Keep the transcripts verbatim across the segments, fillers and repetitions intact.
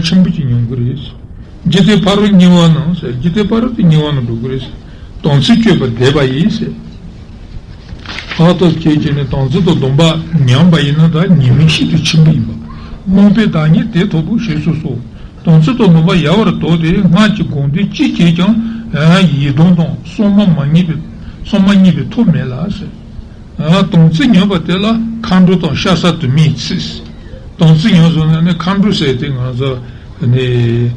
ཆེན་པོ་ཅིག་མྱོང་གི་རེད། འཇིག་རྟེན་ཕ་རོལ་གཉིས་པ་ན་ཟེར། འཇིག་རྟེན་ཕ་རོལ་ཏུ་གཉིས་པ་ན་འགྲོ་གི་རེད། དམ་ཚིག་བཅོས་པ་འདས་པ་ཡིས་ཟེར། ཨ་ཐབས་བྱས་བྱས་ནས་དམ་ཚིག་དང་སྡོམ་པ་ཉམས་པ་ཡིན་ན་ད་ཉེས་དམིགས་ཤིན་ཏུ་ཆེན་པོ་ཡིན་པ། རྨོངས་པའི་བདག་ཉིད་དེ་ཐོབ་བོ་ཞེས་སུ་གསོལ། དམ་ཚིག་དང་སྡོམ་པ་ཡལ་བར་དོར་ཏེ་སྔར་གྱི་དགོངས་འགྲེལ་ཅི་བྱས་ཀྱང་ཡི་དམ་དང་གསང་སྔགས་མ་རྙེད་པའི་གསང་སྔགས་རྙེད་པའི་ཐབས་མེད་ལ་ཟེར། དམ་ཚིག་ཉམས་པ་དེ་ལ་མཁའ་འགྲོ་དང་ཤ་ཟ་དུ་མའི་ཚིག་དམ་ཚིག་ཉམས་སོང་ན་ནི་མཁའ་འགྲོ་ཟེར་དེ་ང་ཚོ་ནི་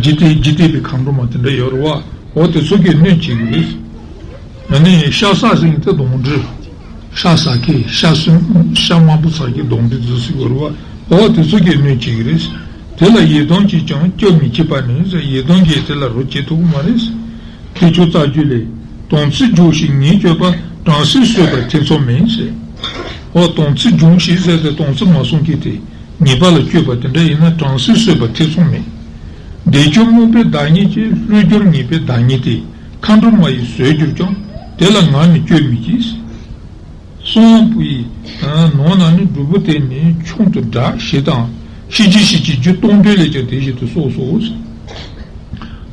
འཇིག་རྟེན་འཇིག་རྟེན་པའི་མཁའ་འགྲོ་མ་དེ་འདྲ་ཡོད་རེད་བ། འོ་དེ་ཚོ་གིས་གནོད་བྱེད་ཀྱི་རེད། ཨ་ནི་ཤ་ཟ་ཟེར་མཁན་དེ་གདོན་འདྲེ། ཤ་ཟ་མཁན་ཤ་སུན་ཤ་དམར་པོ་ཟ་མཁན་གདོན་འདྲེ་ཚོ་ཟེར་གྱི་ཡོད་རེད་བ། འོ་དེ་ཚོ་གིས་གནོད་བྱེད་ཀྱི་རེད། དེ་ལ་ཡི་དམ་གྱིས་ཀྱང་སྐྱོབ་མི་བྱེད་པ་ནི་ཟེར། ཡི་དམ་གྱིས་དེ་ལ་རོགས་བྱེད་ཐུབ་ཀྱི་མ་རེད། མཁས་མཆོག་རྩ་རྒྱུད་ལས། དམ་ཚིག་སྦྱོང་ཞིང་ཉེས་སྤྱོད་པ། དྲང་སྲོང་གསོད་པར་ཐེ་ཚོམ་མེད་ཟེར། འོ་དམ་ཚིག་སྦྱོང་ཞིང་ཟེར་ཏེ་དམ་ཚིག་མ་སྲུང་མཁན་དེ། ཉེས་པ་ལ་སྤྱོད་པ་དེ་འདྲ་ཡིན་ན་དྲང་སྲོང་གསོད་པར་ཐེ་ཚོམ་མེད། བདེ་སྤྱོད་རྨོངས་པའི་བདག་ཉིད་ཀྱིས། བློས་བསྒྱུར་ཉེས་པའི་བདག་ཉིད་དེ། མཁའ་འགྲོ་མ་ཡིས་ཟོས་གྱུར་ཀྱང་། དེ་ལ་ང་ནི་སྤྱོད་མི་བགྱིད། གསང་བ་པོ་ཡི་ནང་ན་ནི་སྒྲུབ་པོ་དེ་ནི་ཆུང་དུ་བསྒྲགས་ཞེས་དང་། ཤེས་བྱའི་ཤེས་བྱེད་རྒྱུ་སྟོང་པའི་ལས་ཀྱང་དེ་བཞིན་དུ་སོགས་སོ།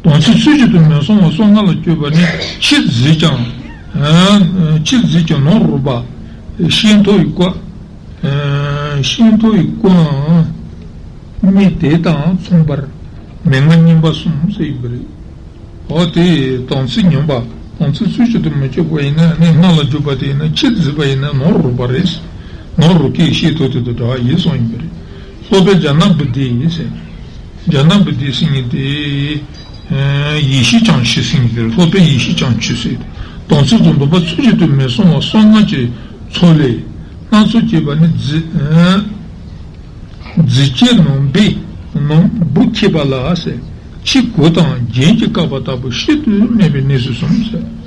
དམ་ཚིག་ཚུལ་བཞིན་དུ་མི་བསྲུང་བ་གསང་སྔགས་ལ་སྤྱོད་པ་ནི་ཕྱི་གཟིགས་ཀྱང་། ཕྱི་གཟིགས་ཀྱང་ནང་རུལ་བ། ཤིང་ཐོག་ཡི་ཀོ། ཤིང་ཐོག་ཡི་ཀོའང་མི་དེ་དང་མཚུངས་པར་མན་ངག་བསྙེན་པ་གསུམ་ཟེར་ཡོད་པ་རེད། འོ་དེ་དམ་ཚིག་ཉམས་པ། དམ་ཚིག་ཚུལ་བཞིན་དུ་མི་སྤྱོད་པ་ཡིན་ན་ནི་སྔགས་ལ་འཇུག་པ་དེ་ཡིན་ན་ཕྱི་གཟིགས་པ་ཡིན་ན་ནང་རུལ་བ་རེད། ནང་རུལ་སྐད་ཤེས་ཐོག་དེ་དང་འདྲ་བ་ཡིན་གསུངས་ཡོད་པ་རེད། སློབ་དཔོན་རྒྱ་ནག་བུ་དྷི་ཡིས་ཟེར། རྒྱ་ནག་བུ་དྷི་ཟེར་མཁན་དེ། ཡེ་ཤེས་ཀྱང་ཞེས་ཟེར་མཁན་དེ་རེད། སློབ་དཔོན་ཡེ་ཤེས་ཀྱང་ཞེས་ཟེར། དམ་ཚིག་དང་སྡོམ་པ་ཚུལ་བཞིན་དུ་མི་བསྲུང་བ་གསང་སྔགས་ཀྱི་ཚོགས་ལས་སྣ་ཚོགས་སྐྱེས་པ་ནི་རྫི། རྫི་སྐྱེས་ནོར་བུའི་ནོར་བུ་ཁྱེར་བ་ལ་ཟེར། ཕྱི་གོས་དང་རྒྱན་གྱིས་བཀབ་པ་ལྟ་བུ་ཤིན་ཏུ་དམན་པའི་གནས་སུ་སོང་ཟེར།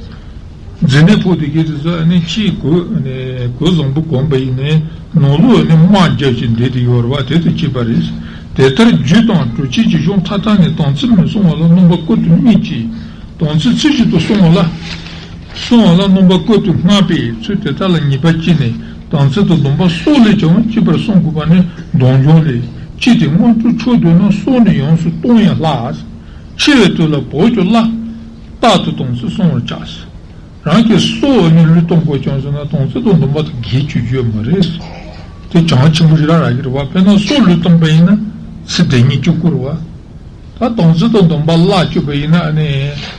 རྫི་ནས་ཕོག་དེ་གས་དེ་ཚོ་ཨ་ནི་ཕྱིའི་གོས་ཨ་ནི་གོས་བཟང་པོ་གོན་པ་ཡིན་ནའི་ནང་ལོགས་ཨ་ནི་དམར་རྒྱབ་ཀྱི་འདྲེས་ཏེ་ཡོད་རེད་བ། དེ་དང་བཅས་པ་རེད། དེ་ལྟར་རྒྱུ་དང་གྲོགས་བྱེད་ཀྱི་གཞུང་མཐའ་དག་ནས་དམ་ཚིག་མི་བསྲུང་བ་ལ་སྣང་བ་ཀུན་ཏུ་དམིགས་ཀྱིས་དམ་ཚིག་ཚུལ་བཞིན་དུ་བསྲུང་བ་ལ། སྲུང་བ་ལ་སྣང་བ་ཀུན་ཏུ་བསྔགས་པའི་ཚུལ་དེ་དག་ལ་ངེས་པ་སྐྱེས་ནས་དམ་ཚིག་དང་སྡོམ་པ་སྲོག་ལས་ཀྱང་གཅེས་པར་བསྲུང་དགོས་པ་ནི་འདོད་འཇོ་ལས་སྐྱེས་ཏེ། དངོས་གྲུབ་མཆོག་འདོད་ན་སྲོག་ནི་ཡོངས་སུ་གཏོང་ཡང་སླ། འཆི་བའི་དུས་ལ་བོར་ཀྱང་སླ། རྟག་ཏུ་དམ་ཚིག་བསྲུང་བར་བྱ། རང་གི་སྲོག་ནི་བློས་གཏོང་དགོས་ཀྱང་ཟེར་ན་དམ་ཚིག་དང་སྡོམ་པ་དང་འགལ་བཅུག་རྒྱུ་མ་རེད། དེ་གྱང་ཆེན་པོ་ཞིག་རག་རག་གི་རེད་བ། དཔེར་ན་སྲོག་བློས་གཏོང་པ་ཡིན་ན་ཚེ་འདི་ཉིད་སྐྱོབ་དགོས་རེད་བ། ད་དམ་ཚིག་དང་སྡོམ་པ་བརླག་བཅུག་པ་ཡིན་ན་ནི་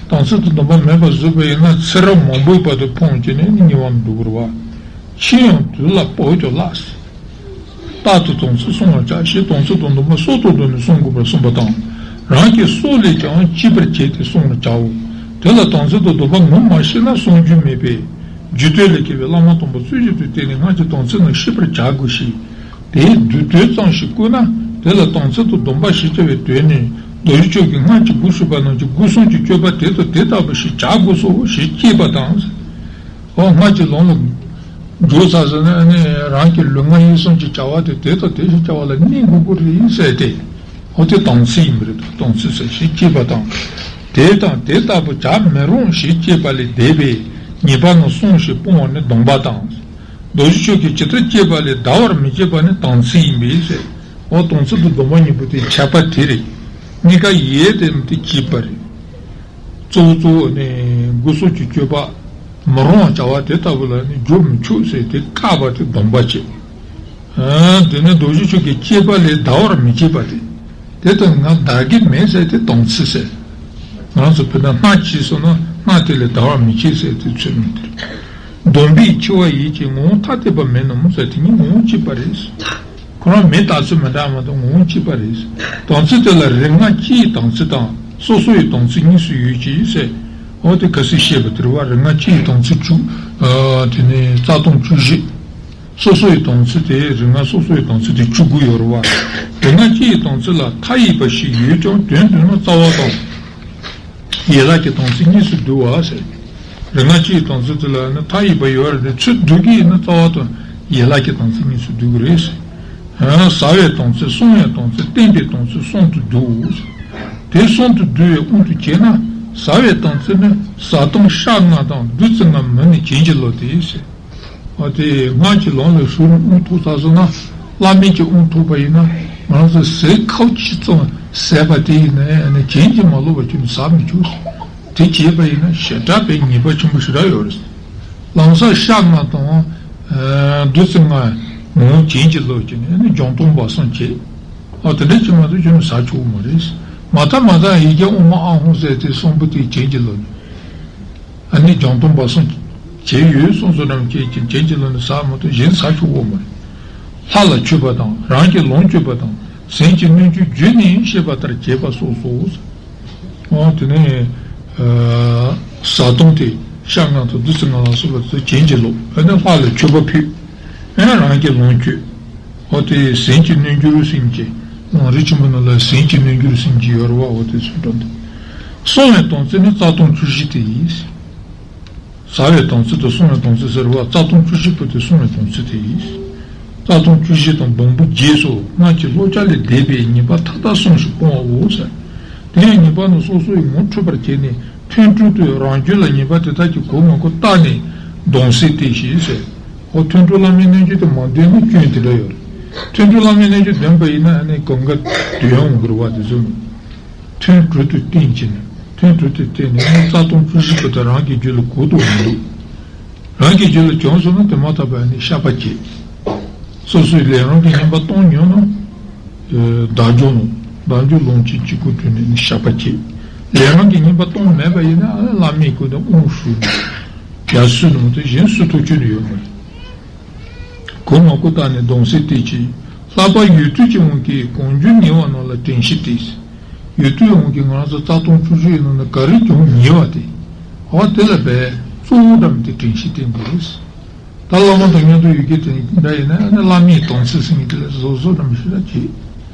དམ་ཚིག་དང་སྡོམ་པ་མེད་པར་བཟོས་པ་ཡིན་ན་ཚེ་རབས་མང་པོའི་བར་དུ་ཕོངས་བྱས་ནས་ནི་ཉེ་བར་འགྲོ་གི་རེད་བ། འཆི་ཡང་དུས་ལ་བབ་ཀྱང་སླ། རྟག་ཏུ་དམ་ཚིག་བསྲུང་བར་བྱ་ཞེས་དམ་ཚིག་དང་སྡོམ་པ་སྲོག་དང་བསྡོས་ནས་བསྲུང་དགོས་པར་གསུངས་པ་དང་། རང་གི་སྲོག་ལས་ཀྱང་གཅེས་པར་བྱས་ཏེ་བསྲུང་བར་བྱའོ། དེ་ལ་དམ་ཚིག་དང་སྡོམ་པ་ངོ་མ་ཤེས་ན་བསྲུང་རྒྱུ་མེད་པས། རྒྱུད་སྟོད་ལས་མཁས་པའི་བླ་མ་དམ་པ་ཚུལ་བཞིན་དུ་བསྟེན་ནས་སྔར་གྱི་དམ་ཚིག་རྣམས་ཤེས་པར་བྱ་དགོས་ཤིང་། དེའི་བསྡུས་དོན་ཙམ་ཞིག་བཀོད་ན། དེ་ལ་དམ་ཚིག་དང་སྡོམ་པ་ཞེས་བྱ་བའི་དོན་ནི། རྡོ་རྗེ་ཕྱོགས་ཀྱིས་སྔར་གྱི་སྒོ་ཕྱེས་པ་རྣམས་ཀྱི་སྒོ་གསུམ་གྱི་སྤྱོད་པ་དེ་དང་དེ་ལྟ་བུ་ཞིག་བྱ་དགོས་སོ་ཞེས་བསྐྱེད་པ་དང་། འོ་སྔར་གྱི་ལམ་ལ་འགྲོ་ཚར་ཟེར་ན་ནི་རང་གི་ལུས་ངག་ཡིད་གསུམ་གྱི་བྱ་བ་དེ་དེ་དང་དེ་བཞིན་བྱ་བ་ལ་གནས་དགོས་ཀྱི་རེད་ཟེར་ཏེ། འོ་དེ་དམ་ཚིག་ཡིན་པ་རེད། དམ་ཚིག་ཟེར་ཞེས་བསྐྱེད་པ་དང་། དེ་དང་དེ་ལྟ་བུ་བྱ་མི་རུང་ཞེས་བསྐྱེད་པ་ལས་འདས་པས་ཉེས་པ་རྣམས་བསྲུང་ཞིང་སྤོང་བ་ནི་སྡོམ་པ་དང་། རྡོ་རྗེ་ཕྱོགས་ཀྱིས་ཇི་ལྟར་བསྐྱེད་པ་ལས་འདའ་བར་མི་བྱེད་པ་ནི་དམ་ཚིག་ཡིན་པས་ཟེར། འོ་དམ་ཚིག་དང་སྡོམ་པ་གཉིས་པོ་དེ་ཁྱད་པར་དེ་རེད། གཉིས་ཀ་ཡོད་དེ་མི་དེ་གཅིག་པ་རེད། གཙོ་བོ་གཙོ་བོ་ནི་སྒོ་གསུམ་གྱི་སྤྱོད་པ་མི་རུང་བ་བྱ་བ་དེ་ལྟ་བུ་ལ་ནི་རྒྱུ་མི་ཆོག་ཟེར་ཏེ་བཀག་པ་དེ་སྡོམ་པ་བྱེད། དེ་ནི་རྡོ་རྗེ་ཕྱོགས་ཀྱིས་བསྐྱེད་པ་ལས་འདའ་བར་མི་བྱེད་པ་དེ། དེ་ལྟར་ང་འདའ་གི་མེད་ཟེར་ཏེ་དམ་ཚིག་ཟེར། ང་ཚོ་བོད་ན་སྣ་བྱས་སོང་ན་སྣ་དེ་ལས་འདའ་བར་མི་བྱེད་ཟེར་ཏེ་ཚུལ་མིན་ཏེ། སྡོམ་པས་འཆི་བ་ཡིད་ཀྱི་ངོ་བོ་ཐ་དད་པ་མེད་ནམ་ཟེར་དེ་གཉིས་ངོ་བོ་གཅིག་པ་རེད། ཁོ་རང་མེད་ལྟ་ཚུལ་མི་འདྲ་མ་གཏོགས་ངོ་བོ་གཅིག་པ་རེད། དམ་ཚིག་དེ་ལ་རིག་སྔགས་སྤྱི་ཡི་དམ་ཚིག་དང་སོ་སོ་ཡི་དམ་ཚིག་གཉིས་སུ་ཡོད་ཅེས་ཟེར། འོ་དེ་ག་ཚོད་བཤད་པ་དེ་རེད་བ། རིག་སྔགས་སྤྱི་ཡི་དམ་ཚིག་བཅུ། དེ་ནས་རྩ་ལྟུང་བཅུ་བཞི། སོ་སོ་ཡི་དམ་ཚིག་དེ་རིག་སྔགས་སོ་སོ་ཡི་དམ་ཚིག་དེ་བཅུ་དགུ་ཡོད་རེད་བ། རིག་སྔགས་སྤྱི་ཡི་དམ་ཚིག་ལ་མཐའ་ཡས་པ་ཞིག་ཡོད་ཀྱང་དོན་བསྡུ་ན་རྩ་བ་དང་། ཡན་ལག་གི་དམ་ཚིག་གཉིས་སུ་འདུ་བ་ཟེར། རིག་སྔགས་སྤྱི་ཡི་དམ་ཚིག་དེ་ལ་ནི་མཐའ་ཡས་པ་ཡོད་རེད་དེ་ཚུར་བསྡུ་གི་ཡིན་ན་རྩ་བ་དང་ཡན་ལག་གི་དམ་ཚིག་གཉིས་སུ་འདུ་གི་རེད་ཟེར། ཟ་བའི་དམ་ཚིག་བསྲུང་བའི་དམ་ཚིག་བསྟེན་པའི་དམ་ཚིག་གསུམ་དུ་འདུ། དེ་གསུམ་དུ་འདུ་བའི་དབང་དུ་བྱས་ན་ཟ་བའི་དམ་ཚིག་ནི་བཟའ་བཏུང་ཤ་ལྔ་དང་བདུད་རྩི་ལྔ་མིན་ནི་བྱིན་གྱིས་རློབ་སྟེ་ཟེར། འོ་དེ་སྔགས་ཀྱི་ལམ་ལ་ཞུགས་ནས་དབང་ཐོབ་ཚར་སོང་ན་བླ་མེད་ཀྱི་དབང་ཐོབ་པ་ཡིན་ན་ང་ཚོ་ཟས་ཁབ་ཅིག་ཙམ་ ཟད་པ་དེ་ཡིན་ན་ཡང་ནི་རྒྱན་གྱིས་མ་ལོག་པ་ཁྱོད་ནི་ཟ་མི་བཅུག་དེ་བྱས་པ་ཡིན་ན་ཞེ་དྲག་པའི་ཉེས་པ་ཆེན་པོ་ཞེ་དྲག་ཡོད་རེད། ལམ་སང་ཤ་ལྔ་དང་། ཨ། བདུད་རྩི་ལྔ་མོའི་རྒྱན་གྱིས་ལོག་བྱས་ནས་ནི་གྱང་སྟོང་སྦ་གསུམ་བྱས། ཨ། དེ་འདྲ་བྱས་མ་གཏོགས་ཁྱོད་ནི་ཟ་ཆོག་གི་མ་རེད། མ་མཐའ་མ་དང་ཡི་གེ་ཨོཾ་ཨཱཿཧཱུྃ་ཟེར་དེ་གསུམ་པོ་དེའི་རྒྱན་གྱིས་ལོག་ནས། ཨ་ནི་གྱང་སྟོང་སྦ་གསུམ་བྱས་ཡོད་གསུངས་སོ་ནམ་ཅན་གྱི་རྒྱན་གྱིས་ལོག་ནས་ཟ་མ་གཏོགས་གཞན་ཟ་ཆོག་གོ་མ་རེད། ལྷ་ལ་མཆོད་པ་དང་རང་གི་ལོངས་སྤྱོད་པ་དང་གཟན་གྱི་སྣོད་བཅུད་བརྒྱུད་ནས་བཤད་པ་ལྟར་བྱེད་པ་སོགས་སོ། འོ་དེ་ནས་ཨ་བཟའ་བཏུང་དེ་ཤ་ལྔ་དང་བདུད་རྩི་ལྔ་ལ་སོགས་པ་དེ་རྒྱན་གྱིས་ལོག་ཨ་ནི་ལྷ་ལ་མཆོད་པ་ཕུལ། ཨ་རང་གི་ལོངས་སྤྱོད། འོ་དེ་གཟན་གྱི་སྣོད་འགྱུར་སེམས་ཀྱི། ལམ་རིམ་ཆེན་པོ་ནང་ལ་གཟན་གྱི་སྣོད་འགྱུར་སེམས་ཀྱི་ཡོད་རེད་བ། འོ་དེ་ཚོ་འགྲོ་འདུག་གསང་བའི་དམ་ཚིག་ནི་རྩ་ལྟུང་བཅུ་བཞི་སྟེ། བཟའ་བའི་དམ་ཚིག་དང་གསང་བའི་དམ་ཚིག་ཟེར་བ་རྩ་ལྟུང་བཅུ་བཞི་པོ་དེ་གསང་བའི་དམ་ཚིག་སྟེ། རྩ་ལྟུང་བཅུ་བཞི་དང་སྦོམ་པོ་བརྒྱད་སོགས་སྔར་གྱི་བསླབ་བྱ་ལས་འདས་པའི་ཉེས་པ་མཐའ་དག་གསུམ་ཞིག་སྤོང་བའོ་ཟེར། དེ་ཡང་ཉེས་པ་རྣམས་སོ་སོ་ཡི་ངོ་འཕྲོད་པར་བྱས་ནས། ཐོན་འཕྲོས་དུ་རང་རྒྱུད་ལ་ཉེས་པ་དེ་དག་གི་གོ་མ་གོ་བརྟགས་ནས་སྡོམ་སེལ་ཏེ་ཞེས་ཟེར། འོ་ཐོན་འཕྲོས་བླ་མའི་རྣལ་འབྱོར་དེ་མ་འདོན་ན་སྐྱོན་དེ་འདྲ་ཡོད་རེད། ཐོན་འཕྲོས་བླ་མའི་རྣལ་འབྱོར་འདོན་པ་ཡིན་ན་ཨ་ནི་གང་ག་དོན་ཡོང་གི་རེད་བ། དེ་ཚོ་ནི་ཐོན་འཕྲོས་དུ་བསྟན་བྱས་ནས་ཐོན་འཕྲོས་དུ་བསྟན་ནས་ཨ་ནི་རྩ་ལྟུང་བཅུ་བཞི་པོ་དེ་རང་གི་རྒྱུད་ལ་གོ་ཐུབ་མི་འདུག་རང་གི་རྒྱུད་ལ་བྱུང་སོང་ན་དེ་མ་ཐག་པ་ཨ་ནི་བཤགས་པ་བྱེད། སོ་སོའི་ལས་རང་གི་ཉེས་པ་གཏོང་མྱོང་ན། བདག་འཇོག་ནོ། བདག་འཇོག་ལོངས་སྤྱོད་གཅིག་པུ་བསྐྲུན་ནས་ནི་བཤགས་པ་བྱེད། ལས་རང་གི་ཉེས་པ་གཏོང་མེད་པ་ཡིན་ན་ཨ་ནི་བླ་མའི་སྐུ་དང་དབང་ཞུ་ནས། རྒྱ་སུ་ནང་དུ་གཞན་སུ་ཐུག་ཆོད་ནས་ཡོད་མ་རེད། གོ་མ་གོ་བརྟགས་ནས་སྡོམ་སེལ་ཏེ་བྱེད། ལྷག་པར་ཡུལ་དུས་ཀྱི་དབང་གིས་གང་བྱུང་ཉེས་པ་རྣམས་ལ་དྲན་ཤེས་ཏེ། ཡུལ་དུས་དབང་གིས་ང་རང་ཚོ་རྩ་ལྟུང་བཅུ་བཞི་ཡི་ནང་ནས་ག་རེ་བྱུང་ཉེས་པ་དེ། འོ་དེ་ལ་བས་གཙོ་བོ་འགྲམ་དེ་དྲན་ཤེས་བསྟེན་དགོས། ད་བླ་མ་དང་མཉམ་དུ་ཡོད་ཀྱི་དེ་འདྲ་ཡིན་ན་ཨ་ནི་བླ་མའི་དམ་ཚིག་ཟེར་མཁན་དེ་ལ་བཟོ་བཟོ་འདྲ་མི་ཤེས་ལ་བྱེད།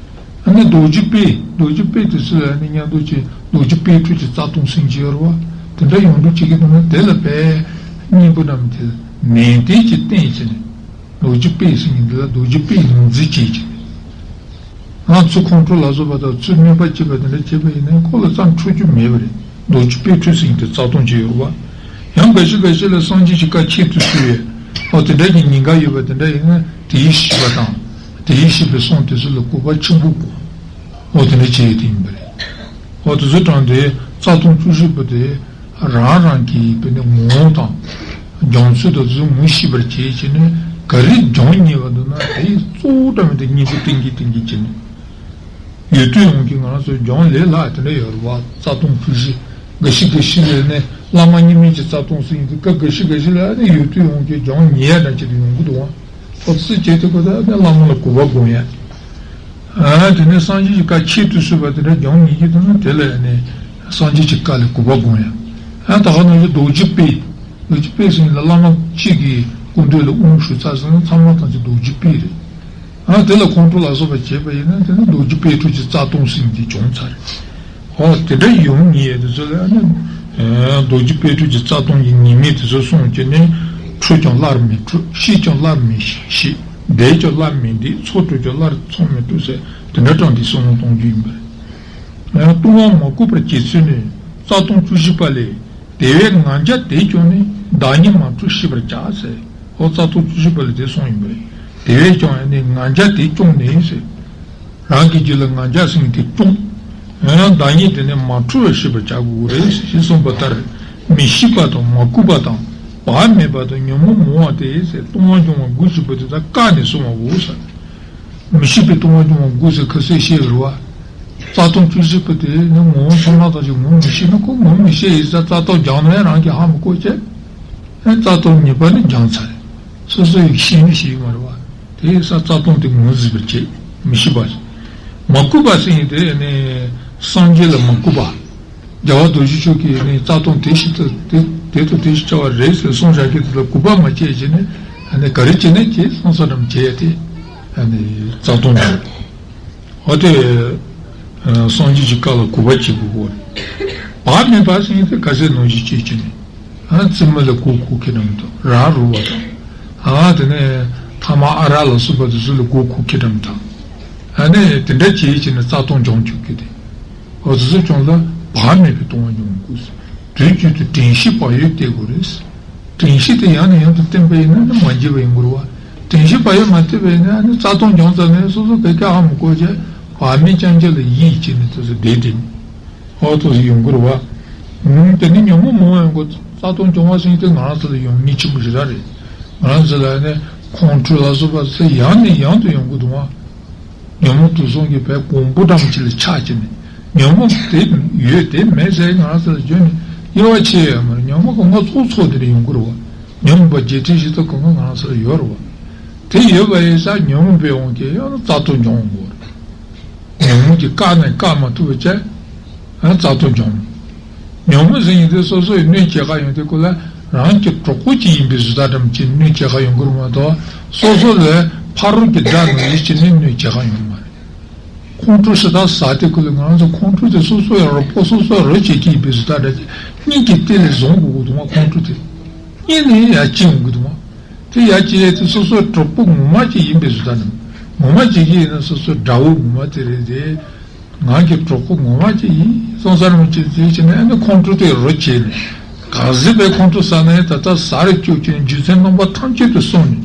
ཨ་ནི་རྡོ་རྗེ་དཔལ་རྡོ་རྗེ་དཔལ་དེ་ཚོ་ཨ་ནི་མཉམ་དུ་བྱེད། རྡོ་རྗེ་དཔལ་ཁྲོད་ཀྱི་རྩ་ལྟུང་ཟེར་གྱི་ཡོད་རེད་བ། དེ་འདྲ་ཡོང་འདུག་བྱེད་ཀྱི་འདུག་ན་དེ་ལ་བས་སྙིང་པོ་རྣམས་དེ་ནན་ཏན་གྱིས་བསྟེན་བྱས་ནས་རྡོ་རྗེ་དཔལ་ཟེར་མཁན་དེ་ལ་རྡོ་རྗེ་དཔལ་ངོས་འཛིན་བྱེད་ཀྱི། ང་ཚོ་ཁོང་ཁྲོ་ལ་སོགས་པ་དང་ཚུར་གནོད་པ་བྱེད་པ་དེ་འདྲ་བྱས་པ་ཡིན་ན་ཁོ་ལ་བསམ་འཕྲོད་རྒྱུ་མེད་པ་རེད། རྡོ་རྗེ་དཔལ་ཁྲོད་ཟེར་མཁན་དེ་རྩ་ལྟུང་ཅིག་ཡོད་རེད་བ། ཡང་འགའ་ཞིག་འགའ་ཞིག་ལ་སངས་རྒྱས་ཀྱི་བཀའ་ཁྱད་དུ་གསོད་ཡས། ཨོ་དེ་འདྲ་གི་ཉེན་ཁ་ཡོད་པ་དེ་འདྲ་ཡིན་ན་དེའི་ཤེས་པ་དང་། དེའི་ཤེས་པའི་སོང་དེ་ཚོ་ལ་གུས་པ་ཆེན་པོ་དགོས། ཨོ་དེ་འདྲ་བྱས་ཡས་དེ་ཡིན་པ་རེད། ཨོ་དེ་ཚོ་དྲངས་ཏེ་རྩ་ལྟུང་བཅུ་བཞི་པོ་དེ། རང་རང་གི་དཔེར་ན་ངོ་བོ་དང་། སྦྱོང་ཚུལ་དང་དེ་ཚོ་ངོ་ཤེས་པར་བྱེད་བྱས་ནས་ག་རེ་སྦྱོང་ཉེས་པ་འདུག་ན་དེ་གཙོ་བོ་འདྲ་མི་འདུག་སྙིང་པོ་གཏིང་གི་གཏིང་གི་བྱས་ནས། ཡུལ་དུས་དབང་གིས་ང་རང་ཚོ་སྦྱོང་ལས་ལྷག་དེ་འདྲ་ཡོད་རེད་བ། རྩ་ལྟུང་བཅུ་བཞི། འགའ་ཞིག་འགའ་ཞིག་ལས་ནས་བླ་མ་གཉིས་མེད་ཀྱི་རྩ་ལྟུང་ཟེར་མཁན་དེ་སྐབས་འགའ་ཞིག་འགའ་ཞིག་ལ་ནི་ཡུལ་དུས་དབང་གིས་སྦྱོང་ཉེས་ཡ་འདྲ་ཅིག་ཏུ་ཡོང་གི་འདུག་བ། ཨོ་ཙི་བྱེད་ཐུབ་པ་དང་ནི་བླ་མ་ལ་གུས་པ་སྒོམ་ཡ། ཨ་དེ་ནས་སངས་རྒྱས་ཀྱི་བཀའ་ཁྱད་དུ་གསོད་པ་དེ་འདྲ་སྦྱོང་ཉེས་ཀྱི་འདུག་ན་དེ་ལ་ནི་སངས་རྒྱས་ཀྱི་བཀའ་ལ་གུས་པ་སྒོམ་ཡ། ཨ་ད་ག་ནང་བཞིན་རྡོ་རྗེ་དཔལ། རྡོ་རྗེ་དཔལ་ཟེར་མཁན་ལ་བླ་མ་གཅིག་གི་སྐུ་མདུན་ལ་དབང་ཞུ་ཚར་སོང་ན་ཚང་མ་ཐམས་ཅད་རྡོ་རྗེ་དཔལ་རེད། ཨ་དེ་ལ་ཁོང་ཁྲོ་ལ་སོགས་པ་བྱས་པ་ཡིན་ན་དེ་ནི་རྡོ་རྗེ་དཔལ་ཁྲོད་ཀྱི་རྩ་ལྟུང་ཟེར་མཁན་དེ་བྱུང་ཚར་རེད། ཨོ་དེ་འདྲ་ཡོང་ཉེས་དེ་ཚོ་ལ་ནི། རྡོ་རྗེ་དཔལ་ཁྲོད་ཀྱི་རྩ་ལྟུང་གི་ཉེས་དམིགས་དེ་ཚོ་གསུངས་བྱས་ནས། འཕྲོད་ཀྱང་སླར་མི་འཕྲོད། བཤིག་ཀྱང་སླར་མི་བཤིག་བསྡད་ཀྱང་སླར་མི་བསྡད། ཚོགས་གྲོལ་ཀྱང་སླར་ཚོགས་མི་གྲོལ་ཟེར་དེ་འདྲ་དྲངས་ཏེ་གསུང་གཏོང་རྒྱུ་ཡིན་པ་རེད། ལྟུང་བ་མ་གོས་པར་བྱེད་ཚུལ་ནི། རྩ་ལྟུང་བཅུ་བཞི་པ་ལས། དེ་བས་ང་རྒྱལ་དེ་བཅོམ་ནས། བདག་ཉིད་མ་འཕྲོགས་ཤེས་པར་བྱ་ཟེར། ཨོ་རྩ་ལྟུང་བཅུ་བཞི་པ་ལས་དེ་གསུངས་ཡིན་པ་རེད། དེ་བས་ཀྱང་ནི་ང་རྒྱལ་དེ་བཅོམ་ནས་ཟེར། རང་གི་རྒྱུད་ལ་ང་རྒྱལ་ཟེར་མཁན་དེ་བཅོམ། ཡང་ན་བདག་ཉིད་དེ་ནས་མ་འཕྲོགས་པར་ཤེས་པར་བྱ་དགོས་རེད་ཞེས་གསུངས་པ་ལྟར། མི་ཤིགས་པ་དང་མ་གོས་པ་དང་། བག་མེད་པ་དང་ཉོན་མོངས་མང་བ་སྟེ་ཟེར། ལྟུང་བ་འབྱུང་བ་དགུ་ཞིག་པོ་དེ་དག་བཀག་ནས་གསུང་བའོ་ཟེར། མི་ཤིགས་པའི་ལྟུང་བ་འབྱུང་བ་དགུ་ཟེར་ཁ་གསལ་བཤད་རེད་བ། རྩ་ལྟུང་བཅུ་བཞི་པོ་དེ་ནི་ངོ་བོ་ཚང་མ་དང་ཅིག་ངོ་མི་ཤེས་ན་ཁོ་ངོ་མི་ཤེས་ཡིན་ས། རྩ་ལྟུང་སྦྱངས་ན་ཡང་རང་གིས་ཧ་མི་གོ་བྱས། ཨེ་རྩ་ལྟུང་ཉེས་པ་ནི་སྦྱངས་ཚར་རེད། སོ་སོ་ཡིས་ཤེས་ནི་ཤེས་ཡོད་མ་རེད་བ། དེ་ཡིན་ས་རྩ་ལྟུང་དེ་ངོས་འཛིན་པར་བྱེད། མི་ཤེས་པ། མ་གུས་པ་ཟེར་ཡིན་དེ་ནི་སངས་རྒྱས་ལ་མ་གུས་པ། རྒྱལ་བ་རྡོ་རྗེ་འཆང་གིས་ནི་རྩ་ལྟུང་དེ་ཞིག་ཏུ་དེ་དེ་དང་དེ་ཞིག་བྱ་བ་རེད་ཟེར་གསུངས་བཞག་གི་དེ་ལ་གུས་པ་མ་བྱས་བྱས་ནས་ཨ་ནི་ག་རེ་བྱས་ནས་ཀྱི་སོང་ས་རམ་བྱས་ཏེ་ཨ་ནི་རྩ་ལྟུང་དང་། འོ་དེ་སངས་རྒྱས་ཀྱི་བཀའ་ལ་གུས་པ་བྱེད་དགོས་གོ། བག་མེད་པ་ཟེར་ཡིན་དེ་ག་ཚད་ནང་བཞིན་བྱས་བྱས་ནས་ཨ་རྩིབ་མ་ལ་གུར་གུར་ཁྱེར་འགྲམ་དང་ར་རུ་བ་དང་། ཨ་དེ་ནས་ཐ་མག་ཨ་རག་ལ་སོགས་པ་དེ་ཚོ་ལ་གུར་གུར་ཁྱེར་འགྲམ་དང་། ཨ་ནི་དེ་འདྲ་བྱས་བྱས་ནས་རྩ་ལྟུང་སྦྱོང་བཅུག་གི་དེ། འོ་དེ་ཚོ་ཀྱང་ལ་བག་མེད་པའི་ལྟུང་བ་སྦྱོང་དགོས། དུས་རྒྱུན་དུ་དྲན་ཤེས་བག་ཡོད་བསྟེན་དགོས་རེད། དྲན་ཤེས་དེ་ཡང་ནས་ཡང་དུ་བསྟེན་པ་ཡིན་ན་ནི་མ་འགྱུར་བ་ཡིན་དགོས་རེད་བ། དྲན་ཤེས་བག་ཡོད་མ་བསྟེན་པ་ཡིན་ན་ནི་རྩ་ལྟུང་སྦྱངས་ཙམ་ནས་སོ་སོ་ག་ག་ཧ་མི་གོ་བྱས། བག་མེད་རྐྱང་རྐྱང་ལ་ཡིད་ཆེས་ནས་དེ་ཚོ་བསྡད་དེ་ནི་ཨོ་ཏོ་ཡོང་གི་རེད་བ། ཨུམ། དེ་ནི་ཉོན་མོངས་མང་བའི་མགོ་རྩ་སྟོང་སྦྱོང་བ་ཟེར་མཁན་དེ་ང་རང་ཚོ་ལ་ཡོང་མཁན་ཆེན་པོ་ཞེ་དྲག་རེད། ང་རང་ཚོ་ལ་ནི་ཁོང་ཁྲོ་ལ་སོགས་པ་ཚོ་ཡང་ནས་ཡང་དུ་ཡོང་གི་འདུག་བ། ཉོན་མོངས་དུག་གསུམ་གྱི་བའི་གོང་བུ་འགྲམ་ཅིག་ལ་ཆགས་ཀྱི་ནས་ཉོན་མོངས་དེ་ཡོད་དེ་མེད་ཟེར་ང་རང་ཚོ་ལ་བརྗོད་ནས་དབྱེ་བ་ཕྱེ་ཡོད་མ་རེད། ཉོན་མོངས་གོང་མ་ཚོགས་ཚོགས་དེ་རེ་ཡོང་གི་རེད་བ། ཉོན་མོངས་པ་བརྒྱད་ཁྲི་བཞི་སྟོང་གང་ག་ང་རང་ཚོ་ལ་ཡོད་རེད་བ། དེ་ཡོད་པ་ཡིན་ཙང་ཉོན་མོངས་པའི་དབང་གིས་ཡང་ན་རྩ་སྟོང་སྦྱོང་དགོས་རེད། ཉོན་མོངས་ཀྱིས་བཀག་ནས་བཀག་མ་ཐུབ་པ་བྱས། ཡང་རྩ་སྟོང་སྦྱོང་། ཉོན་མོངས་ཟེར་མཁན་དེ་སོ་སོའི་གནོད་བྱེད་ཁ་ཡོང་དུས་ཁོ་ལ་རང་གི་གྲོགས་པོ་གཅིག་ཡིན་པའི་བཟོ་ལྟ་འདྲ་མོ་ཅིག་གནོད་བྱེད་ཁ་ཡོང་གི་རེད་མ་གཏོགས་སོ་སོ་ལ་ཕ་རོལ་གྱི་དགྲ་ནང་བཞིན་བྱས་ནས་གནོད་བྱེད་ཁ་ཡོང་གི་མ་རེད། ཁོང་ཁྲོ་ཞེ་དྲག་ཟ་དུས་ཁོ་ལ་ང་རང་ཚོ་ཁོང་ཁྲོ་དེ་སོ་སོའི་རོགས་པ་སོ་སོའི་རོགས་བྱེད་ཀྱི་ཡིན་པའི་བཟོ་ལྟ་འདྲ་ཅིག་སྙིང་གི་གཏིང་ལ་བཟུང་དགོས་ཀྱི་འདུག་མ། ཁོང་ཁྲོ་དེ་སྙིང་ནས་ཡར་ཅི་ཡོང་གི་འདུག་མ། དེ་ཡར་ཅི་ཡས་དེ་སོ་སོའི་གྲོགས་པོ་ངོ་མ་ཅིག་ཡིན་པའི་བཟོ་ལྟ་འདྲ་མོ། ངོ་མ་ཅིག་གིས་ཡིན་ན་སོ་སོའི་དགྲ་བོ་ངོ་མ་དེ་རེད་དེ། ང་གི་གྲོགས་པོ་ངོ་མ་ཅིག་ཡིན་སོང་ས་རང་ཅིག་དེ་བྱས་ནས་ཨ་ནི་ཁོང་ཁྲོ་དེ་རོ་བྱས་ནས་ག་ཟེ་པའི་ཁོང་ཁྲོ་ཟ་ན་ཡང་ད་ལྟ་ཟ་རེ་སྐྱོ་ཅན་རྒྱུ་མཚན་རྣམ་པ་ཐམས་ཅད་དུ་སོང་ནས་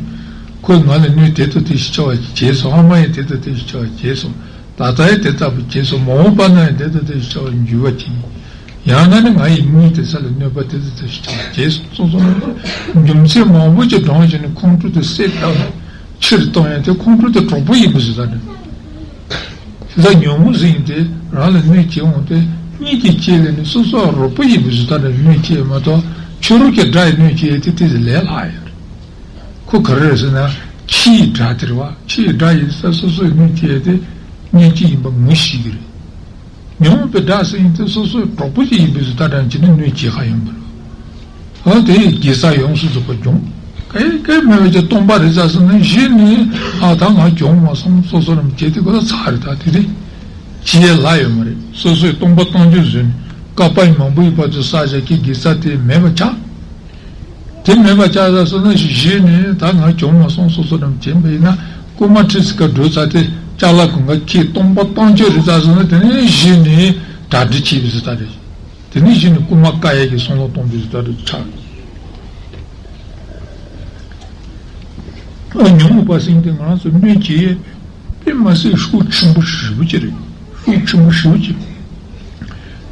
ཁོས་ང་ལ་གནོད་དེ་ལྟ་དེ་ཞིག་བྱ་བ་བྱས་སོང་། ཨ་མ་ཡིས་དེ་ལྟ་དེ་ཞིག་བྱ་བ་བྱས་སོང་། ད་ལྟ་ཡང་དེ་ལྟ་བུ་བྱས་སོང་། མ་འོངས་པ་ན་ཡང་དེ་ལྟ་དེ་ཞིག་བྱ་བ་འགྱུར་བ་ཅིག་ཡིན། ཡང་ན་ནི་ང་ཡི་གཉིད་དེ་ས་ལ་གནོད་པ་དེ་ལྟ་དེ་ཞིག་བྱས་སོང་སོང་ན་རྒྱུ་མཚན་མང་པོ་ཅིག་བགྲངས་བྱས་ནས་ཁོང་ཁྲོ་དེ་སེལ་བཏང་ནས་ཕྱིར་བཏང་ཡང་དེ་ཁོང་ཁྲོ་དེ་གྲོགས་པོ་ཡིན་པ་ཞིག་ད་ནི་དེ་ལྟར་ཉོན་མོངས་ཟེར་མཁན་དེ་རང་ལ་གནོད་བྱེད་འོང་དེ་གཉིད་ཀྱི་ལྕེ་ལས་ནི་སོ་སོ་རོགས་པོ་ཡིན་པ་ཞིག་ད་ནི་གནོད་བྱེད་མ་གཏོགས་ཕྱི་རོལ་གྱི་དགྲ་ཡི་གནོད་བྱེད་དེ་དེ་ལས་ལྷག་ཡོད་རེད། ཁོ་ག་རེ་རེད་ཟེར་ན་ཕྱི་ཡི་དགྲ་དེ་རེད་བ། ཕྱི་ཡི་དགྲ་ཡིན་ས་སོ་སོའི་གནོད་བྱེད་དེ་གནོད་བྱེད་ཡིན་པ་ངོ་ཤེས་ཀྱི་རེད། ཉོན་མོངས་པའི་དགྲ་ཟེར་མཁན་དེ་སོ་སོའི་གྲོགས་པོ་ཅིག་ཡིན་པའི་བཟོ་ལྟ་འདྲ་བྱས་ནས་གནོད་བྱེད་ཁ་ཡོང་གི་རེད། ཨ་དེ་ཡི་དགེ་རྩ་ཡོངས་སུ་རྫོགས་པ་འབྱུང་། གལ་གལ་མེད་པ་ཅིག་སྟོང་པ་རེད་ས་ཟེར་ན་གཞི་ནས་ཨ་ད་ང་གྱོང་མ་སོང་སོ་སོ་རམ་བྱེད་དེ་ཁོ་ལ་ཚར་རེད། ད་དེ་དེ་བྱེད་ཡས་ལྷག་ཡོད་མ་རེད། སོ་སོས་སྟོང་པ་སྟོང་རྒྱུ་བཟོས་ནས་བསྐལ་པ་ཡི་མང་པོ་ཡི་བར་དུ་བསགས་བཞག་གི་དགེ་རྩ་དེ་མེད་པ་ཆགས། དེ་མེད་པ་ཆགས་ས་སོང་ན་གཞི་ནས་ད་ང་གྱོང་མ་སོང་སོ་སོ་རམ་བྱེད་པ་ཡིན་ན་རྐུན་མ་ཁྲིད་སི་ཀ་འགྲོ་ཚར་དེ་ཅ་ལག་གང་ག་ཁྱེད་སྟོང་པ་སྟོང་ཆོས་རེད་ཚར་སོང་ན་དེ་ནས་གཞི་ནས་གྲ་སྒྲིག་བྱེད་པའི་སི་ད་རེད། དེ་ནས་གཞི་ནས་རྐུན་མ་བཀག་ཡས་ཀྱི་བསམ་བློ་གཏོང་པའི་སི་ད་རེད་ཆགས། ཨ་ཉོན་མོངས་པ་ཟེར་དེ་ང་རང་ཚོ་གནོད་བྱེད་ཡས་དཔེ་མ་སྲིད་ཤུགས་ཆེན་པོ་ཞེ་པོ་ཅིག་རེད། ཤུགས་ཆེན་པོ་ཞེ་པོ་ཅིག་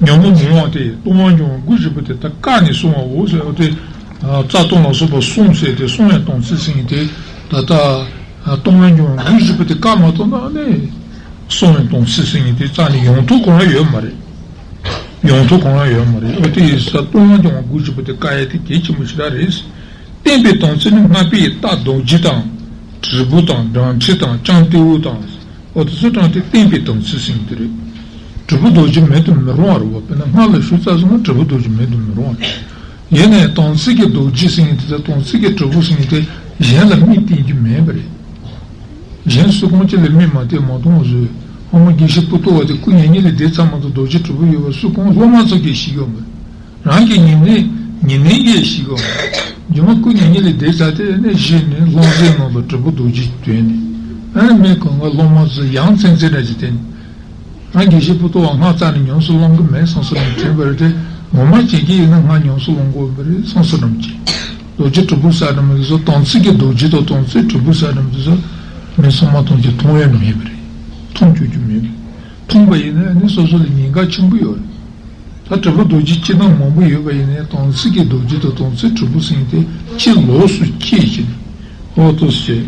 ཉོན་མོངས་མང་བ་དེ་ལྟུང་བ་འབྱུང་བ་དགུ་བཞི་པོ་དེ་ད་བཀག་ནས་སྲུང་བའོ་ཟེར་བ་དེ། རྩ་ལྟུང་ལ་སོགས་པ་གསུམ་ཟེར་ཏེ་གསུམ་ཡང་དང་ཚིག་ཟིན་དེ་ད་ལྟ་ལྟུང་བ་འབྱུང་བ་དགུ་བཞི་པོ་དེ་བཀག་མ་ཐུབ་ན་ནི་གསུམ་ཡང་དང་ཚིག་ཟིན་དེ་རྩ་ནས་ཡོང་ཐུབ་གང་ཡང་ཡོད་མ་རེད། ཡོང་ཐུབ་གང་ཡང་ཡོད་མ་རེད། འོ་དེ་ཡིན་ས་ལྟུང་བ་འབྱུང་བ་དགུ་བཞི་པོ་དེ་བཀག་ཡ་དེ་གལ་ཆེན་པོ་ཞེ་དྲག་རེད། བསྟན་པའི་དམ་ཚིག་ནི་སྔགས་པས་རྟ་རྡོ་རྗེ་དང་། དྲིལ་བུ་དང་སྦྲང་ཁྲི་དང་ལྕང་ཏེའུ་དང་། འོ་དེ་ཚོ་དྲངས་ཏེ་བསྟན་པའི་དམ་ཚིག་ཟེར་གྱི་དེ་རེད། དྲིལ་བུ་རྡོ་རྗེ་མེད་དུ་མི་རུང་བ་རེད་བ། དཔེར་ན་སྔགས་ལ་ཞུགས་ཚར་སོང་ན་དྲིལ་བུ་རྡོ་རྗེ་མེད་དུ་མི་རུང་བ་རེད། ཡིན་ནའི་དམ་ཚིག་གི་རྡོ་རྗེ་ཟེར་མཁན་དེ་དང་དམ་ཚིག་གི་དྲིལ་བུ་ཟེར་མཁན་དེ་གཞན་ལ་མིག་བསྟན་རྒྱུ་མེད་པ་རེད། གཞན་སུ་གང་ཅི་ལ་མིག་མ་བསྟན་མ་མཐོང་བཟོས། ཨ་མ་དགེ་བཤེས་པོ་ཏོ་བ་དེ་སྐུ་མྱ་ངན་ལས་འདས་ཚར་མ་ཐག་རྡོ་རྗེ་དྲིལ་བུ་ཡོད་པ་སུ་གང་སློབ་མ་ཚོ་གིས་ཤེས་ཀྱི་ཡོད་མ་རེད། རང་གི་ཉེ་གནས་ཉེ་གནས་ཀྱིས་ཤེས་ཀྱི་ཡོད་མ་རེད། རྗེ་མ་སྐུ་མྱ་ངན་ལས་འདས་ཚར་དེ་ནས་གཞི་ནས་ལྷུང་བཟེད་ནང་དུ་དྲིལ་བུ་རྡོ་རྗེ་བཏོན་ནས་ཨ་ནི་མི་གང་ག་སློབ་མ་ཚོ་ཡང་ཚན་ཚན་འདྲ་ཞིག་བསྟན། ང་དགེ་བཤེས་པོ་ཏོ་བ་སྔགས་རྩ་ནས་ཉམས་སུ་བླང་གི་མེད་བསམ་བསམ་ནས་དྲན་པ་རེད་དེ། ངོ་མ་བྱེད་ཀྱི་ཡིན་ན་སྔགས་ཉམས་སུ་བླང་དགོས་པ་རེད་བསམ་བསམ་ནས་བྱེད། རྡོ་རྗེ་དྲིལ་བུ་ཟེར་ནི་མི་དེ་ཚོ་དམ་ཚིག་གི་རྡོ་རྗེ་དང་དམ་ཚིག་དྲིལ་བུ་ཟེར་ནི་མི་དེ་ཚོ་མི་ཚང་མ་མཐོང་རྒྱུ་མཐོང་ཡ་མེད་པ་རེད། མཐོང་བཅུག་རྒྱུ་མེད་པ་རེད། མཐོང་པ་ཡིན་ན་ནི་སོ་སོ་ལ་ཉེན་ཁ་ཆེན་པོ་ཡོད་རེད། ད་དྲིལ་བུ་རྡོ་རྗེ་སྤྱིར་བཏང་མང་པོ་ཡོད་པ་ཡིན་ནའི་དམ་ཚིག་གི་རྡོ་རྗེ་དང་དམ་ཚིག་དྲིལ་བུ་ཟེར་མཁན་དེ་ཕྱི་ལོགས་སུ་སྐྱེས་ཀྱི་ནི། འོ་ཏོ་ཟེར།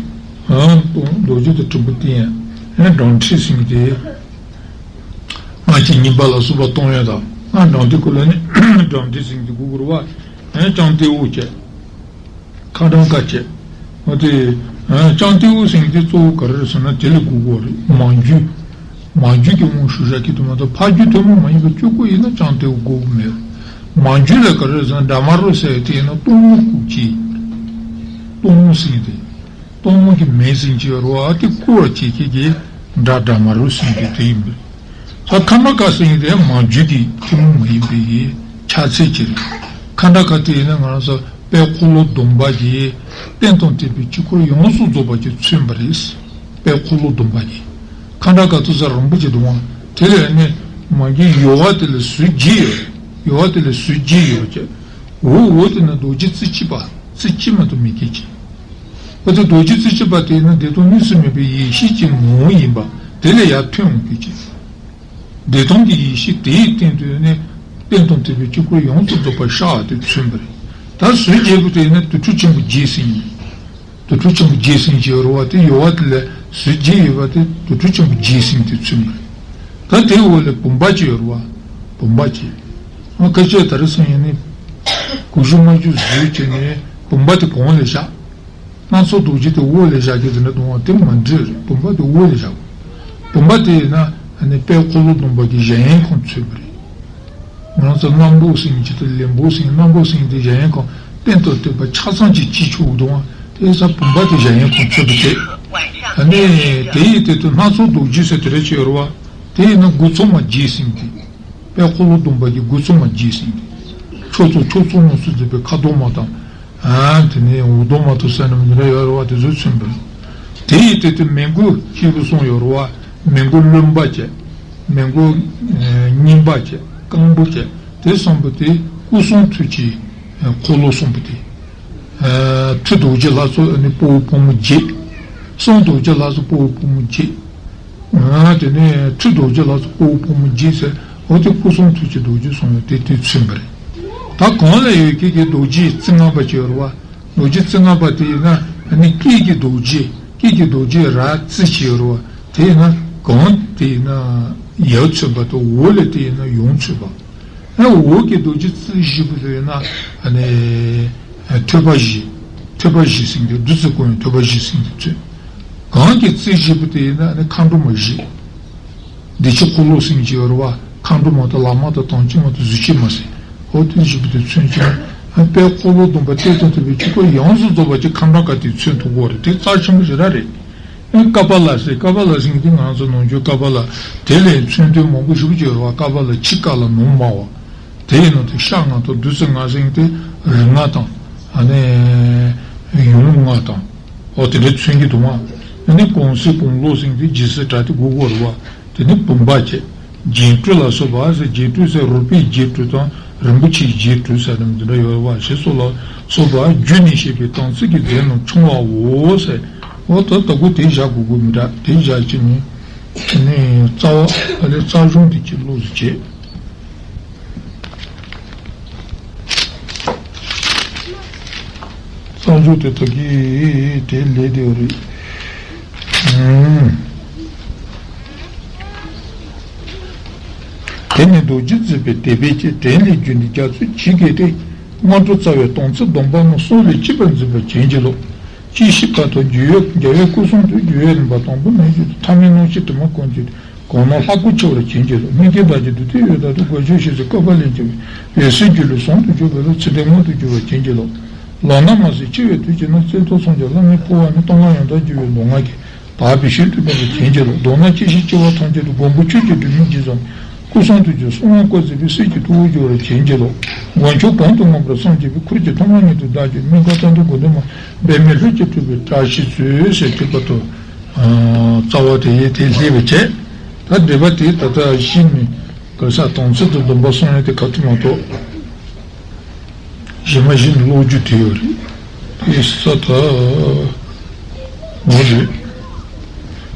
ཨང་དང་རྡོ་རྗེ་དང་དྲིལ་བུ་བསྟན་ཡ། ཨེ་སྦྲང་ཁྲི་ཟེར་མཁན་དེ། སྔགས་ཀྱི་སྙིམ་པ་ལ་སོགས་པ་གཏོང་ཡ་དང་སྔགས་སྦྲང་དེ་ཀུན་ལ་ནི་སྦྲང་དེ་ཟེར་མཁན་དེ་དགོས་ཀྱི་རེད་བ། ཨེ་ལྕང་ཏེའུ་བྱས། ཁ་སྦྲང་ཀ་བྱས། འོ་དེ། ཨེ་ལྕང་ཏེའུ་ཟེར་མཁན་དེ་གཙོ་བོ་ག་རེ་རེད་ཟེར་ན་དེ་ལ་དགོས་ཀྱི་རེད། མ་རྒྱུད། མ་རྒྱུད་ཀྱི་དབང་ཞུ་བྱ་གི་དུ་མ་གཏོགས་ཕ་རྒྱུད་ཐུན་མོང་མ་ཡིན་པ་གཅིག་པོ་ཡིན་ན་ལྕང་ཏེའུ་དགོས་ཀྱི་མེད། མ་རྒྱུད་ལ་ག་རེ་རེད་ཟེར་ན་དྲ་མ་རུ་ཟེར་དེ་ཡིན་ན་སྟོང་མོ་བཀུག་ཅིག་སྟོང་མོ་ཟེར་མཁན་དེ། སྟོང་མོ་གི་མེ་ཟེར་གྱི་ཡོད་རེད་བ། དེ་བཀུག་པར་བྱེད་མཁན་གྱི་དགྲ་དྲ་མ་རུ་ཟེར་མཁན་དེ་ཡིན་པས། ད་ཁ་འདྲ་ཀ་ཟེར་མཁན་དེ་མ་རྒྱུད་ཀྱི་ཐུན་མོང་མ་ཡིན་པའི་ཕྱག་མཚན་ཅིག་རེད། ཁ་འདྲ་ཀ་དེ་ཡིན་ན་ང་རང་ཚོ་དཔལ་འཁོར་ལོ་སྡོམ་པ་གི་རྟེན་དང་བརྟེན་པའི་དཀྱིལ་འཁོར་ཡོངས་སུ་རྫོགས་པ་ཅིག་མཚོན་པ་རེད། དཔལ་འཁོར་ལོ་སྡོམ་པ་གི་ཁ་འདྲ་ཀ་དེ་ཚོ་རིན་པོ་ཆེ་འདུག་ཨང་། དེ་ལས་ནི་མ་གི་ཡོལ་བ་དེ་ལ་ཟུར་བརྒྱད་ཡོད་རེད། ཡོལ་བ་དེ་ལ་ཟུར་བརྒྱད་ཡོད་ཅེས། འོག་འོག་དེ་ན་རྡོ་རྗེ་རྩེ་གཅིག་པ། རྩེ་གཅིག་མ་གཏོགས་མི་སྐྱེ་ཅིང་། འོ་དེ་རྡོ་རྗེ་རྩེ་གཅིག་པ་དེ་ནི་བདེ་སྟོང་གཉུག་མ་མེད་པའི་ཡེ་ཤེས་ཀྱི་ངོ་བོ་ཡིན་པ། དེ་ལས་ཡར་ཐོན་འོང་གི་ཅིག་བདེ་སྟོང་གི་ཡེ་ཤེས་དེའི་སྟེང་དུ་ནི་རྟེན་དང་བརྟེན་པའི་དཀྱིལ་འཁོར་ཡོངས་སུ་རྫོགས་པ་ཤར་བ་དེ་མཚོན་པ་རེད། ད་ཟུར་བརྒྱད་པོ་དེ་ནི་དུར་ཁྲོད་ཆེན་པོ་བརྒྱད་ཟིན་ཡིན། དུར་ཁྲོད་ཆེན་པོ་བརྒྱད་ཟིན་གྱི་ཡོད་རེད་བ། དེ་ཡོད་བ་དེ་ལས་ཟུར་བརྒྱད་ཡོད་པ་དེ་དུར་ཁྲོད་ཆེན་པོ་བརྒྱད་ཟིན་དེ་མཚོན་པ་རེད། ད་དེའི་འོག་ལ་བུམ་པ་གཅིག་ཡོད་རེད་བ། བུམ་པ་གཅིག་ཨ་ཁ་ཤས་ད་རེས་སང་ཡིན་ནི་གུ་ཤུ་མ་ཤུ་ཟུར་བྱས་ནས་བུམ་པ་དེ་གོང་ལ་བཞག་སྣ་ཚོགས་རྡོ་རྗེ་དེ་འོག་ལ་བཞག་རྒྱུ་དེ་འདྲ་འདུག་བ། དེ་མ་འགྲིག་རེད། བུམ་པ་དེ་འོག་ལ་བཞག་བུམ་པ་དེ་ཡིན་ན་ཨ་ནི་དཔལ་འཁོར་ལོ་སྡོམ་པ་གི་གཞལ་ཡས་ཁང་མཚོན་པ་རེད། ང་ཚོ་རྣམ་པར་སེམས་ཀྱི་དེ་ལེན་པོ་སེམས་རྣམ་པར་སེམས་དེ་གཞལ་ཡས་ཁང་རྟེན་དང་བརྟེན་པ་ཆ་ཚང་གཅིག་གཅིག་ཆུག་འདུག་བ། དེ་ས་བུམ་པ་དེ་གཞལ་ཡས་ཁང་མཚོན་པ་རེད། ཨ་ནི་དེ་ཡི་དེ་དུ་སྣ་ཚོགས་རྡོ་རྗེ་ཟེར་དེ་རེད་ཅེས་ཡོད་རེད་བ། དེ་ཡིན་ན་དགུ་ཚོགས་མ་བརྒྱད་སེམས་དེ། དཔལ་འཁོར་ལོ་སྡོམ་པ་གི་དགུ་ཚོགས་མ་བརྒྱད་ཟིན་ཏེ། ཕྱོགས་གཙོ་ཕྱོགས་གཙོ་མོ་སུ་འཛིན་པའི་ཁ་དོག་མ་དང་། ཨ་དེ་ནས་འུ་དོག་མ་དང་ཟེར་ནམ་འདི་འདྲ་ཡོད་རེད་བ། དེ་ཚོ་མཚོན་པ་རེད། དེ་ཡི་སྟེང་དུ་མི་མགོ་སྐྱེས་བུ་གསུམ་ཡོད་རེད་བ། མི་མགོ་རློན་པ་བཅས། མི་མགོ་ཨ་རྙིང་པ་བཅས་རྐང་པོ་བཅས་དེ་གསུམ་པོ་དེ་སྐུ་གསུང་ཐུགས་ཀྱི་ཨ་འཁོར་ལོ་གསུམ་པོ་དེ། ཨ་ཁྲི་རྡོ་རྗེ་ལྷ་ཚོགས་ཨ་ནི་དཔའ་བོ་ཕོ་མོ་བརྒྱད། གསུང་རྡོ་རྗེ་ལྷ་ཚོགས་དཔའ་བོ་ཕོ་མོ་བརྒྱད། ཨ་དེ་ནས་ཁྲི་རྡོ་རྗེ་ལྷ་ཚོགས་དཔའ་བོ་ཕོ་མོ་བརྒྱད་ཟེར། འོ་དེ་སྐུ་གསུང་ཐུགས་ཀྱི་རྡོ་རྗེ་གསུང་ཡོད་དེ་དེ་མཚོན་པ་རེད། ད་གང་ལ་ཡོད་ཀྱི་གི་རྡོ་རྗེ་རྩི་ལྔ་པ་ཅིག་ཡོད་རེད་བ། རྡོ་རྗེ་རྩི་ལྔ་པ་དེ་ཡིན་ན་ཨ་ནི་སྐད་ཀྱི་རྡོ་རྗེ། སྐད་ཀྱི་རྡོ་རྗེ་ར་རྩི་ཅིག་ཡོད་རེད་བ། དེ་ཡིན་ན་གང་དེ་ཡིན་ན་ཡར་མཚོན་པ་དང་། འོག་ལ་དེ་ཡིན་ན་ཡང་མཚོན་པ། ཨ་འོག་གི་རྡོ་རྗེ་རྩི་བཞི་པོ་དེ་ཡིན་ན་ཨ་ནི་ཐོད་པ་བཞི། ཐོད་པ་བཞི་ཟེར་གྱི་འདུག་བདུད་རྩི་བཀང་བའི་ཐོད་པ་བཞི་ཟེར་གྱི་འདུག་གང་གི་རྩི་བཞི་པོ་དེ་ཡིན་ན་ཨ་ནི་མཁའ་འགྲོ་མ་བཞི། བདེ་ཆེན་འཁོར་ལོ་ཟེར་གྱི་ཡོད་རེད་བ། མཁའ་འགྲོ་མ་དང་བླ་མ་དང་དམ་ཅན་མ་དང་གཟུགས་ཅན་མ་ཟེར། འོ་དེ་བཞི་པོ་དེ་མཚོན་གྱི་ཡིན། ཨ་དཔལ་འཁོར་ལོ་སྡོམ་པ་རྟེན་དང་བརྟེན་པའི་དཀྱིལ་འཁོར་ཡོངས་སུ་རྫོགས་པ་ཅིག་ཁམས་སྦྲང་དཀར་དེ་མཚོན་ཐུབ་ཀྱི་ཡོད་རེད། དེ་རྩ་ཆེན་པོ་ཞེ་དྲག་རེད། ཨེ་ཀ་པ་ལ་ཟེར། ཀ་པ་ལ་ཟེར་མཁན་དེ་ང་ཚོ་ནང་ཆོས་ཀ་པ་ལ་དེ་ལས་མཚོན་དོན་མང་པོ་ཞེ་པོ་ཅིག་ཡོད་རེད་བ། ཀ་པ་ལ་ཕྱི་ཀ་ལ་ནང་མ་བ། དེ་ཡིན་ནོ་དེ་ཤ་ལྔ་དང་བདུད་རྩི་ལྔ་ཟེར་མཁན་དེ་རིགས་ལྔ་དང་། ཨ་ནི་ཡུམ་ལྔ་དང་། འོ་དེ་འདྲ་མཚོན་གྱི་འདུག་མ། ཨ་ནི་གང་ཟེར་གང་ལོག་ཟེར་མཁན་དེ་རྗེས་སུ་དྲག་དེ་དགོས་ཀྱི་ཡོད་རེད་བ། དེ་ནི་བུམ་པ་བཅས། རྒྱན་སྤྲོས་ལ་སོགས་པ་ཟེར། རྒྱན་སྤྲོས་ཟེར་རོལ་པའི་རྒྱན་སྤྲོས་དང་རིན་པོ་ཆེའི་རྒྱན་སྤྲོས་ཟེར་ནི་འདི་འདྲ་ཡོད་པ་ཞེས་སོགས་ལ་སོགས་པ་བརྒྱུད་ནས་བཤད་པའི་དམ་ཚིག་གི་རྫས་རྣམས་ཕྱུང་བའོ་ཟེར། འོ་ད་ལྟ་བུ་དེ་བཞག་དགོས་ཀྱི་མི་འདྲ། དེ་བཞག་ཅིག་ནི་ནི་རྩ་བ་ཨ་ལས་རྩ་གཞུང་དེ་གཅིག་ཀློག་ཟེར་བྱས། རྩ་འཇུག་དེ་དག་གིས་དེ་ལས་དེ་རེད། དེ་ནས་རྡོ་རྗེ་བརྩིགས་པའི་དད་པས་བསྐྱེད་དྲིན་ལས་བརྒྱུད་ནས་རྒྱ་མཚོ་ཇི་སྐད་དེ། སྔོན་འགྲོ་རྩ་བའི་དམ་ཚིག་སྡོམ་པ་རྣམས་སྲོག་ལས་གཅེས་པར་འཛིན་པར་བྱིན་གྱིས་རློབས། ཅེས་ཤིས་པ་དང་རྒྱལ་བའི་རྒྱལ་བའི་སྐུ་གསུང་ཐུགས་རྒྱལ་བའི་རིམ་པ་དང་པོ་མེད་ཅིག་ཏུ་ཐ་མལ་སྣང་ཞེན་དྲི་མ་ཀུན་བཅས་ཏེ། གང་སྣང་ལྷ་སྐུར་འཆི་བར་བྱིན་གྱིས་རློབས། སྨིན་མཁན་བདག་གི་བདུད་རྩི་ཡོད་མདོག་ཏུ། སྒོ་ཕྱོགས་ཞེས་སུ་བཀོད་པ་ལེན་བྱ་བའི་འོད་གསལ་སྒྱུ་ལུས་ཟུང་དུ་འཇུག་པའི་བློ་ཚུལ་ལྡན་མངོན་དུ་གྱུར་པར་བྱིན་གྱིས་རློབས། ལག་ན་མ་གཟིགས་འཆི་བའི་དུས་ཀྱི་ནང་། བརྩེ་གདུང་ཚོམས་ཀྱི་བླ་མའི་སྤོབས་པ་ནི། གཏོང་ལམ་ཡང་དག་འགྱུར་བའི་མདོ་སྔགས་ཀྱི། དག་པའི་ཞིང་དུ་སྤེལ་བར་བྱིན་གྱིས་རློབས། མདོར་ན་སྐྱེ་ཤི་འཆི་བ་ཐམས་ཅད་དུ་མགོན་པོ་ཁྱོད་ཀྱི་སྒྲོན་མེ་རྗེས་ཙམ་སྐུ་གསུང་ཐུགས་ཀྱི་གསུང་དབང་བསྐུར་མཛད་པའི་སྲས་ཀྱི་ཐུ་བོར་འགྱུར་བར་བྱིན་གྱིས་རློབས། མགོན་མཆོག་གོང་དུ་བསྔགས་པར་བསམ་བྱས་པའི་ཁུར་གྱིས་ཐོག་མར་ཉིད་དུ་བདག་གི་སྨིན་མཁར་རྩ་མདུད་མགོ་ཐོད་མ་པདྨའི་ལྷུན་གྱིས་གྲུབ་པའི་བཀྲ་ཤིས་སྩོལ་ཟེར་དུས་བར་དུ། རྩ་བ་དེ་ཡིས་དེ་ལྷེ་བའི་བྱས། ད་འགྲེལ་པ་དེ་ད་ལྟ་གཞི་ནས་ག་ས་དམ་ཚིག་ཏུ་སྡོམ་པ་སྲུང་ཡ་དེ་ག་དུས་མ་གཏོགས། གཞན་མ་གཞི་ནས་ཀློག་རྒྱུ་དེ་ཡོད་རེད། དེ་ས་ད་འོ་རེད།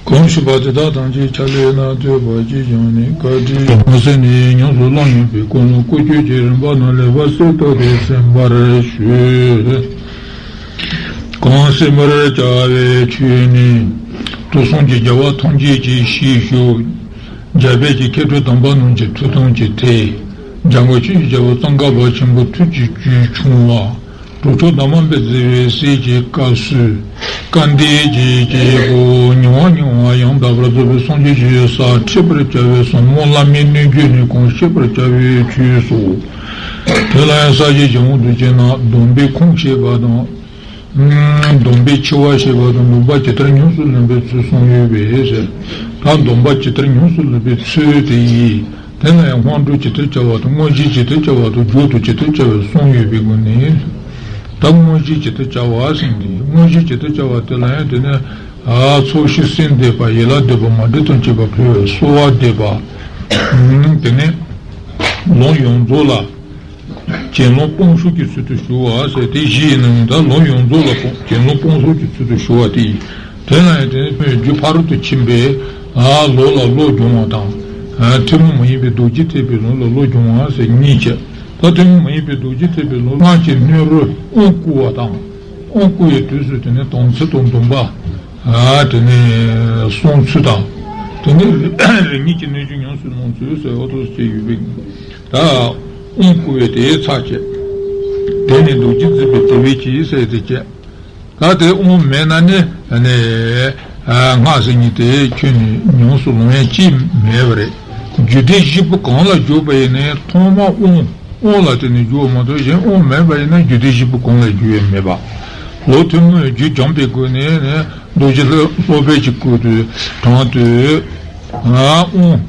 གོང་ཞུས་པ་དེ་དག་ཐམས་ཅད་ཕྱག་ལེན་ན་ལྟོས་པ་ཅིས་ཀྱང་ནི་བཀའ་དྲིན་མ་ཟད་ནས་ཉམས་སུ་བླངས་ཡོད་པའི་ཀུན་སློང་ཀུན་སྤྱོད་ཀྱི་རིམ་པ་རྣམས་ལེགས་པར་གསལ་ཐུབ་སྟེ་གསན་པར་ཞུ། གང་གསན་པར་བྱ་བའི་ཆོས་ནི། དུག་གསུམ་གྱི་རྒྱལ་བ་ཐམས་ཅད་ཀྱི་ཞལ་བཞུགས། འཇམ་དཔལ་གྱི་མཁས་གྲུབ་དམ་པ་རྣམས་ཀྱི་ཐུགས་དམ་གྱི་མཐས། འཇམ་མགོན་ཆོས་ཀྱི་རྒྱལ་པོ་ཙོང་ཁ་པ་ཆེན་པོའི་ཐུགས་ཀྱི་བཅུད་ཕྱུང་བ། གྲུབ་ཐོབ་དར་མ་སྤེལ་མཛད་པའི་སྲས་ཀྱི་བཀའ་སྲོལ། བཀའ་འདི་ཀྱི་སྐྱེས་བུ་མྱུར་བ་མྱུར་བ་ཡང་དག་པར་རྫོགས་པའི་སངས་རྒྱས་ཀྱི་ས་ཁྲིད་པར་བྱ་བའི་ཟབ་མོ་བླ་མའི་སྣོད་བཅུད་ནི་གང་ཤེས་པར་བྱ་བའི་ཆོས་སོ། དེ་ལ་ཡང་ས་གཞི་ཆེན་པོ་འདི་ཅན་ན་སྡོམ་པའི་ཁུངས་བཤད་པ་དང་། སྡོམ་པའི་ཆེ་བ་བཤད་པ་དང་སྡོམ་པ་ཇི་ལྟར་ཉམས་སུ་ལེན་པའི་ཚུལ་གསུངས་ཡོད་པས་ཟེར། ད་སྡོམ་པ་ཇི་ལྟར་ཉམས་སུ་ལེན་པའི་ཚུལ་དེ་ཡིས། དེ་ལ་ཡང་སྔོན་འགྲོ་ཇི་ལྟར་བྱ་བ་དང་དངོས་གཞི་ཇི་ལྟར་བྱ་བ་དང་མཇུག་ཏུ་ཇི་ལྟར་བྱ་བའི་གསུངས་ཡོད་པའི་སྒོ་ནས། ད་དངོས་གཞི་ཇི་ལྟར་བྱ་བ་ཟེར་དེ་དངོས་གཞི་ཇི་ལྟར་བྱ་བ་དེ་ལ་ཡང་དེ་ནས་ཚོགས་ཞིང་སེམས་བདེ་བ་ཡན་ལག་བདེ་བ་མ་འདྲིས་དང་བཅས་པ་ཕུལ་བའི་གསོལ་བ་འདེབས་པ། དེ་ནས་ལམ་ཡོངས་རྫོགས་ལ། གྱེན་ལོག་སྤོང་ཤུགས་ཀྱི་ཚུལ་དུ་ཞུ་བ་ཟེར་དེ་བཞི་ཡིན་ནའང་ད་ལམ་ཡོངས་རྫོགས་ལ་སྤོང་གྱེན་ལོག་སྤོང་ཤུགས་ཀྱི་ཚུལ་དུ་ཞུ་བ་དེ་ཡིན། དེ་ལ་ཡང་དེ་ནས་རྒྱུ་ཕ་རོལ་ཏུ་ཕྱིན་པའི་ ལོ་ལ་བློ་སྦྱོང་བ་དང་། ཐུན་མོང་མ་ཡིན་པའི་རྡོ་རྗེ་ཐེག་པའི་ལུགས་ལ་བློ་སྦྱོང་བ་ཟེར་གཉིས་བྱས། ད་ཐུན་མོང་མ་ཡིན་པའི་རྡོ་རྗེ་ཐེག་པའི་ལུགས་སྔགས་ཀྱི་སྣོད་རུ་དབང་བསྐུར་བ་དང་། དབང་བསྐུར་བའི་དུས་སུ་དེ་ནས་དམ་ཚིག་དང་སྡོམ་པ། དེ་ནས་བསྲུང་ཚུལ་དང་། དེ་ནས་རིམ་གཉིས་ཀྱི་སྣོད་བཅུད་ཉམས་སུ་བླང་ཚུལ་ཟེར་བ་ཐོག་བཅས་ཡོད་པས། ད་དབང་བསྐུར་བའི་དེའི་ཚར་བཅད། དེ་ནས་རྡོ་རྗེ་འཛིན་པའི་དེ་བས་ཀྱིས་ཟེར་དེ་བཅད། ད་དེ་དབང་མེད་ན་ནི་ནི་སྔགས་ཟེར་མཁན་དེ་ཁྱོན་ནས་ཉམས་སུ་ལོངས་ཡ་ཅིག་མེད་པ་རེད། རྒྱུད་སྡེ་བཞི་པོ་གང་ལ་འཇུག་པ་ཡིན་ནའི་ཐོག་མ་དབང་དབང་ལ་བརྟེན་ནས་འཇུག་པ་མ་གཏོགས་གཞན་དབང་མེད་པ་ཡིན་ན་རྒྱུད་སྡེ་བཞི་པོ་གང་ལ་འཇུག་ཡ་མེད་པ། ལོ་ཐུན་མོང་རྒྱུད་སྦྱངས་པའི་སྒོ་ནས་ནི་རྡོ་རྗེ་སློབ་དཔོན་གྱི་སྐུ་དུས་དྲང་དུས་དབང་།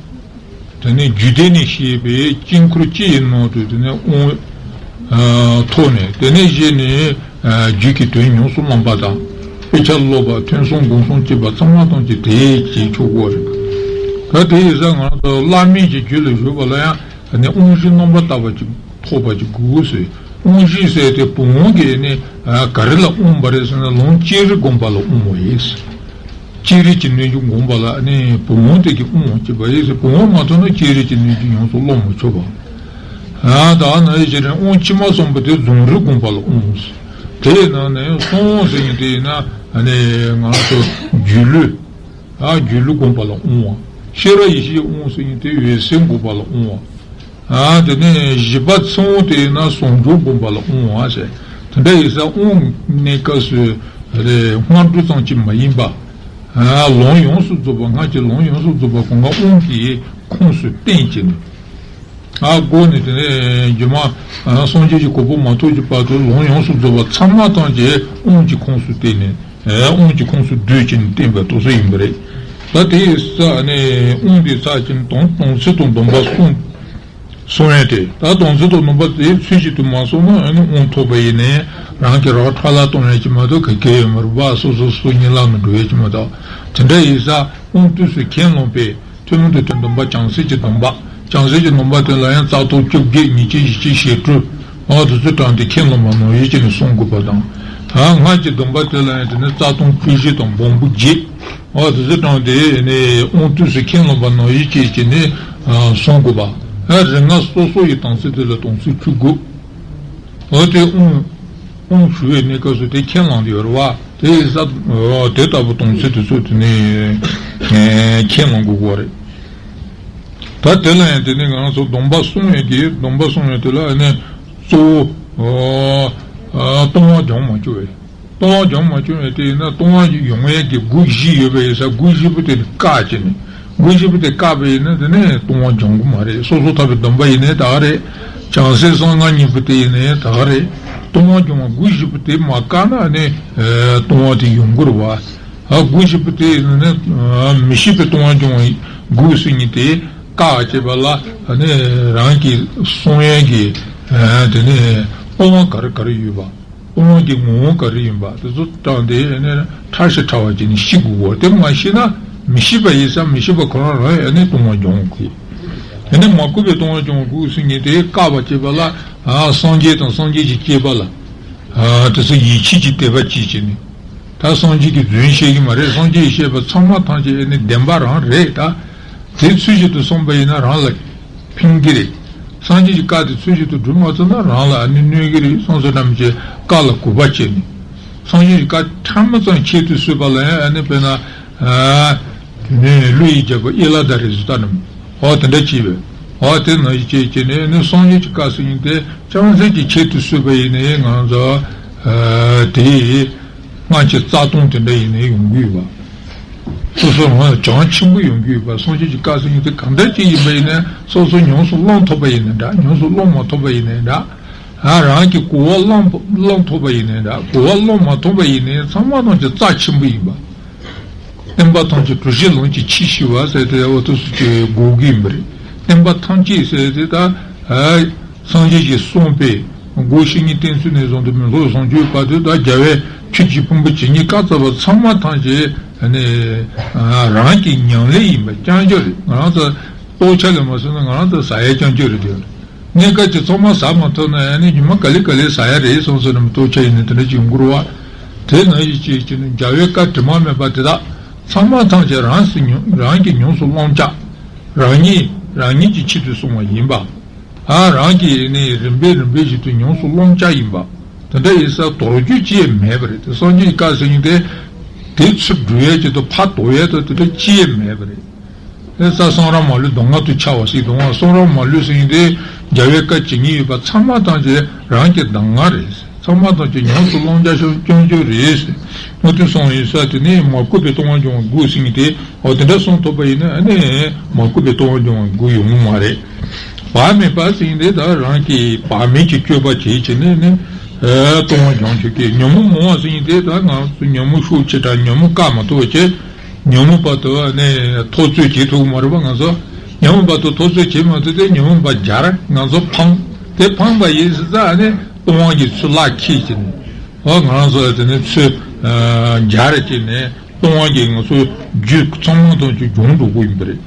དེ་ནས་རྒྱུད་སྡེ་ནས་བཤད་པའི་དཀྱིལ་འཁོར་སྤྱི་ཡི་ནང་དུ་དེ་ནས་དབང་ཐོག་ནས་དེ་ནས་བཞེས་ནས་རྒྱུད་ཀྱི་དོན་ཉམས་སུ་བླངས་པ་དང་། དཔེ་ཆ་ཀློག་པ་ཐོས་བསམ་སྒོམ་གསུམ་བྱེད་པ་ཚང་མ་ཐམས་ཅད་དེ་བྱེད་ཆོག་གོ་རེད། ད་དེ་ཡིན་ཙང་ང་ཚོ་བླ་མེད་ཀྱི་རྒྱུད་ལ་བཞུགས་པ་ལ་ཡང་དེ་ནས་དབང་བཞི་རྣམ་པར་དག་པ་ཅིག་ཐོབ་པ་ཅིག་དགོས་ཟེར། དབང་བཞི་ཟེར་དེ་བུམ་དབང་གི་ནི་ག་རེ་ལ་དབང་བ་རེད་ཟེར་ན་ལམ་སྤྱན་རས་བསྒོམ་པ་ལ་དབང་བ་ཡིན། སྤྱན་རས་ཀྱི་སྣོད་བཅུད་བསྒོམ་པ་ལ་ནི་བུམ་དབང་དེ་གི་དབང་བ་བྱེད་པ་ཡིན་ཟེར། བུམ་དབང་མ་ཐོབ་ན་སྤྱན་རས་ཀྱི་སྣོད་བཅུད་ཡོངས་སུ་བླང་མི་ཆོག་པ། ཨ་ད་ནི་ཞེས་དབང་ཕྱི་མ་གསུམ་པོ་དེ་རྫོང་རིམ་བསྒོམ་པ་ལ་དབང་བ་ཟེར། དེ་ཡིན་ན་ནི་གསང་དབང་ཟེར་མཁན་དེ་ཡིན་ན་ནི་ང་ཚོ་སྒྱུ་ལུས། ཨ་སྒྱུ་ལུས་བསྒོམ་པ་ལ་དབང་བ། ཤེས་རབ་ཡེ་ཤེས་དབང་ཟེར་མཁན་དེ་འོད་གསལ་བསྒོམ་པ་ལ་དབང་བ། ཨ་དེ་ནས་བཞི་པ་ཚིག་དབང་དེ་ཡིན་ན་ཟུང་འཇུག་བསྒོམ་པ་ལ་དབང་བ་ཟེར། དེ་འདྲ་ཡིན་ཙང་དབང་གནས་སྐབས་སུ་རེ་སྔགས་འབྲུ་ཙམ་གྱིས་མ་ཡིན་པ། ཨ་ལམ་ཡོངས་སུ་རྫོགས་པ་སྔགས་ཀྱི་ལམ་ཡོངས་སུ་རྫོགས་པ་གང་ག་དབང་གི་ཁོངས་སུ་བསྟན་བྱས་ནས། ཨ་སྒོ་ནས་དེ་ནས་རྒྱུ་མ་སངས་རྒྱས་ཀྱི་གོ་འཕང་མ་ཐོབ་ཀྱི་བར་དུ་ལམ་ཡོངས་སུ་རྫོགས་པ་ཚང་མ་ཐམས་ཅད་དབང་གི་ཁོངས་སུ་བསྟན་ནས། དབང་གི་ཁོངས་སུ་བསྡུས་ཀྱིན་བསྟན་པ་དེ་ཚོ་ཡིན་པ་རེད། ད་དེའི་ས་ནས་དབང་དེ་ཚར་གྱིན་དང་དམ་ཚིག་དང་སྡོམ་པ་སྲུང་། སྲུང་ཡས་དེ་ད་དམ་ཚིག་དང་སྡོམ་པ་དེ་ཚུལ་བཞིན་དུ་མ་སྲུང་ན་ཨ་ནི་དབང་ཐོབ་པ་ཡིན་ནའི་རང་གི་རང་ཁྲག་ལ་གཏོང་ཡས་ཀྱི་མ་གཏོགས་ག་གེ་ཡོད་མ་རེད་པ། སོ་སོ་སོ་གཉིད་ལམ་ནས་འགྲོ་ཡས་ཀྱི་མ་གཏོགས། དེ་འདྲ་ཡིན་ཙང་དབང་དུས་སུ་ཁས་བླངས་པས། ཐུན་མོང་དུ་སྡོམ་པ་བྱང་སེམས་ཀྱི་སྡོམ་པ། བྱང་སེམས་ཀྱི་སྡོམ་པ་དེ་ལ་ཡང་རྩ་ཐོག་བཅོ་བརྒྱད་ཉེར་གཅིག་བཞི་བཅུ་ཞེ་དྲུག་འོ་དེ་ཚོ་དྲངས་ཏེ་ཁས་བླངས་པ་ནང་བཞིན་བྱས་ནས་སྲུང་དགོས་པ་དང་། ད་སྔགས་ཀྱི་སྡོམ་པ་དེ་ལ་ཡང་དེ་ནི་རྩ་ལྟུང་བཅུ་བཞི་དང་སྦོམ་པོ་བརྒྱད། འོ་དེ་ཚོ་དྲངས་ཏེ་ནི་དབང་དུས་སུ་ཁས་བླངས་པ་ནང་བཞིན་བྱས་བྱས་ནས་སྲུང་དགོས་པ། རིགས་ལྔ་སོ་སོ་ཡི་དམ་ཚིག་དེ་ལ་དམ་ཚིག་བཅུ་དགུ། འོ་དེ་དབང་དབང་ཞུ་བའི་གནས་སྐབས་སུ་དེ་ཁས་བླངས་ཡོད་རེད་བ། དེ་ཡིན་ཙང་དེ་ལྟ་བུ་དམ་ཚིག་དེ་ཚོ་དེ་ནི་ཁས་བླངས་དགོས་ཀྱི་རེད། ད་དེ་ལ་ཡང་དེ་ནི་ང་ཚོ་སྡོམ་པ་སྲུང་ཡས་ཀྱི་སྡོམ་པ་སྲུང་ཡས་དེ་ལ་ནི་གཙོ་བོ་ལྟུང་བ་སྦྱོང་མ་བཅུག་པས། ལྟུང་བ་སྦྱོང་མ་བཅུག་པས་དེ་ཡིན་ན་ལྟུང་བ་ཡོང་ཡས་ཀྱི་སྒོ་བཞི་ཡོད་པ་ཡིན་ཙང་སྒོ་བཞི་པོ་དེ་ནི་བཀག་བྱས་ནས། སྒོ་བཞི་པོ་དེ་བཀག་པ་ཡིན་ན་དེ་ནས་ལྟུང་བ་འབྱུང་གི་མ་རེད། སོ་སོ་ཐར་པའི་སྡོམ་པ་ཡིན་ནའི་ད་ག་རེད། བྱང་སེམས་གསང་སྔགས་གཉིས་པོ་དེ་ཡིན་ནའི་ད་ག་རེད། ལྟུང་བ་འབྱུང་བ་སྒོ་བཞི་པོ་དེ་མ་བཀག་ན་ནི་ལྟུང་བ་དེ་ཡོང་གི་རེད་བ། ཨ་སྒོ་བཞི་པོ་དེ་ཡིན་ནའི་མི་ཤེས་པའི་ལྟུང་བ་འབྱུང་བ་སྒོ་ཟེར་མཁན་དེ་བཀག་བྱས་པ་ལ་ནི་རང་གི་གསང་ཡས་ཀྱི་དེ་ནས་ལྟུང་བ་ག་རེ་ག་རེ་ཡོད་པ། ལྟུང་བ་གི་ངོ་བོ་ག་རེ་ཡིན་པ་དེ་ཚོ་དྲངས་ཏེ་ནི་ཕྲ་ཞིང་ཕྲ་བ་བྱས་ནས་ཤེས་དགོས་པ་དེ་མ་ཤེས་ན་མི་ཤེས་པ་ཡིན་ཙང་མི་ཤེས་པ་ཁོ་རང་རང་ཡང་ནི་ལྟུང་བ་འབྱུང་དགོས། ཡང་ནི་མ་གོས་པའི་ལྟུང་བ་འབྱུང་དགོས་ཟེར་མཁན་དེ་བཀག་པ་བྱས་པ་ལ་སངས་རྒྱས་དང་སངས་རྒྱས་ཀྱི་བསྐྱེད་པ་ལ་དེ་ཚོ་ཡིད་ཆེས་ཀྱི་དད་པ་བྱེད་བྱས་ནས། ད་སངས་རྒྱས་ཀྱིས་རྫུན་བཤད་ཀྱི་མ་རེད། སངས་རྒྱས་ཀྱིས་བཤད་པ་ཚང་མ་ཐམས་ཅད་ནི་བདེན་པ་རང་རེད་ད། དེ་ཚུལ་བཞིན་དུ་སོང་པ་ཡིན་ན་རང་ལ་ཕན་གྱི་རེད། སངས་རྒྱས་ཀྱི་བཀའ་དེ་ཚུལ་བཞིན་དུ་སྒྲུབ་མ་ཐུབ་ན་རང་ལ་ཨ་ནི་གནོད་ཀྱི་རེད། སོང་ཙང་ནམ་ཅིག་བཀའ་ལ་གུས་པ་བྱས་ནས། སངས་རྒྱས་ཀྱི་བཀའ་ཕྲ་མོ་ཙམ་ཁྱད་དུ་གསོད་པ་ལ་ཡང་ཨ་ནི་དཔེར་ན། དེ་ནས་ཀླུ་ཡི་རྒྱལ་པོ་ཨེ་ལ་ད་རེ་ཟུ་ལྟ་རྣམས་འོ་དེ་འདྲ་བྱས་པས། འོ་དེ་ནང་བཞིན་བྱས་བྱས་ནས་ནི་སངས་རྒྱས་ཀྱི་བཀའ་ཟེར་མཁན་དེ་ཅང་ཟད་ཀྱི་ཁྱད་དུ་གསོད་པ་ཡིན་ནའི་ང་ཚོ་དེ་སྔགས་ཀྱི་རྩ་ལྟུང་དེ་འདྲ་ཡིན་ནའི་ཡོང་གི་ཡོད་པ། སོ་སོ་རང་ལ་གྱང་ཆེན་པོ་ཡོང་གི་ཡོད་པ། སངས་རྒྱས་ཀྱི་བཀའ་ཟེར་མཁན་དེ་གང་འདྲ་ཅིག་ཡིན་པ་ཡིན་ནའི་སོ་སོ་ཉམས་སུ་བླང་ཐུབ་པ་ཡིན་ནའི་འདྲ། ཉམས་སུ་བླང་མ་ཐུབ་པ་ཡིན་ནའི་འདྲ། ཨ་རང་གིས་གོ་བ་བླངས་བླངས་ཐུབ་པ་ཡིན་ནའི་འདྲ། གོ་བ་བླངས་མ་ཐུབ་པ་ཡིན་ནའི་ཚང་མ་ཐམས་ཅད་རྩ་ཆེན་པོ་ཡིན་པ། བསྟན་པ་ཐམས་ཅད་གྲུ་བཞི་ལམ་གྱི་ཆེད་ཞུ་བ་ཟེར་དེ་འོ་དེ་ཚོ་གི་གོ་གི་ཡིན་པ་རེད། བསྟན་པ་ཐམས་ཅད་ཟེར་དེ་ད་ཨ་སངས་རྒྱས་ཀྱིས་གསུངས་པའི་སྒོ་བཤེས་གཉེན་བསྟེན་ཚུལ་ནས་བཟུང་སྟེ་མི་ལྷོད་ཟུང་འཇུག་བར་དུ་ད་རྒྱལ་བའི་ཆོས་ཀྱི་ཕུང་པོ་ཇི་སྙེད་བཀའ་སྩལ་པ་ཚང་མ་ཐམས་ཅད་ནི་རང་གི་ཉམས་ལེན་ཡིན་པ་རྐྱང་རྐྱང་རེད། ང་རང་ཚོ་རྟོགས་ཆ་ལས་མ་སོང་ན་ང་རང་ཚོ་ཟ་ཡ་རྐྱང་རྐྱང་རེད་དེ། གནས་སྐབས་ཀྱི་ཚང་མ་ཟ་མ་ཐུབ་ན་ཡང་ནི་ཉི་མ་ག་ལེ་ག་ལེ་ཟ་ཡ་རེད་སོང་ཟེར་ནས་རྟོགས་ཆ་ཡིན་ནི་དེ་འདྲ་ཅིག་ཡོང་གི་རེད་བ། དེ་ནང་བཞིན་བྱས་བྱས་ནས་རྒྱལ་བའི་བཀའ་དྲི་མ་མེད་པ་དེ་དག་ ཚང་མ་ཐམས་ཅད་རང་སུ་ཉོ་རང་གི་ཉམས་སུ་བླང་བྱ། རང་ཉིད་རང་ཉིད་ཀྱི་ཆེད་དུ་གསུངས་པ་ཡིན་པ། ཨ་རང་གི་ནི་རིམ་པས་རིམ་པས་བཞིན་དུ་ཉམས་སུ་བླང་བྱ་ཡིན་པ། དེ་འདྲ་ཡིན་ས་དོར་རྒྱུ་ཅི་ཡང་མེད་པ་རེད། དེ་སངས་རྒྱས་ཀྱི་བཀའ་ཟེར་མཁན་དེ་དེ་ཚུར་སྒྲུབ་ཡས་ཀྱི་དང་ཕར་དོར་ཡས་དང་དེ་འདྲ་ཅི་ཡང་མེད་པ་རེད། ཨེ་ས་གསུང་རབ་མ་ལུས་གདམས་ངག་ཏུ་འཆར་བ་ཞིག་དང་། གསུང་རབ་མ་ལུས་ཟེར་མཁན་དེ་རྒྱལ་བའི་བཀའ་ཇི་སྙེད་ཡོད་པ་ཚང་མ་ཐམས་ཅད་རང་གི་གདམས་ངག་རེད། ཚང་མ་ཐམས་ཅད་ཉམས་སུ་བླང་བྱ་ཞིག་སྐྱོན་བརྗོད་རེད། སྔོན་དུ་སོང་ཡིན་ས་དེ་ནི་མ་བསྐུར་བའི་ལྟུང་བ་སྦྱོང་བ་དགུ་ཟེར་མཁན་དེ། འོ་དེ་འདྲ་གསུངས་ཐུབ་པ་ཡིན་ན་ཨ་ནི་མ་བསྐུར་བའི་ལྟུང་བ་སྦྱོང་བ་དགུ་ཡོང་གི་མ་རེད། བག་མེད་པ་ཟེར་མཁན་དེ་ད་རང་གིས་བག་མེད་ཀྱི་སྤྱོད་པ་བྱེད་བྱས་ནས་ནི་ལྟུང་བ་སྦྱོང་བྱེད་ཀྱི། ཉོན་མོངས་མང་བ་ཟེར་མཁན་དེ་ད་ང་ཚོ་ཉོན་མོངས་ཤུགས་ཆེ་དྲགས་ཉོན་མོངས་བཀག་མ་ཐུབ་པ་བྱས། ཉོན་མོངས་བར་དུ་ནས་འཐབ་རྩོད་བྱེད་ཐུབ་ཀྱི་མ་རེད་པ། ང་ཚོ་ཉོན་མོངས་བར་དུ་འཐབ་རྩོད་བྱེད་མ་ཐུབ་དུས་ཉོན་མོངས་པ་འབྱར། ང་ཚོ་འཕངས། དེ་འཕངས་པ་ཡིན་ཟེར་ཙང་ནས་ལྟུང་བ་གི་ཚུལ་ལ་འཁྱེར་བྱས་ནས། ཨོ་ང་རང་ཚོ་དེ་ནས་ཚུར་འབྱར་བྱས་ནས་ལྟུང་བ་གི་ང་ཚོ་རྒྱུ་ཚང་མ་དང་ཅིག་སྦྱོང་འགྲོ་དགོས་ཡིན་པ་རེད།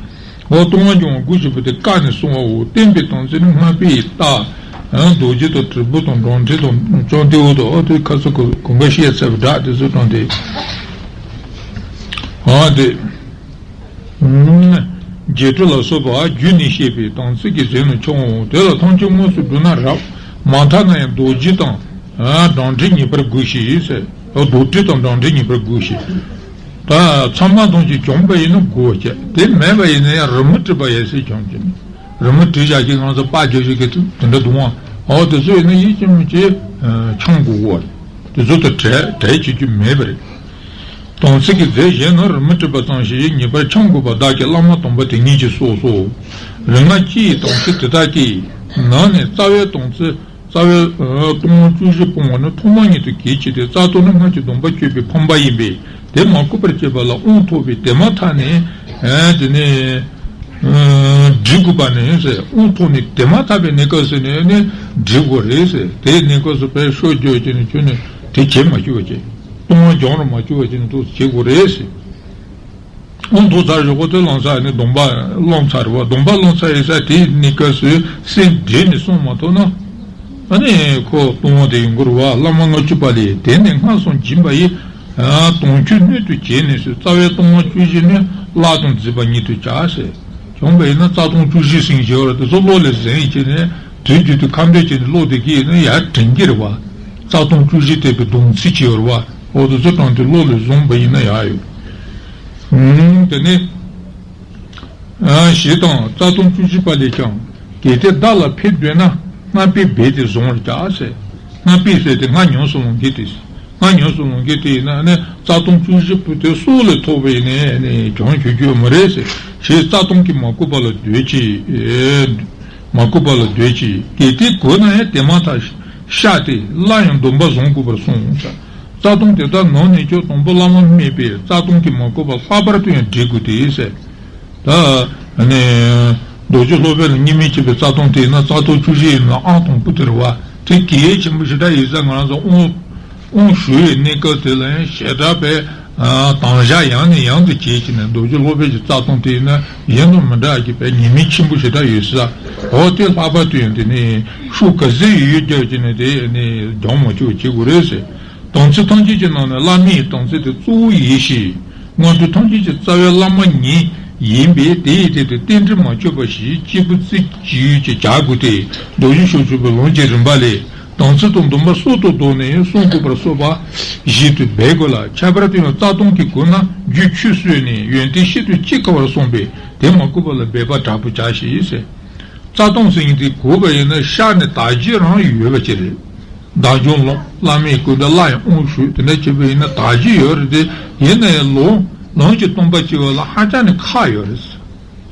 འོ་ལྟུང་བ་སྦྱོང་བ་དགུ་ཞེས་པ་དེ་བཀའ་ནས་གསུངས་པའོ། བསྟན་པའི་དམ་ཚིག་ནི་སྔགས་པས་བརྟག། རྡོ་རྗེ་དང་དྲིལ་བུ་དང་འབྲོང་ཁྲི་དང་ཅོང་ཏེའུ་དང་། ཨོ་དེ་ཁ་ཚ་གོ་གོང་ཁ་བཤད་ཚར་བ་འདྲ། དེ་ཚོ་དྲངས་ཏེ། ཨ་དེ། རྗེས་གྲོལ་ལ་སོགས་པ་རྒྱུད་ནས་བཤད་པའི་དམ་ཚིག་གི་རྫས་རྣམས་ཆུང་ངུའོ། དེ་ལ་ཐམས་ཅད་དངོས་སུ་བསྒྲུབ་ན་རབ། མ་མཐའ་ན་ཡང་རྡོ་རྗེ་དང་། ཨ་འབྲོང་ཁྲི་ངེས་པར་དགོས་ཤིང་ཟེར། རྡོར་དྲིལ་དང་འབྲོང་ཁྲི་ངེས་པར་དགོས་ཤིང་། ད་ཚང་མ་ཐམས་ཅད་བྱུང་བ་ཡིན་ན་དགོས་བྱས། དེ་མེད་པ་ཡིན་ན་ཡང་རི་མོ་བྲིས་པ་ཡིན་ཟེར་བྱུང་གི་མེད། རི་མོ་བྲིས་བཞག་གི་ང་ཚོ་པར་རྒྱབ་བཞག་གི་དེ་འདྲ་འདུག་ཨང་། འོ་དེ་ཚོ་ཡིན་ན་ཡིད་ཀྱི་མི་བྱེད། འཆང་དགོས་པ་རེད། དེ་ཚོ་དང་བྲལ་བྲལ་བྱེད་རྒྱུ་མེད་པ་རེད། དམ་ཚིག་གི་རྫས་གཞན་ནི་རི་མོ་བྲིས་པ་ཙམ་ཞིག་ངེས་པར་འཆང་དགོས་པ་བདག་གི་བླ་མ་དམ་པ་དེ་ཉིད་ཀྱིས་གསུངས་སོ། རིག་སྔགས་སྤྱི་ཡི་དམ་ཚིག་དེ་དག་གི་ནང་ནས་རྩ་བའི་དམ་ཚིག་རྩ་བའི་ལྟུང་བ་བཅུ་བཞི་སྤོང་བ་ནི་ཐོག་མ་ཉིད་དུ་གལ་ཆེ་སྟེ། རྩ་ལྟུང་ནི་སྔགས་ཀྱི་སྡོམ་པ་གཅོད་པའི་ཕམ་པ་ཡིན་པས། དེ་མ་བསྐུར་བར་བྱས་པ་ལ་དབང་ཐོབ་པའི་དེ་མ་ཐག་ནས་དེ་ནས་སྒྲིབ་དགོས་པ་ནི་ཟེར། དབང་ཐོབ་ནས་དེ་མ་ཐག་པའི་གནས་སྐབས་སུ་ནས་ནི་སྒྲིབ་དགོས་རེད་ཟེར། དེའི་གནས་སྐབས་སུ་བས་ཤོ་བརྗོད་ཀྱི་ནི་ཁྱོད་ནི་དེ་བྱེད་མ་བཅུག་པ་བྱེད། ལྟུང་བ་སྦྱོང་རུ་མ་བཅུག་པ་བྱེད་ནི་འདུག་བྱེད་དགོས་རེད་ཟེར། དབང་ཐོབ་ཚར་ཞོག་གོ་དེ་ལང་ཚ་ནི་སྡོམ་པ་བླངས་ཚར་བ། སྡོམ་པ་བླངས་ཚར་ཡིན་ས་དེའི་གནས་སྐབས་སུ་སེམས་བྲལ་ནས་བསྲུང་མ་ཐུབ་ན། ཨ་ནི་ཁོ་ལྟུང་བ་དེ་ཡོང་གི་རེད་བ། བླ་མ་ལྔ་བཅུ་པ་ལས་དེ་ནས་སྔར་སོང་སྦྱིན་པ་ཡི་དོན་ཆོས་སྣོད་དུ་བྱས་ནས་སུ་རྩ་བའི་ལྟུང་བ་བཅུ་བཞི་ནི་བརླག་དང་བརྫིས་པ་ཉིད་དུ་བྱ་ཟེར། བྱུང་བ་ཡིན་ན་རྩ་ལྟུང་བཅུ་བཞི་ཟིན་བྱས་པ་དེ་ཚོ་བློ་ལ་ཟིན་བྱས་ནས་དུས་རྒྱུན་དུ་ཁ་འདོན་བྱས་ནས་ཀློག་བསྡད་ཀྱི་ཡིན་ན་ཡར་དྲན་གྱི་རེད་བ། རྩ་ལྟུང་བཅུ་བཞི་དེ་པའི་སྡོམ་ཚིག་ཅིག་ཡོད་རེད་བ། འོ་དེ་ཚོ་དྲངས་ཏེ་བློ་ལ་བཟུང་བ་ཡིན་ན་ཡག་ཡོད། ཨུམ། དེ་ནས། ཨ་ཞེས་དང་རྩ་ལྟུང་བཅུ་བཞི་པ་ལས་ཀྱང་། གལ་ཏེ་བདག་ལ་ཕེབས་འདོད་ན། སྔགས་པས་སྦས་ཏེ་བཟུང་བར་བྱ་ཟེར། སྔགས་པས་ཟེར་ཏེ་སྔགས་ཉམས་སུ་ལེན་མཁན་དེ། སྔགས་ཉམས་སུ་ལེན་མཁན་དེ་ཡིན་ན་ནི་རྩ་ལྟུང་བཅུ་བཞི་པོ་དེ་སྲོག་ལས་ཐོག་པ་ཡིན་ནའི་ནི་གྱོང་གྱོད་རྒྱུ་མ་རེད་ཟེར། ཞེས་རྩ་ལྟུང་གིས་མ་གོས་པ་ལ་འདོད་ཅི། མ་གོས་པ་ལ་འདོད་ཅི། གལ་ཏེ་གོས་ན་ཡང་དེ་མ་ཐག་བཤགས་ཏེ་སླར་ཡང་སྡོམ་པ་བཟུང་དགོས་པར་གསུངས། རྩ་ལྟུང་དེ་དག་ནང་ནས་ཀྱང་དང་པོ་བླ་མ་སྨད་པས་རྩ་ལྟུང་གིས་མ་གོས་པ་ལྷག་པར་དུ་ཡང་འདྲི་དགོས་ཏེ་ཟེར། ད་ནི་རྡོ་རྗེ་སློབ་དཔོན་ལ་བསྙེན་མེད་བྱེད་པའི་རྩ་ལྟུང་དེ་ཡིན་ན་རྩ་ལྟུང་བཅུ་བཞི་ཡིན་ན་ཨང་དང་པོ་དེ་རེད་བ། དེ་གལ་ཆེན་པོ་ཞེ་དྲག་ཡིན་ཙང་ང་རང་ཚོ་དབང་དབང་ཞུ་བའི་གནས་སྐབས་དེ་ལ་ཡང་ཞེ་དྲག་པའི་དང་བཞག་ཡང་ནས་ཡང་དུ་བྱེད་ཀྱི་ནས་རྡོ་རྗེ་སློབ་དཔོན་གྱི་རྩ་ལྟུང་དེ་ཡིན་ན་གཞན་དང་མི་འདྲ་གི་པའི་ཉེས་དམིགས་ཆེན་པོ་ཞེ་དྲག་ཡོད་ས། འོ་དེ་ལྷག་པར་དུ་ཡང་དེ་ནི་ཤུགས་ག་ཚོད་ཡོད་ཡོད་རྒྱབ་ཀྱི་ནས་དེ་ནི་སྦྱོང་མ་བཅུག་བྱེད་དགོས་རེད་ཟེར། དམ་ཚིག་ཐམས་ཅད་ཀྱི་ནང་ནས་བླ་མའི་དམ་ཚིག་དེ་གཙོ་བོ་ཡིན་ཞིང་། སྔོན་འགྲོ་ཐམས་ཅད་ཀྱི་རྩ་བའི་བླ་མ་ཉིད་ཡིན་པས་དེ་ཡི་སྟེང་དུ་རྟེན་འབྲེལ་མ་གཅོད་པ་ཞིག་གཅིག་པུ་རྩེ་གཅིག་ཡུལ་གྱིས་བྱ་དགོས་ཏེ། རྡོ་རྗེ་ཤུགས་ཆུང་པོའི་ལུང་གི་རིམ་པ་ལས། དམ་ཚིག་དང་སྡོམ་པ་སྲོག་ཏུ་བསྡོས་ནས་བསྲུང་དགོས་པར་གསུངས་པ་བཞིན་དུ་འབད་དགོས་ལ། ཁྱད་པར་དུ་ཡང་རྩ་ལྟུང་གིས་གོས་ན་རྒྱུ་ཆོས་གསོས་ནས་ཡོན་ཏན་ཤིན་ཏུ་ལྕི་དཀའ་བར་གསུངས་པས་དེ་མ་གོས་པ་ལ་འབད་པ་དྲག་པོ་བྱ་ཞེས་ཟེར། རྩ་ལྟུང་ཟེར་མཁན་དེ་གོས་པ་ཡིན་ན་ཤ་ནས་དག་བྱེད་རང་ཡོད་པ་ཅིག་རེད། བདག་སྐྱོང་ལོངས་བླ་མའི་སྐུ་འདྲ་སླར་ཡང་དབང་ཞུས་དེ་འདྲ་བྱས་པ་ཡིན་ན་དག་བྱེད་ཡོད་རེད་དེ། ཡིན་ན་ཡང་ལོངས་ལོངས་ཀྱི་སྟོན་པ་སྐྱེ་བ་ལ་ཧ་ཅང་ནས་ཁག་ཡོད་རེད།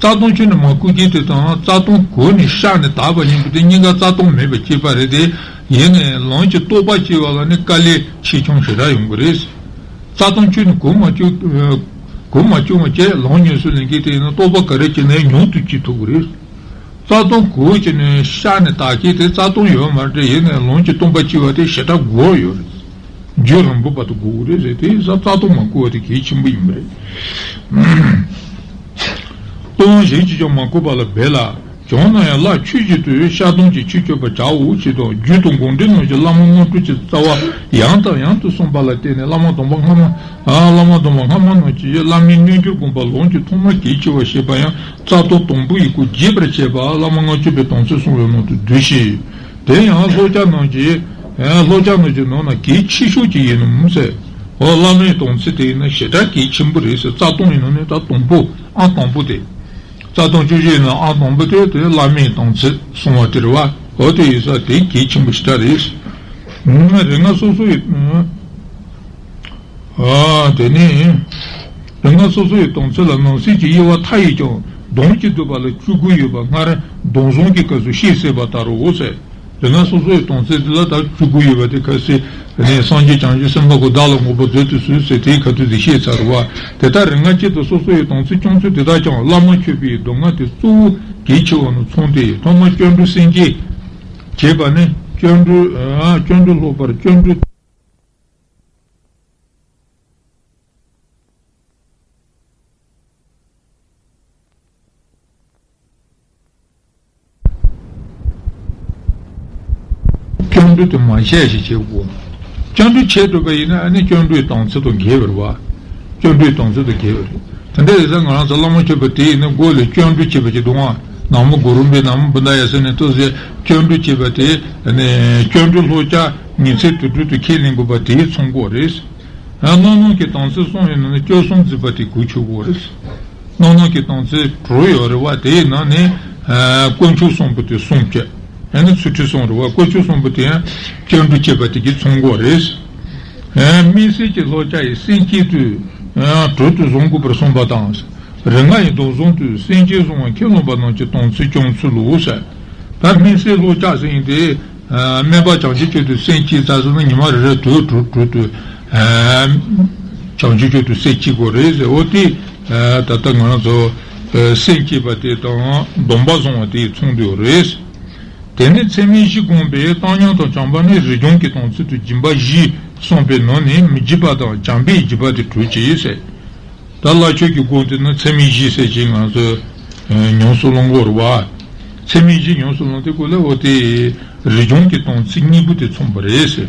རྩ་ལྟུང་ཁྱོན་ནས་མ་གོས་མཁན་དེ་དང་རྩ་ལྟུང་གོས་ནས་ཤ་ནས་དག་པ་ཡིན་པ་དེ་གཉིས་ཀ་རྩ་ལྟུང་མེད་པ་སྐྱེས་པ་རེད་དེ། ཡིན་ན་ཡང་ལོངས་ཀྱི་སྟོན་པ་སྐྱེ་བ་ལ་ནི་དཀའ་ལས་ཆེ་ཆུང་ཞེ་དྲག་ཡོང་གི་རེད། རྩ་ལྟུང་ཁྱོན་ནས་གོས་མ་བཅུག་གོས་མ་བཅུག་མ་བྱས་ལོངས་ཉམས་སུ་ལེན་མཁན་དེ་ཡིན་ན་སྟོན་པ་ག་རེ་བྱས་ནའི་མྱུར་དུ་སྐྱེ་ཐུབ་ཀྱི་རེད། རྩ་ལྟུང་གོས་བྱས་ནས་ཤ་ནས་དག་མཁན་དེ་རྩ་ལྟུང་ཡོད་མ་རེད། ཡིན་ནའི་ལོངས་ཀྱི་སྟོན་པ་སྐྱེ་བ་དེ་ཞེ་དྲག་དགོས་ཡོད་རེད། རྒྱུན་རིང་པོ་བར་དུ་དགོས་ཀྱི་རེད་ཟེར། དེ་ཡིན་ཙང་རྩ་ལྟུང་མ་གོས་པ་དེ་གལ་ཆེན་པོ་ཡིན་པ་རེད། ལྟུང་བ་གཞན་གྱིས་ཀྱང་མ་གོས་པ་ལ་འབད་ལ། བྱུང་ན་ཡང་སླར་ཆོས་བཞིན་དུ་བཤད་སྡོམ་གྱི་ཆོས་སྤྱོད་པར་བྱའོ་ཞེས་དང་། རྒྱུད་དང་དགོངས་འགྲེལ་རྣམས་ཀྱིས་བླ་མ་དངོས་གྲུབ་ཀྱི་རྩ་བ་ཡང་དང་ཡང་དུ་གསུངས་པ་ལ་བརྟེན་ནས། བླ་མ་དམ་པ་སྔ་མ། ཨ། བླ་མ་དམ་པ་སྔ་མ་རྣམས་ཀྱིས་བླ་མའི་རྣལ་འབྱོར་དགོངས་པ་ལམ་གྱི་ཐོག་མར་གལ་ཆེ་བར་བཤད་པ་ཡང་རྩ་ལྟུང་དང་པོ་ཡི་སྐོར་རྒྱས་པར་བཤད་པ་བླ་མ་ལྔ་མཆོད་པའི་དམ་ཚིག་གསུངས་པའི་ནང་དུ་འདུས་ཤིང་། དེ་ཡང་ཤློ་ཀ་རྣམས་ཀྱིས། ཨ། ཤློ་ཀ་རྣམས་ཀྱི་ནང་ན་གལ་ཆེ་ཤོས་ཅིག་ཡིན་ནོ་ཟེར། འོ། བླ་མའི་དམ་ཚིག་དེ་ཡིན་ན་ཞེ་དྲག་གལ་ཆེན་པོ་རེད་ཟེར། རྩ་ལྟུང་ཡིན་ནོ་ནི་ད་དང་པོ། ཨང་དང་པོ་དེ། རྩ་ལྟུང་བཅུ་བཞི་ཡིན་ན་ཨང་དང་པོ་དེ་དེ་བླ་མའི་དམ་ཚིག་གསུང་བ་དེ་རེད་བ། འོ། དེ་ཡིན་ཙང་དེ་གལ་ཆེན་པོ་ཞེ་དྲག་རེད། ཨ། རིགས་ལྔ་སོ་སོ་ཡི། ཨ། དེ་ནས་རིགས་ལྔ་སོ་སོ་ཡི་དམ་ཚིག་ལ་ནང་གསེས་ཀྱི་དབྱེ་བ་མཐའ་ཡས་ཀྱང་སྡོམ་གྱི་བསྡུས་པ་ལ་བཅུ་དགུ་ཡོད་པ་སྔར་སྡོམ་བཟུང་གི་སྐབས་སུ་བཤད་ཟིན་པ་ལྟར་རོ་ཟེར། རིགས་ལྔ་སོ་སོ་ཡི་དམ་ཚིག་འདི་ལ་ད་བཅུ་དགུ་ཡོད་པ་དེ་ཁ་སི་ནས་སངས་རྒྱས་བྱང་ཆུབ་སེམས་དཔའ་གོ་བདག་ལ་མངོན་པར་བརྫོད་དུ་གསོལ་ཟེར་དེའི་ཁ་ཐུག་དེ་བཤད་ཚར་བ། དེ་ལྟར་རིགས་ལྔ་གཅིག་ཏུ་སོ་སོ་ཡི་དམ་ཚིག་སྐྱོང་ཚུལ་དེ་དག་ཀྱང་བླ་མ་མཆོད་པའི་སྡུག་བསྔལ་དེ་གཙོ་བོ་གལ་ཆེ་བ་ནང་ཚང་སྟེ། ཐོག་མར་སྐྱབས་འགྲོ་སེམས་བསྐྱེད་བྱེད་པ་ནི་སྐྱབས་འགྲོ། ཨ། སྐྱབས་འགྲོ་སློབ་པར་སྐྱབས་འགྲོ། སྐྱབས་འགྲོ་དེ་མ་བྱས་ཞིག་བྱེད་དགོས། སྐྱབས་འགྲོ་བྱས་འགྲོ་བ་ཡིན་ན་ཨ་ནི་སྐྱབས་འགྲོའི་དམ་ཚིག་དང་འགལ་བ་རེད་བ། སྐྱབས་འགྲོའི་དམ་ཚིག་དང་འགལ་བ་རེད། དེ་འདྲ་ཡིན་ཙང་ང་རང་ཚོ་བླ་མ་མཆོད་པ་དེ་ཡིན་ན་སྒོ་ལས་སྐྱབས་འགྲོ་བྱེད་པ་ཅིག་འདུག་ཨང་། ན་མོ་གུ་རུ་བྷྱཿ། ན་མོ་བུདྡྷཱ་ཡ་ཟེར་ནས་ཏོག་ཙམ་སྐྱབས་འགྲོ་བྱེད་པ་དེ་ནི་སྐྱབས་འགྲོ་ཤློ་ཀ་ཉི་ཚེ་དུས་དྲུག་ཏུ་ཁས་ལེན་དགོས་པ་དེའི་ཚང་སྐོར་རེད། ཨ། རྣམ་སྣང་གི་དམ་ཚིག་གསུམ་ཡིན་ན་ནི་སྐྱབས་གསུམ་འཛིན་པ་དེ་གོ་ཆོད་དགོས་རེད། རྣམ་སྣང་གི་དམ་ཚིག་དྲུག་ཡོད་རེད་བ། དེའི་ནང་ནས། ཨ། དཀོན་མཆོག་གསུམ་པོ་དེ་གསུམ་བྱས། ཨ་ནི་ཚུལ་ཁྲིམས་གསུམ་རེད་བ། དཀོན་མཆོག་གསུམ་པོ་དེ་ཡང་སྐྱབས་འགྲོ་བྱེད་པ་དེ་གི་ཚང་སྐོར་རེད། ཨ། དམིགས་བསལ་གྱི་ཤློ་ཀ་ཡི་སེམས་བསྐྱེད་དུས། ཨ། དྲུག་ཏུ་བཟུང་དགོས་པར་གསུངས་པ་དང་། རིགས་ལྔ་ཡི་སྡོམ་བཟུང་དུས་སེམས་བསྐྱེད་བཟུང་བ་ཁས་བླངས་པ་རྣམས་ཀྱི་དམ་ཚིག་སྐྱོང་ཚུལ་ལོ་ཟེར། ད་དམིགས་བསལ་ཤློ་ཀ་ཟེར་ཡིན་ཏེ། ཨ། སྨན་པ་བྱང་ཆུབ་མཆོག་ཏུ་སེམས་བསྐྱེད་ཚར་སོང་ན་ཉི་མ་རེ་རེ་དྲུག་དྲུག་དྲུག་ཏུ། ཨ། བྱང་ཆུབ་མཆོག་ཏུ་སེམས་བསྐྱེད་དགོས་རེད་ཟེར། འོ་དེ། ཨ། ད་ལྟ་ང་རང་ཚོ། ཨ། སེམས་བསྐྱེད་པ་དེ་དང་སྡོམ་པ་བཟུང་བ་དེ་ཚང་དགོས་རེད། དེ་ནས་ཚད་མེད་བཞི་བསྒོམས་པས་བཏང་སྙོམས་དང་བྱམས་པ་ནི་རིགས་སྦྱོང་གི་དམ་ཚིག་ཏུ་སྦྱིན་པ་བཞི་གསུངས་པའི་ནང་ནས་མི་འཇིགས་པ་དང་བྱམས་པས་འཇིགས་པ་དེ་གྲོལ་ཅིག་ཟེར། ད་བླ་མཆོད་ཀྱི་སྒོ་དེ་ནི་ཚད་མེད་བཞི་ཟེར་ཅིག་ང་ཚོས་ཉམས་སུ་ལེན་གྱི་ཡོད་རེད་བ། ཚད་མེད་བཞི་ཉམས་སུ་ལེན་དུས་སྐབས་ལ་འོ་དེ་རིགས་སྦྱོང་གི་དམ་ཚིག་གཉིས་པོ་དེ་མཚོན་པ་རེད་ཟེར།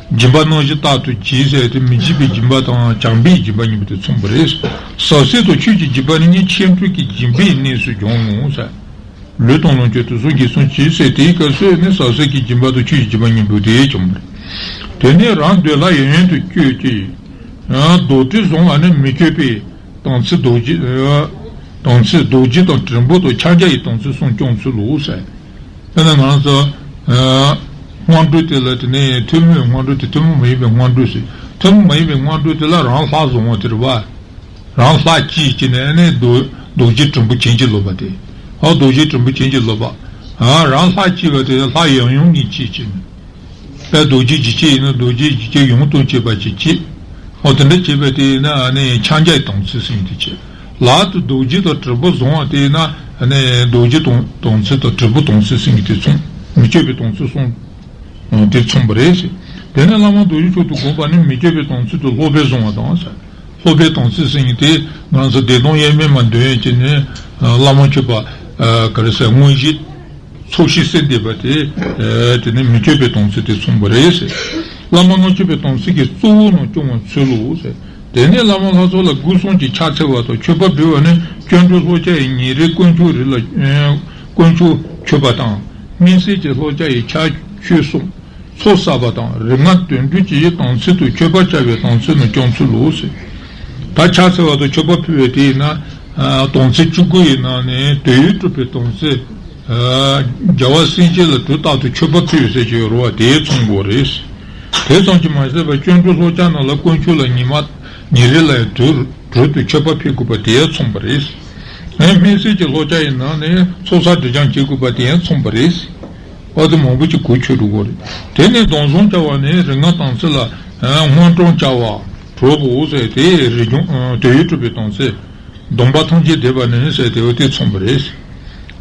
སྦྱིན་པ་རྣམ་བཞི་རྟག་ཏུ་བགྱིས་ཟེར་དེ་མི་འཇིགས་པའི་སྦྱིན་པ་དང་བྱམས་པའི་སྦྱིན་པ་གཉིས་པོ་དེ་མཚོན་པ་རེད། ཟབ་གསལ་དང་ཆོས་ཀྱི་སྦྱིན་པ་ནི་ཉིད་ཆོས་འཕྲུལ་གྱི་སྦྱིན་པའི་གནས་སུ་འབྱུང་ངོ་ཟེར། ལུས་དང་ལོངས་སྤྱོད་དུ་གསུམ་གྱིས་གསུམ་གྱིས་ཟེར་དེའི་སྐབས་སུ་ནི་ཟབ་གསལ་གྱི་སྦྱིན་པ་དང་ཆོས་ཀྱི་སྦྱིན་པ་གཉིས་པོ་དེ་བྱུང་བ་རེད། དེ་ནས་རང་འདོད་ལྷ་ཡི་ཡུལ་དུ་སྤྱོད་ཅིང་། རྡོར་དྲིལ་བཟུང་བ་ནི་མི་བསྐྱོད་པའི་དམ་ཚིག་རྡོ་རྗེ། དམ་ཚིག་རྡོ་རྗེ་དང་དྲིལ་བུ་དང་ཕྱག་རྒྱ་ཡི་དམ་ཚིག་གསུམ་སྐྱོང་ཚུལ་ལོ་ཟེར། དཔེར་ན་ང་རང་ཚོ། སྔོན་འགྲོ་དེ་ལ་དེ་ནས་ཐུན་མོང་སྔོན་འགྲོ་དེ་ཐུན་མོང་མ་ཡིན་པའི་སྔོན་འགྲོ་ཟེར། ཐུན་མོང་མ་ཡིན་པའི་སྔོན་འགྲོ་དེ་ལ་རང་ལྷ་བཟུང་བ་དེ་རེད་བ། རང་ལྷ་གཅིག་བྱས་ནས་ནི་རྡོ་རྡོ་རྗེ་དྲིལ་བུ་བྱིན་གྱིས་རློབ་པ་དེ། ཨ། རྡོ་རྗེ་དྲིལ་བུ་བྱིན་གྱིས་རློབ་པ། ཨ། རང་ལྷ་གཅིག་པ་དེ་ལྷ་ཡང་ཡང་གཉིས་གཅིག་བྱས་ནས། དཔེ་རྡོ་རྗེ་འཇིགས་བྱེད་ཡིན་ན་རྡོ་རྗེ་འཇིགས་བྱེད་ཡང་དང་བཅས་པ་ཅིག་བྱས། ཨོ་དེ་འདྲ་བྱས་པ་དེ་ཡིན་ན་ཨ་ནི་ཕྱག་རྒྱའི་དམ་ཚིག་ཟེར་དེ་བྱས། ལག་ཏུ་རྡོ་རྗེ་དང་དྲིལ་བུ་བཟུང་བ་དེ་ཡིན་ན་ཨ་ནི་རྡོ་རྗེ་དང་དམ་ཚིག་དང་དྲིལ་བུ་དམ་ཚིག་ཟེར་དེ་མཚུངས། མི་བསྐྱོད་པའི་དམ་ཚིག་གསུམ་དེ་མཚུངས་པ་རེད་ཟེར། དེ་ནས་བླ་མ་རྡོ་རྗེ་མཆོག་ཏུ་བསྒོམ་པ་ནི་མི་བསྐྱོད་པའི་དམ་ཚིག་ཏུ་སློབ་པས་བཟུང་བ་དང་ཟེར། སློབ་པའི་དམ་ཚིག་ཟེར་མཁན་དེ་ང་ཚོ་བདེ་སྟོང་དབྱེར་མེད་མ་འདོན་ཡས་ཀྱི་ནི་བླ་མ་མཆོད་པ་ག་རེ་ཟེར་དངོས་གཞི་ཚོགས་ཞིང་གསལ་འདེབས་པ་དེ་དེ་ནི་མི་བསྐྱོད་པའི་དམ་ཚིག་དེ་མཚུངས་པ་རེད་ཟེར། བླ་མ་ལྔ་མཆོད་པའི་དམ་ཚིག་གི་གཙོ་བོ་རྣམས་སྐྱོང་བའི་ཚུལ་ལོ་ཟེར། དེ་ནས་བླ་མ་ལྷ་ཚོགས་ལ་སྒོ་གསུམ་གྱིས་ཕྱག་འཚལ་བ་དང་མཆོད་པ་འབུལ་བ་ནི་སྐྱབས་འགྲོ་ཤློ་ཀ་ཡི་ཉིན་རེའི་དཀོན་མཆོག་རེ་ལ་དཀོན་མཆོག་མཆོད་པ་དང་དམིགས་བསལ་གྱི་ཤློ་ཀ་ཡི་ཕྱག་མཆོད་སོགས། ཚོགས་བསགས་པ་དང་རིགས་ལྔ་དོན་སྒྲུབ་ཀྱི་དམ་ཚིག་ཏུ་མཆོད་པ་བྱ་བའི་དམ་ཚིག་ནི་སྐྱོང་ཚུལ་ལོ་ཟེར། ད་ཕྱག་འཚལ་བ་དང་མཆོད་པ་ཕུལ་བའི་དེ་ཡིན་ན། དམ་ཚིག་བཅུ་དགུ་ཡི་ནང་ནས་དོན་ཡོད་གྲུབ་པའི་དམ་ཚིག་རྒྱལ་བ་སེང་གེ་ལ་གྲུབ་རྟག་ཏུ་མཆོད་པ་ཕུལ་ཟེར་གྱི་ཡོད་རེད་བ་དེའི་མཚུངས་པོ་རེད། དེ་ཙམ་གྱིས་མ་ཟད་པར་སྐྱབས་འགྲོ་ཤློ་ཀ་རྣམས་ལ་དཀོན་མཆོག་ལ་ཉི་མ་ཉིན་རེ་ལ་ཡང་དུས་དྲུག་ཏུ་མཆོད་པ་ཕུལ་དགོས་པ་དེའི་མཚུངས་པ་རེད། དམིགས་བསལ་གྱི་ཤློ་ཀ་ཡི་ནང་ནས་ཚོགས་བསགས་སྒྲིབ་སྦྱང་བྱེད་དགོས་པ་དེའི་མཚུངས་པ་རེད། ཨ་དེ་མང་པོ་ཅིག་གོ་ཆོད་འགྲོ་གི་རེད། དེ་ནས་སྡོམ་བཟུང་བྱ་བ་ནི་རིགས་ལྔ་དམ་ཚིག་ལ་སྔོན་དྲང་བྱ་བ་དྲུག་པོ་ཟེར་དེ་རིགས་སྦྱོང་དོན་ཡོད་གྲུབ་པའི་དམ་ཚིག་སྡོམ་པ་ཐམས་ཅད་འདེབས་པ་ནི་ཟེར་དེ་འོ་དེ་མཚུངས་པ་རེད།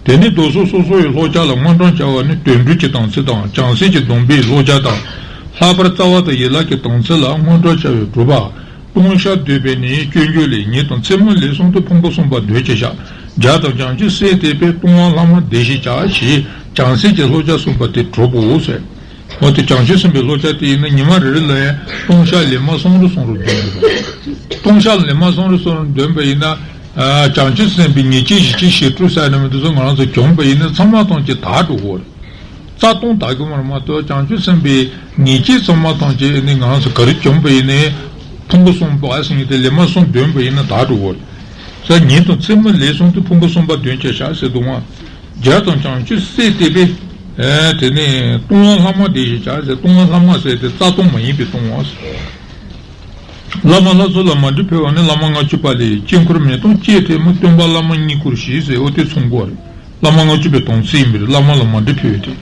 དེ་ནས་རྡོ་སོལ་སོ་སོ་ཡི་ཤློ་ཀ་ལ་སྔོན་དྲང་བྱ་བ་ནི་དོན་སྒྲུབ་ཀྱི་དམ་ཚིག་དང་བྱང་སེམས་ཀྱི་སྡོམ་པའི་ཤློ་ཀ་དང་། ལྷག་པར་རྩ་བ་དང་ཡན་ལག་གི་དམ་ཚིག་ལ་སྔོན་དྲང་བྱ་བའི་སྒྲུབ་པ། ལྟུང་བཤགས་འདོད་པས་ནི་སྤྱོད་འཇུག་ལས་ཉིད་དང་ཚད་མ་ལས་གསུམ་དུ་ཕུང་པོ་གསུམ་པ་འདོད་ཅེས་བྱ། རྒྱ་དང་བྱང་ཆུབ་སེམས་བརྟས་པས། སྟོང་པ་ལྷག་མ་བདེ་ཞིང་བྱ་ཞེས། བྱང་སེམས་ཀྱི་བསླབ་བྱ་གསུངས་པ་དེ་གྲུབ་བོ་ཟེར། འོ་དེ་བྱང་ཆུབ་སེམས་དཔའི་བསླབ་བྱ་དེ་ཡིན་ན་ཉི་མ་རེ་རེ་ལ་ཡང་ལྟུང་བཤགས་ལན་མ་གསུམ་རེ་གསུམ་རེ་འདོན་དགོས། ལྟུང་བཤགས་ལན་མ་གསུམ་རེ་གསུམ་རེ་འདོན་པ་ཡིན་ན། བྱང་ཆུབ་སེམས་དཔའི་ཉེས་བྱས་ཞི་བྱེད་ཞི་ཁྲོ་ཟེར་ནས་མི་འདུག་ཚོ་ང་རང་ཚོ་བྱུང་པ་ཡིན་ན་ཚང་མ་ཐམས་ཅད་དག་འགྲོ་གི་རེད། རྩ་ལྟུང་དག་གི་མ་རེད་མ་གཏོགས་བྱང་ཆུབ་སེམས་དཔའི་ཉེས་བྱས་ཚང་མ་ཐམས་ཅད་ནི་ང་རང་ཚོ་ག་རེ་བྱུང་པ་ཡིན་ནའི་ཕུང་པོ་གསུམ་པ་ཟེར་མཁན་དེ་ལན་མ་གསུམ་འདོན་པ་ཡིན་ན་དག་འགྲོ་གི་རེད། ས་ཉིན་དང་མཚན་མོ་ལས་གསུམ་དུ་ཕུང་པོ་གསུམ་པ་འདོན་བྱས་བྱ་ཟེར་འདུག་བ། རྒྱ་དང་བྱང་ཆུབ་སེམས་བརྟས་པས། དེ་ནས་ལྟུང་བ་ལྷག་མ་བདེ་ཞིང་བྱ་ཟེར། ལྟུང་བ་ལྷག་མ་ཟེར་དེ་རྩ་ལྟུང་མ་ཡིན་པའི་ལྟུང་བ་ཟེར། བླ་མ་ལྷ་ཚོགས་ལ་མ་འདྲིས་འཕེལ་བ་ནི། བླ་མ་ལྔ་བཅུ་པ་ལས། དཀྱིལ་འཁོར་མེ་ཏོག་སྐྱེས་ཐལ་མོ། སྟོན་པ་བླ་མ་བསྙེན་བཀུར་ཞེས་ཟེར། འོ་དེ་མཚུངས་པ་རེད། བླ་མ་ལྔ་བཅུ་པའི་དམ་ཚིག་ཡིན་པས་བླ་མ་ལ་མ་འདྲིས་འཕེལ་བས་ཏེ།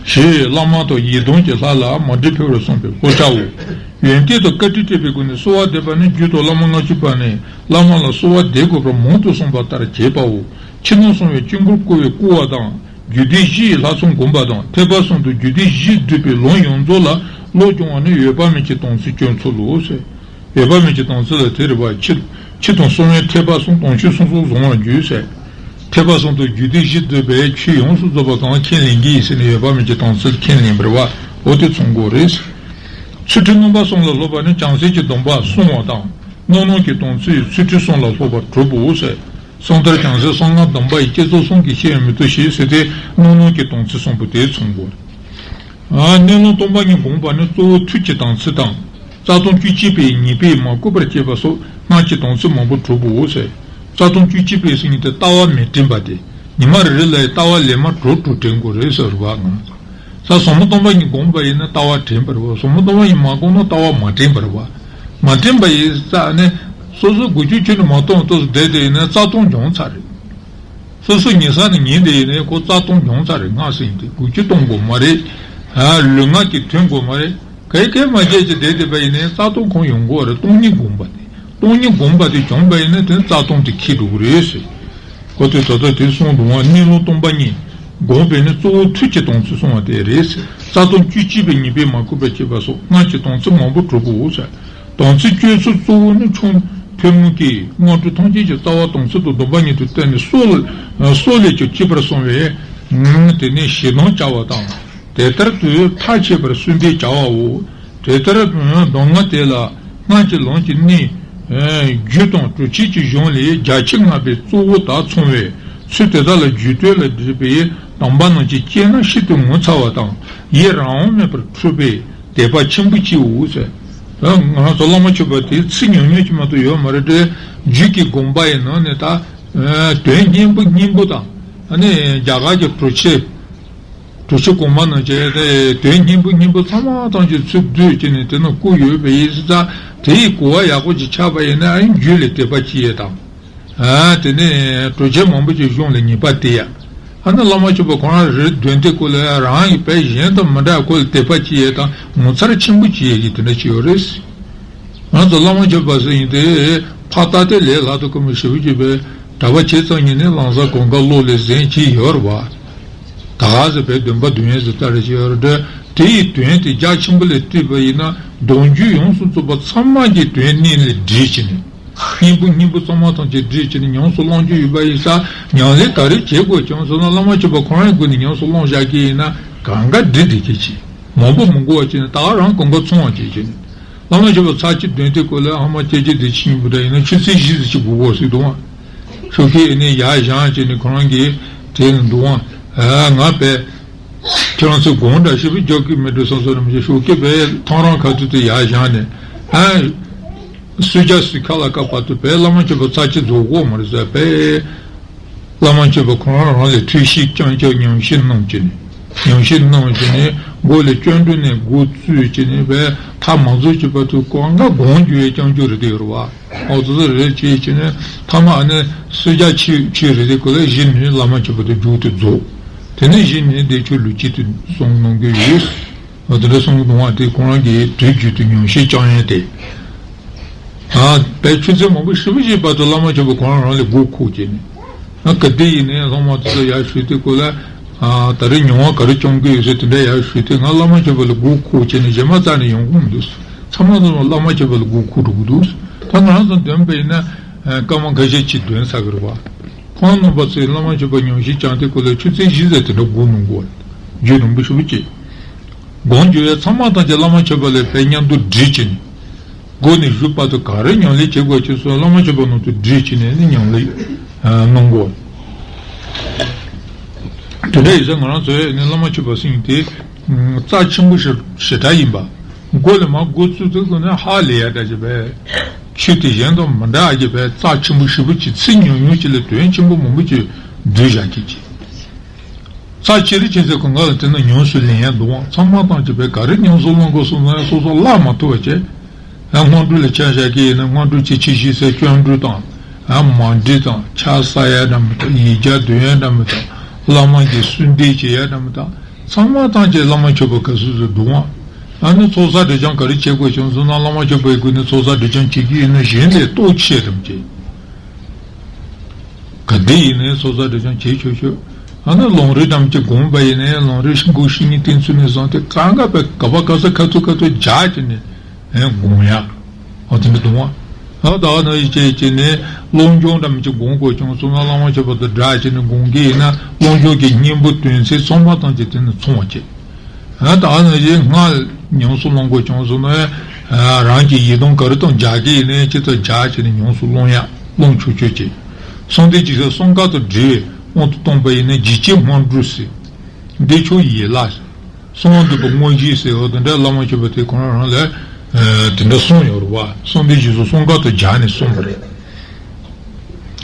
ཞེས་བླ་མ་དང་ཡི་དམ་གྱི་ལྷ་ལ་མ་འདྲིས་འཕེལ་བར་གསུངས་པའི་བསླབ་བྱའོ། ཡོན་ཏན་དང་བཀའ་དྲིན་སྤྲད་པའི་སྒོ་ནས་གསོལ་བ་འདེབས་པ་ནི། རྒྱུ་དང་བླ་མ་ལྔ་བཅུ་པ་ནས་བླ་མ་ལ་གསོལ་བ་འདེབས་དགོས་པར་མང་དུ་གསུངས་པ་ལྟར་བྱེད་པའོ། ཕྱི་ནང་གསང་བའི་དཀྱིལ་འཁོར་བསྐོར་བའི་བསྐོར་བ་དང་། རྒྱུད་སྡེ་བཞི་ཡི་ལྷ་ཚོགས་བསྒོམ་པ་དང་། ཐེག་པ་གསུམ་དུ་རྒྱུད་སྡེ་བཞི་བསྡུས་པའི་ལམ་ཡོངས་རྫོགས་ལ་བློ་སྦྱོང་བ་ནི་འོད་དཔག་མེད་ཀྱི་དམ་ཚིག་སྤྱོད་ཚུལ་ལོ། འོད་དཔག་མེད་ཀྱི་དམ་ཚིག་ལ་དེ་རེད་བ། ཕྱི་ཕྱི་དང་གསང་བའི་ཐེག་པ་གསུམ་དང་ཆོས་གསུམ་སོགས་གཟུང་བར་འགྱུར་ཟེར། ཐེག་པ་གསུམ་དུ་རྒྱུད་སྡེ་བཞི་བསྡུས་པའི་ཆོས་ཡོངས་སུ་རྫོགས་པ་གང་ཁས་ལེན་གྱི་ཡིན་ཟེར་ནས་འོད་དཔག་མེད་ཀྱི་དམ་ཚིག་ཁས་ལེན་པར་བ། འོ་དེ་མཚུངས་པ་རེད། ཚུལ་ཁྲིམས་རྣམ་པ་གསུམ་ལ་སློབ་པ་ནི་བྱང་སེམས་ཀྱི་སྡོམ་པ་བསྲུང་བ་དང་། རྣམ་སྣང་གི་དམ་ཚིག་ཚུལ་ཁྲིམས་གསུམ་ལ་སློབ་པ་གྲུབ་བོ་ཟེར། གསང་མཐར་བྱང་སེམས་གསང་སྔགས་སྡོམ་པ་ཡི། བསྐྱེད་རྫོགས་གསུམ་གྱིས་ཤེས་ཡང་མི་ཐུབ་ཞེས་ཟེར་ཏེ་རྣམ་སྣང་གི་དམ་ཚིག་གསུངས་པ་དེ་མཚུངས་པ། གནས་ལུང་སྟོང་པ་ཉིད་བསྒོམ་པ་ནི་གཙོ་བོ་ཐུགས་ཀྱི་དམ་ཚིག་དང་། རྩ་ལྟུང་བཅུ་གཅིག་པའི་ཉེས་པས་མ་གོས་པར་བྱེད་པ་སོགས་སྔགས་ཀྱི་དམ་ཚིག་མང་པོ་གྲུབ་བོ་ཟེར། རྩ་ལྟུང་བཅུ་གཅིག་པའི་ཟེར་མཁན་དེ་ལྟ་བ་མི་དྲན་པ་དེ། ཉི་མ་རེ་རེ་ལ་ལྟ་བ་ལན་མ་དྲུག་དྲུག་དྲན་དགོས་རེད་ཟེར་བ་ང་། ས་ཟབ་མོ་སྟོང་པ་ཉིད་བསྒོམས་པ་ཡིན་ན་ལྟ་བ་དྲན་པ་རེད་བ། ཟབ་མོ་སྟོང་པ་ཉིད་མ་བསྒོམས་ན་ལྟ་བ་མ་དྲན་པ་རེད་བ། མ་དྲན་པ་ཡིན་ཙང་ནས་སོ་སོ་དགུ་བཅུ་ཆོས་ནི་མ་གཏོགས་ཏོག་ཙམ་བསྡད་དེ་ཡིན་ན་རྩ་ལྟུང་བྱུང་ཚར་རེད། སོ་སོ་ཉལ་ས་ནས་ཉལ་བསྡད་ཡིན་ནའི་ཁོ་རྩ་ལྟུང་བྱུང་ཚར་རེད། སྔགས་ཟེར་ཡིན་དེ་དགུ་བཅུ་གཏོང་དགོས་མ་རེད། ལུས་ངག་གི་ཐོན་དགོས་མ་རེད། ག་ཡི་ག་ཡི་མ་བྱས་ཀྱི་བསྡད་བསྡད་པ་ཡིན་ནའི་རྩ་ལྟུང་ཁོང་ཡོང་གི་རེད། སྟོང་ཉིད་བསྒོམས་པ་དེ། སྟོང་ཉིད་བསྒོམས་པ་དེ་བྱུང་བ་ཡིན་ན་དེ་རྩ་ལྟུང་དེ་འཁྱེར་འགྲོ་གི་རེད་ཟེར། ཁོ་ཚོས་ད་ལྟ་དེ་གསུངས་འདུག་བ། གནས་ལུང་སྟོང་པ་ཉིད་བསྒོམས་པས་ནི་གཙོ་བོ་ཐུགས་ཀྱི་དམ་ཚིག་བསྲུང་བ་དེ་རེད། རྩ་ལྟུང་བཅུ་གཅིག་པའི་ཉེས་པས་མ་གོས་པར་བྱེད་པ་སོགས་སྔགས་ཀྱི་དམ་ཚིག་མང་པོ་གྲུབ་བོ་ཟེར། དམ་ཚིག་སྤྱོད་ཚུལ་གཙོ་བོ་ནི་ཆུང་ཐུན་མོང་གི་སྔགས་འབྲུ་ཐམས་ཅད་ཀྱི་རྩ་བ་དམ་ཚིག་ཏུ་སྡོམ་པ་ཉིད་དུ་བསྟན་ནས་སྲོག་ལ་སྲོག་ལས་ཀྱང་སྐྱིད་པར་གསུངས་པས། དེ་ནས་ཞེ་སྡང་བྱ་བ་དང་། དེ་ལྟར་དུ་ཐག་ཆད་པར་སུན་འབྱིན་བྱ་བའོ། དེ་ལྟར་གདམས་ངག་དེ་ལ་སྔགས་ཀྱི་ལམ་གྱི་གནད་རྒྱུ་དང་གྲུབ་ཆའི་གཞུང་ལས་རྒྱ་ཆེར་བསྔགས་པའི་གཙོ་བོ་དག་ཚང་བས། ཚུལ་དེ་དག་ལ་རྒྱུད་སྟོད་ལ་བྲིས་པའི་གདམས་པ་རྣམས་ཀྱི་དཔྱད་ན་ཤིན་ཏུ་ངོ་མཚར་བ་དང་ཡི་རང་དབང་མེད་པར་འཕྲོད་པའི་དད་པ་ཆེན་པོ་སྐྱེའོ་ཟེར། ད་ང་རང་ཚོ་བླ་མ་མཆོད་པ་དེ་ཚིག་ཉུང་ཉུང་ཅིག་མ་གཏོགས་ཡོད་མ་རེད་དེ། རྒྱུད་ཀྱི་དགོངས་པ་ཡི་ནང་ནས་ད་དོན་སྙིང་པོ་སྙིང་པོ་དང་། ཨ་ནི་རྒྱ་གར་གྱི་གྲུབ་ཆའི་གྲུབ་ཆ་གོང་མ་རྣམས་ཀྱི་དེ་དོན་སྙིང་པོ་སྙིང་པོ་ཚང་མ་ཐམས་ཅད་ཚུར་བསྡུས་ཀྱི་ནི་དེ་ནང་བཀོད་ཡོད་པ་ཡིན་ཙང་། དེ་ཡི་གོ་བ་ཡག་པོ་ཅིག་ཆགས་པ་ཡིན་ན་ཨ་ནི་རྒྱུད་ལ་དད་པ་སྐྱེ་ཡས་དང་། ཨ་དེ་ནས་གྲུབ་ཆ་མང་པོ་ཅིག་གཞུང་ལ་ངེས་པ་དེ་ཡ། ཨ་ནི་བླ་མ་མཆོད་པ་ཁོ་རང་རེ་འདོན་དེ་སྐོར་ལ་རང་གི་བས་གཞན་དང་མི་འདྲ་བའི་སྐོར་ལ་དད་པ་སྐྱེ་ཡས་དང་ངོ་མཚར་ཆེན་པོ་སྐྱེ་ཡས་ཀྱི་དེ་འདྲ་ཅིག་ཡོད་རེད། ང་ཚོ་བླ་མ་མཆོད་པ་ཟེར་ཡིན་ཏེ། ཕར་ལྟ་སྟེ་ལས་སླ་དོ་ཁོ་མི་ཞེ་པོ་ཅིག་པས་གྲྭ་པ་བྱས་ཙང་ཉིད་ནས་ལམ་སང་གང་ག་བློ་ལས་ཟིན་གྱི་ཡོད་རེད་བ། ད་ག་ཟེར་བས་འདོན་པ་འདོན་ཡས་ཟེར་ལྟ་རེ་ཅིག་ཡོད་རེད་དེ། དེ་ཡི་དོན་དེ་རྒྱ་ཆེན་པོ་ལས་བཏུས་པ་ཡིན་ན་གདུང་རྒྱུད་ཡོངས་སུ་རྫོགས་པ་ཚང་མ་གི་དོན་གནད་ལས་བསྒྲིལ་བྱས་ནས། སྙིང་པོ་སྙིང་པོ་ཚང་མ་ཐམས་ཅད་བསྒྲིལ་བྱས་ནས་ཉམས་སུ་བླང་རྒྱུ་ཡོད་པ་ཡིན་ཙང་ཉམས་ལེན་ག་རེ་བྱེད་དགོས་ཀྱང་ཟེར་ན་བླ་མ་མཆོད་པ་ཁོ་རང་གི་སྒོ་ནས་ཉམས་སུ་བླང་བཞག་གི་ཡིན་ན་གང་ག་འགྲིག་འགྲིག་གི་བྱེད། མང་པོ་མི་དགོས་པ་བྱས་ནས་ད་ག་རང་གང་ག་ཚང་བ་བྱེད་བྱས་ནས། བླ་མ་མཆོད་པ་ཚར་གཅིག་འདོན་དུས་སྐོར་ལ་ཨ་མ་སྐྱེ་ཀྱི་དེ་ཕྱི་ཉིན་པོ་འདྲ་ཡིན་ན་ཆུ་ཚོད་བཞི་ཙམ་ཅིག་སྒུག་དགོས་ཟེར་འདུག་ཨ། ཤོག་ཁའི་ནས་ཡར་བཞེངས་བྱས་ནས་ཁོ་རང་གིས་དྲིས་ནས་འདུག་ཨ། ང་བས་ཁྱེད་རང་ཚོས་དགོངས་འདྲ་ཞིབ་རྒྱག་གི་མེད་འགྲོ་བསམ་སོང་ནས་མི་ཤོག་ཁའི་བས་ཐང་རང་ཁ་ཐུག་དེ་ཡར་བཞེངས་ནས་ཨ། གསོལ་ཇ་སི་ཁ་ལ་ཀ་བར་དུ་བས་བླ་མ་མཆོད་པ་ཚར་གཅིག་རྫོགས་དགོས་མ་རེད་ཟེར་བས། བླ་མ་མཆོད་པ་ཁོ་རང་རང་ལས་ཐོས་ཤིག་རྐྱང་རྐྱང་ཉམས་བཞེས་གནང་བྱས་ནས། ཉམས་བཞེས་གནང་བྱས་ནས་མགོ་ལ་སྐྱོན་འགྲོ་ནས་མགོ་བཙུགས་བྱས་ནས་བས་མཐའ་མ་རྫོགས་ཀྱི་བར་དུ་གང་ག་སྒོམ་རྒྱུ་ཡས་རྐྱང་རྒྱུ་རེད་དེ་ཡོད་རེད་བ། ཨོ་ཙི་ཙི་རེད་བྱས་བྱས་ནས་མཐའ་མ་ཨ་ནི་གསོལ་ཇ་ཆུ་ཆུ་རེ་རེ་ཁོ་ལ་བཞི་ནས་བླ་མ་མཆོད་པ་དེ་མཇུག་ཏུ་རྫོགས། དེ་ནས་བཞི་ནས་བདེ་མཆོག་ལུས་དཀྱིལ་དུ་གསུངས་གནང་གི་ཡོད། འོ་དེ་འདྲ་གསུངས་འདུག་བ། དེ་ཁོ་རང་གིས་དུས་རྒྱུན་དུ་ཉམས་བཞེས་བསྐྱང་ཡས་དེ། ཨ་བས་ཆུ་ཚོད་མང་པོ་ཞེ་པོ་ཅིག་བར་དུ་བླ་མ་མཆོད་པ་ཁོ་རང་རང་ལ་མགོ་འཁོར་བྱས་ནས། ཨ་ག་དེ་ཡིན་ནའི་སློབ་མ་དེ་ཚོ་ཡར་ཞུས་དུས་སྐོར་ལ། ཨ་ད་རེས་མྱོང་བ་ག་རེ་བྱུང་གི་ཡོད་ཟེར་དེ་འདྲ་ཡར་ཞུས་དུས་ང་བླ་མ་མཆོད་པ་ལ་མགོ་འཁོར་བྱས་ནས་གཞན་མ་རྩ་ནས་ཡོང་གི་མི་འདུག་ཚང་མ་ཚང་མ་བླ་མ་མཆོད་པ་ལ་མགོ་འཁོར་འགྲོ་གི་འདུག་ད་ང་རང་ཚོ་འདོན་པ་ཡིན་ན། ཨ་སྐར་མ་ཁ་ཤས་ཅིག་འདོན་ཚར་གི་རེད་བ། སྔགས་རྣམ་པ་ཚོས་བླ་མ་མཆོད་པ་ཉམས་བཞེས་བྱང་སྟེ་སྐོར་ལ་ཆུ་ཚོད་བཞི་ཙམ་དེ་འདྲ་སྒོམ་གནང་དགོས། རྒྱུན་རིང་པོ་ཞེ་པོ་ཅིག་སྒོམ་རྒྱུ་ཡང་ཚང་མ་ཐམས་ཅད་བླ་མ་མཆོད་པ་ལ་ཕར་མཉམ་དུ་སྒྲིལ་བྱས་ནས། སྒོམ་ནས་བཞུགས་བར་དུ་ག་རེ་ཉམས་ལེན་བྱེད་དགོས་ཀྱི་སོགས་བླ་མ་མཆོད་པ་ནང་དུ་སྒྲིལ་བྱས་ནས་ནི་ཉམས་ལེན་གནང་དགོས། དེ་འདྲ་ཡིན་ཙང་ང་རང་ཚོས་ནི་བླ་མ་མཆོད་པ་ཟེར་མཁན་དེ་རྩ་ཆེན་པོ་ཞེ་ཞེ་དྲག་ཡིན་པ། མགོ་ལས་མར་འགོ་བཙུགས་དུས་ཀྱི་ནི་ཧ་ལས་ཡ་འདྲ་ཅིག་པས། ཆོས་དེ་གཞན་དང་མི་འདྲ་ཡ་ཅིག་པས། རྩ་ཆེན་པོ་ཞེ་པོ་ཅིག་ཚིག་ཉུང་ཉུང་ཅིག་ལ་དོན་ཆེན་པོ་མང་པོ་ཅིག་བསྡུས་བཞག་གི་ཅིག་རྩ་ཆེ་རུ་ཆེ་ཚེ་གང་ག་ལ་དེ་ནི་ཉམས་སུ་ལེན་ཡ་འདུག་ཨང་། ཚང་མ་ཐམས་ཅད་པས་ག་རེ་ཉམས་སུ་བླང་དགོས་སོང་ན་ཡང་སོ་སོ་བླང་མ་ཐུབ་པ་བྱས། ཡང་སྔོན་འགྲོ་ལ་ཆ་བཞག་གི་ཡིན་ན་སྔོན་འགྲོ་ཆེ་ཆེ་ཤོས་ཟེར་སྤྱོད་འགྲོ་དང་། ཡང་མ་འདྲི་དང་ཕྱག་འཚལ་ཡ་འདྲ་མི་དང་ཡིག་བརྒྱ་འདོན་ཡ་འདྲ་མི་དང་བླ་མ་གི་གསོལ་འདེབས་བྱེད་ཡ་འདྲ་མི་དང་། ཚང་མ་ཐམས་ཅད་བླ་མ་མཆོད་པ་ག་ཚོད་ཚོད་འདུག་ཨང་། ཨ་ནི་ཚོགས་བསགས་སྒྲིབ་སྦྱང་ག་རེ་བྱེད་དགོས་བྱུང་སོང་ན་བླ་མ་མཆོད་པའི་སྒོ་ནས་ཚོགས་བསགས་སྒྲིབ་སྦྱང་བྱེད་ཀྱི་ཡིན་ན་གཞན་ལས་ལྟོ་ཆས་ཙམ་བྱེད། ག་འདྲ་ཡིན་ནའི་ཚོགས་བསགས་སྒྲིབ་སྦྱང་བྱེད་ཆོག་ཆོག་ཨ་ནི་ལམ་རིམ་འདྲ་མི་ཅིག་སྒོམ་པ་ཡིན་ནའི་ལམ་རིམ་འགོ་བཤེས་གཉེན་བསྟེན་ཚུལ་ནས་བཟུང་སྟེ་གང་ག་པའི་ག་པ་ག་ས་ཁ་ཐུག་ཁ་ཐུག་རྒྱག་བྱས་ནས་སྒོམ་ཡ། ཨ་དེ་འདྲ་འདུག་བ། ཨ་ད་ནི་ཡི་ཅེ་ཅེ་ནས་སློབ་སྦྱོང་འདྲ་མི་ཅིག་སྒོམ་དགོས་བྱུང་སོང་ན་བླ་མ་མཆོད་པ་དང་སྦྲགས་བྱས་ནས་སྒོམ་གྱི་ཡིན་ན་སློབ་སྦྱོང་གི་སྙིང་པོ་དོན་ཚན་ཚང་མ་ཐམས་ཅད་དེ་ནས་ཚང་བ་བྱེད། ད་ནི་ཡིན་སྔགས་ཉམས་སུ་བླང་དགོས་བྱུང་སོང་ན། རང་གི་ཡི་དམ་ག་རེ་དང་སྦྱར་གྱི་ཡིན་ནའི་ཅི་ལྟར་སྦྱར་བྱས་ནས་ཉམས་སུ་བླང་ཡ་བླང་ཆོག་ཆོག་བྱེད། གསང་འདུས་ཀྱི་གསང་སྔགས་དང་འབྲེལ་བའི་དབང་དུ་བཏང་པ་ཡིན་ན་འཇིགས་བྱེད་སྔགས་འབྲུ་ཟེར། བདེ་མཆོག་ཡན་ལག་ཟེར། གསང་བ་འདུས་པ་དངོས་གཞི་ཟེར་བ་དེ་འདྲ་བླ་མ་མཆོད་པ་དེ་ཁོ་རང་རང་ལ་དེ་འདྲ་གསུངས་ཡོད་རེད་བ། གསང་འདུས་ཀྱི་གསང་སྔགས་དང་སྦྱར་ནས་གསུངས་པ་རེད།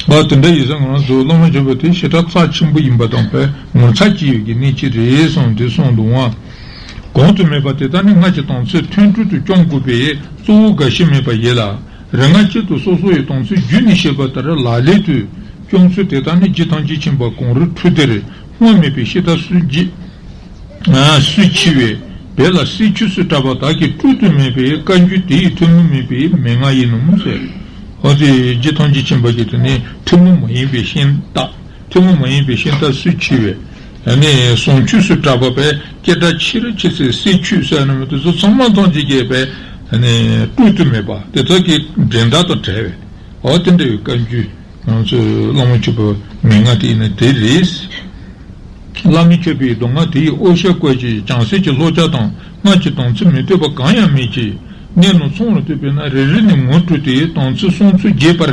ཨ་དེ་འདྲ་ཡིན་ཙང་ང་རང་ཚོ་བླ་མ་མཆོད་པ་དེ་ཞེ་དྲག་རྩ་ཆེན་པོ་ཡིན་པ་དང་བས་ངོ་མཚར་སྐྱེ་ཡོད་ཀྱི་གནད་ཅིག་རེད་གསུངས་དེ་གསུངས་འདུག་ཨང་། གོང་དུ་སྨོས་པ་དེ་དག་ནི་སྔགས་ཀྱི་དམ་ཚིག་མཐུན་གྲོས་དུ་སྐྱོང་དགོས་པས་གཙོ་བོ་འགའ་ཞིག་མེད་པ་ཡིན་ལ། རིགས་ལྔ་གཅིག་ཏུ་སོ་སོ་ཡི་དམ་ཚིག་རྒྱུད་ནས་བཤད་པ་ལྟར་ལག་ལེན་དུ་སྐྱོང་ཚུལ་དེ་དག་ནི་རྒྱུ་ཐམས་ཅད་མཁྱེན་པ་གང་རུང་འཕྲོས་འདིར་སྔོན་མེད་པའི་ཤེས་རབ་སུ་འབྱེད། སུ་མཆིས་པས། དེ་ལ་སྲིད་ཆོས་སུ་གྲགས་པ་དག་གིས་སྤྲོས་བྲལ་མེད་པས་བཀའ་འགྱུར་དེ་ཡི་ཐུན་མོང་མིན་པའི་མན་ངག་ཡིན་ནོ་ཟེར། འོ་དེ་རྗེ་ཐམས་ཅད་མཁྱེན་པ་གིས་དེ་ནི་ཐུན་མོང་མ་ཡིན་པའི་ཤེས་རྟགས། ཐུན་མོང་མ་ཡིན་པའི་ཤེས་རྟགས་སུ་མཆིས་པས། ཨ་ནི་བྱང་ཆུབ་སུ་གྲགས་པ་བས་སྐད་གྲགས་ཆེ་རུ་ཆེ་ཚེ་སྲིད་ཆོས་ཟེར་ན་མི་དེ་ཚོ་ཚང་མ་ཐམས་ཅད་ཀྱིས་བས་ཨ་ནི་སྤྲོས་བྲལ་མེད་པ་དེ་དག་གི་འགྲན་ཟླ་དང་བྲལ་བས། འོ་དེ་འདྲ་བའི་བཀའ་འགྱུར། ང་ཚོས་བླ་མ་མཆོད་པའི་མན་ངག་དེ་ཡིན་ན་དེ་རེད། བླ་མ་མཆོད་པའི་མདོ་སྔགས་དེ་ཡི་དབང་ཤེས་བཀོད་ཅིང་བྱང་སེམས་ཀྱི་བསླབ་བྱ་དང་སྔགས་ཀྱི་དམ་ཚིག་མི་ལྡན་པ་གང་ཡང་མེད་ཅིང་གནད་རྣམས་ཚང་བར་ཐུག་པས་ན་རེ་རེ་ནས་ངོ་སྤྲོད་དེ་དམ་ཚིག་གསུམ་ཚུལ་རྒྱས་པར་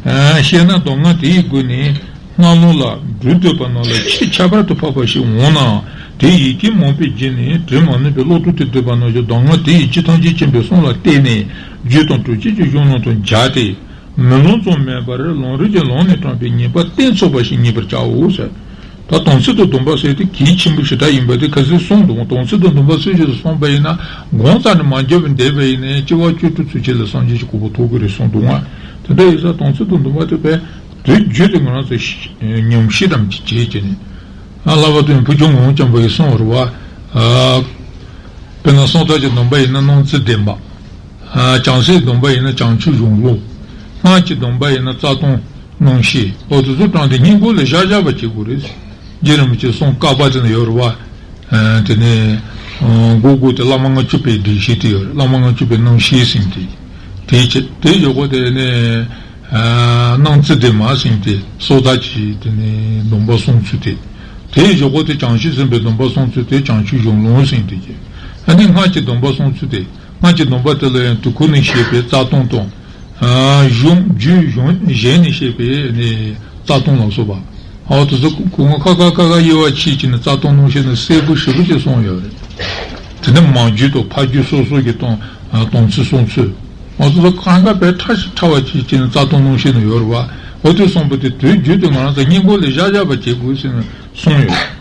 བཤད་ན་མདོ་སྔགས་དེ་ཡི་སྒོ་ནས་སྔགས་ལུགས་ལ་འགྲོ་འདོད་པ་རྣམས་ལ་ཆེས་ཁྱད་པར་དུ་འཕགས་པ་ཞིག་འོང་ནའང་དེ་ཡི་གེ་མང་པོའི་རྗེས་ནས་དྲི་མ་ནུབ་པའི་བློ་གྲོས་དེ་འདོད་པ་རྣམས་ཀྱིས་མདོ་སྔགས་དེ་ཡི་རྗེ་ཐམས་ཅད་མཁྱེན་པའི་གསུང་ལ་བརྟེན་ནས་རྒྱུད་དང་གྲུབ་ཆེན་གྱི་གཞུང་རྣམས་དང་སྦྱར་ཏེ། མི་ལོངས་ཙམ་མིན་པར་ལམ་རིམ་གྱི་ལམ་ནས་དྲངས་པའི་ཉེས་པ་གཏན་ཚིགས་པ་ཞིག་རྙེད་པར་བྱའོ་ཟེར། ད་དམ་ཚིག་དང་སྡོམ་པ་ཟེར་དེ་གལ་ཆེན་པོ་ཞེ་དྲག་ཡིན་པ་དེ་ཁ་སང་གསུངས་འདུག་དམ་ཚིག་དང་སྡོམ་པ་ཚུལ་བཞིན་དུ་བསྲུངས་པ་ཡིན་ན་གང་ཟག་ནི་མ་འགྱུར་བར་འདས་པ་ཡིན་ནའི་སྐྱེ་བ་བཅུ་དྲུག་ཚུན་ཆད་ལ་སངས་རྒྱས་ཀྱི་གོ་འཕང་ཐོབ་ཀྱི་རེད་གསུངས་འདུག་ང་། དེ་འདྲ་ཡིན་ཙང་དམ་ཚིག་དང་སྡོམ་པ་དེ་བས་དུས་རྒྱུན་དུ་ང་རང་ཚོ་ཉམས་ཞིབ་དམ་གྱིས་བྱེད་ཀྱི་ནི། ཨ་བསླབ་པ་དང་བུ་ཆུང་ངུ་འཇམ་པ་ཡིས་གསུངས་པ་རེད་བ། དཔེར་ན་གསང་སྔགས་ཀྱི་སྡོམ་པ་ཡིན་ན་སྣང་ཚུལ་བདེན་པ། བྱང་སེམས་སྡོམ་པ་ཡིན་ན་བྱང་ཆུབ་གཞུང་ལུགས། སྔགས་ཀྱི་སྡོམ་པ་ཡིན་ན་རྩ་ལྟུང་རྣམ་བཤད། འོ་དེ་ཚོ་དྲངས་ཏེ་སྙིང་ཁོང་ལ་བཞག་བཞག་པ་བྱེད་དགོས་རེད། རྗེ་རིན་པོ་ཆེ་གསུང་བཀའ་པ་དེ་ན་ཡོད་རེད་བ། དེ་ནས་མགོ་བསྐོར་ཏེ་བླ་མ་ལྔ་བཅུ་པའི་སྡེ་བཞི་དེ་ཡོད་རེད། བླ་མ་ལྔ་བཅུ་པའི་རྣམ་བཤད་ཟེར་དེ། དེའི་ཆེད་དེ་ཡོད་གོ་དེ་ནས། སྣང་ཚུལ་བདེན་པ་ཟེར་དེ་སོ་ཐར་གྱི་དེ་ནས་སྡོམ་པ་སྲུང་ཚུལ་དེ། དེའི་གཞུག་གུ་དེ་བྱང་ཆུབ་སེམས་དཔའི་སྡོམ་པ་སྲུང་ཚུལ་དེ་བྱང་ཆུབ་གཞུང་ལུགས་ཟེར་དེ་བྱས། ཨ་ནི་སྔགས་ཀྱི་སྡོམ་པ་སྲུང་ཚུལ་དེ་སྔགས་ཀྱི་སྡོམ་པ་དེ་ལ་ཡང་དུས་འཁོར་ནས་བཤད་པའི་རྩ་ལྟུང་དང་། གཞུང་རྒྱུད་གཞུང་གཞན་ནས་བཤད་པའི་ནི་རྩ་ལྟུང་ལ་སོགས་པ། ཨོ་དེ་ཚོ་གོང་ཁ་ཁ་ཁ་ཁ་དབྱེ་བ་ཕྱེ་བྱས་ནས་རྩ་ལྟུང་རྣམ་བཤད་ནི་གསལ་པོ་ཞེ་པོ་ཅིག་གསུངས་ཡོད་རེད། དེ་ནས་མང་རྒྱུད་དང་ཕར་རྒྱུད་སོ་སོ་གི་དང་དམ་ཚིག་སྲུང་ཚུལ། ང་ཚོ་ལ་གང་ག་བས་ཕྲ་ཞིང་ཕྲ་བ་ཅིག་བྱས་ནས་རྩ་ལྟུང་རྣམ་བཤད་ནི་ཡོད་རེད་བ། འོ་དེ་གསུངས་པ་དེ་དུས་རྒྱུན་དུ་ང་རང་ཚོ་སྙིང་ཁོང་ལ་བཞག་བཞག་པ་བྱེད་དགོས་ཟེར་ནས་གསུངས་ཡོད།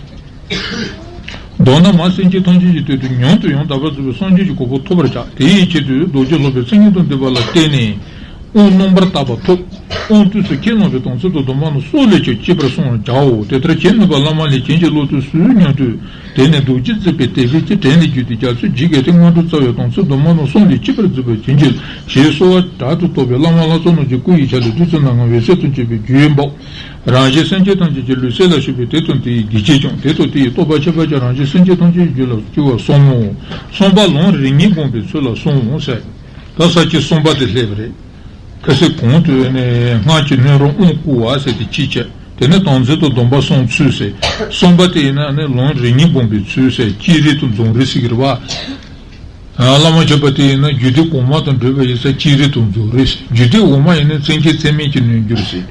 མདོར་ན་མ་སེམས་ཅན་ཐམས་ཅད་ཀྱི་དོན་དུ་ཉུང་དུ་ཡང་དག་པར་རྫོགས་པའི་སངས་རྒྱས་ཀྱི་གོ་འཕང་ཐོབ་པར་བྱ། དེ་ཡི་ཆེད་དུ་རྡོ་རྗེ་སློབ་པའི་མཚན་ཉིད་དང་ལྡན་པ་ལ་བརྟེན་ནས་དབང་རྣམ་པར་དག་པ་ཐོབ། དབང་དུས་སུ་ཁས་བླངས་པའི་དམ་ཚིག་དང་སྡོམ་པ་རྣམས་སྲོག་ལས་ཀྱང་གཅེས་པར་སྲུང་བར་བྱའོ། དེ་ལྟར་བྱེད་ནུས་པ་བླ་མ་ལས་བྱིན་གྱིས་བརླབ་ཏུ་གསོལ་སྙམ་དུ། དེ་ནས་རྡོ་རྗེ་བརྩེགས་པའི་དད་པས་ཀྱི་བྲན་ལས་བརྒྱུད་དེ་རྒྱ་མཚོའི་འཇིགས་སྐད་དེ་སྔོན་འགྲོ་རྩ་བའི་དམ་ཚིག་སྡོམ་པ་རྣམས་སྲོག་ལས་གཅེས་པར་མཛད་པར་བྱིན་གྱིས་ཞེས་གསོལ་བ་དྲག་ཏུ་བཏབ་པས་བླ་མ་ལྷ་ཚོགས་རྣམས་ཀྱི་སྐུ་ཡི་ཆ་ལས་བདུད་རྩི་སྣ་ལྔ་འོད་ཟེར་དང་བཅས་པའི་རྒྱུན་འབབ། རང་གཞན་སེམས་ཅན་ཐམས་ཅད་ཀྱི་ལུས་སེམས་ལ་ཞུགས་པས་དེ་དང་དེ་ཡི་གེགས་བྱེད་ཀྱང་དེ་དང་དེ་ཡི་རྟོགས་པ་ཁྱད་པར་ཀྱང་རང་གཞན་སེམས་ཅན་ཐམས་ཅད་ཀྱི་རྒྱུད་ལ་སྐྱེ་བར་གསུངས་མོ། གསུམ་པ་ལམ་རིམ་གཉིས་བསྒོམ་པའི་ཚུལ་ལ་གསུངས་འོང་ཟེར། ད་ས་བཅད་གསུམ་པ་དེ་སླེབས་པ་རེད། ཁ་སང་གོང་དུ་ནས་སྔགས་ཀྱི་སྣོད་རུང་དབང་བསྐུར་བ་ཟེར་ཏེ་གཅིག་བྱས། དེ་ནས་དམ་ཚིག་དང་སྡོམ་པ་བསྲུང་ཚུལ་ཟེར། གསུམ་པ་དེ་ཡིན་ན་ནི་ལམ་རིམ་གཉིས་སྒོམ་པའི་ཚུལ་ཟེར། སྤྱིར་རིག་དང་རྫོགས་རིག་ཟེར་གྱི་རེད་བ། བླ་མ་མཆོད་པ་དེ་ཡིན་ན་རྒྱུད་སྡེ་གོང་མ་དང་འབྲེལ་བ་ཡོད་ས་སྤྱིར་རིག་དང་རྫོགས་རིག་ཟེར། རྒྱུད་སྡེ་འོག་མ་ཡིན་ན་མཚན་བཅས་མཚན་མེད་ཀྱི་རྣལ་འབྱོར་ཟེར།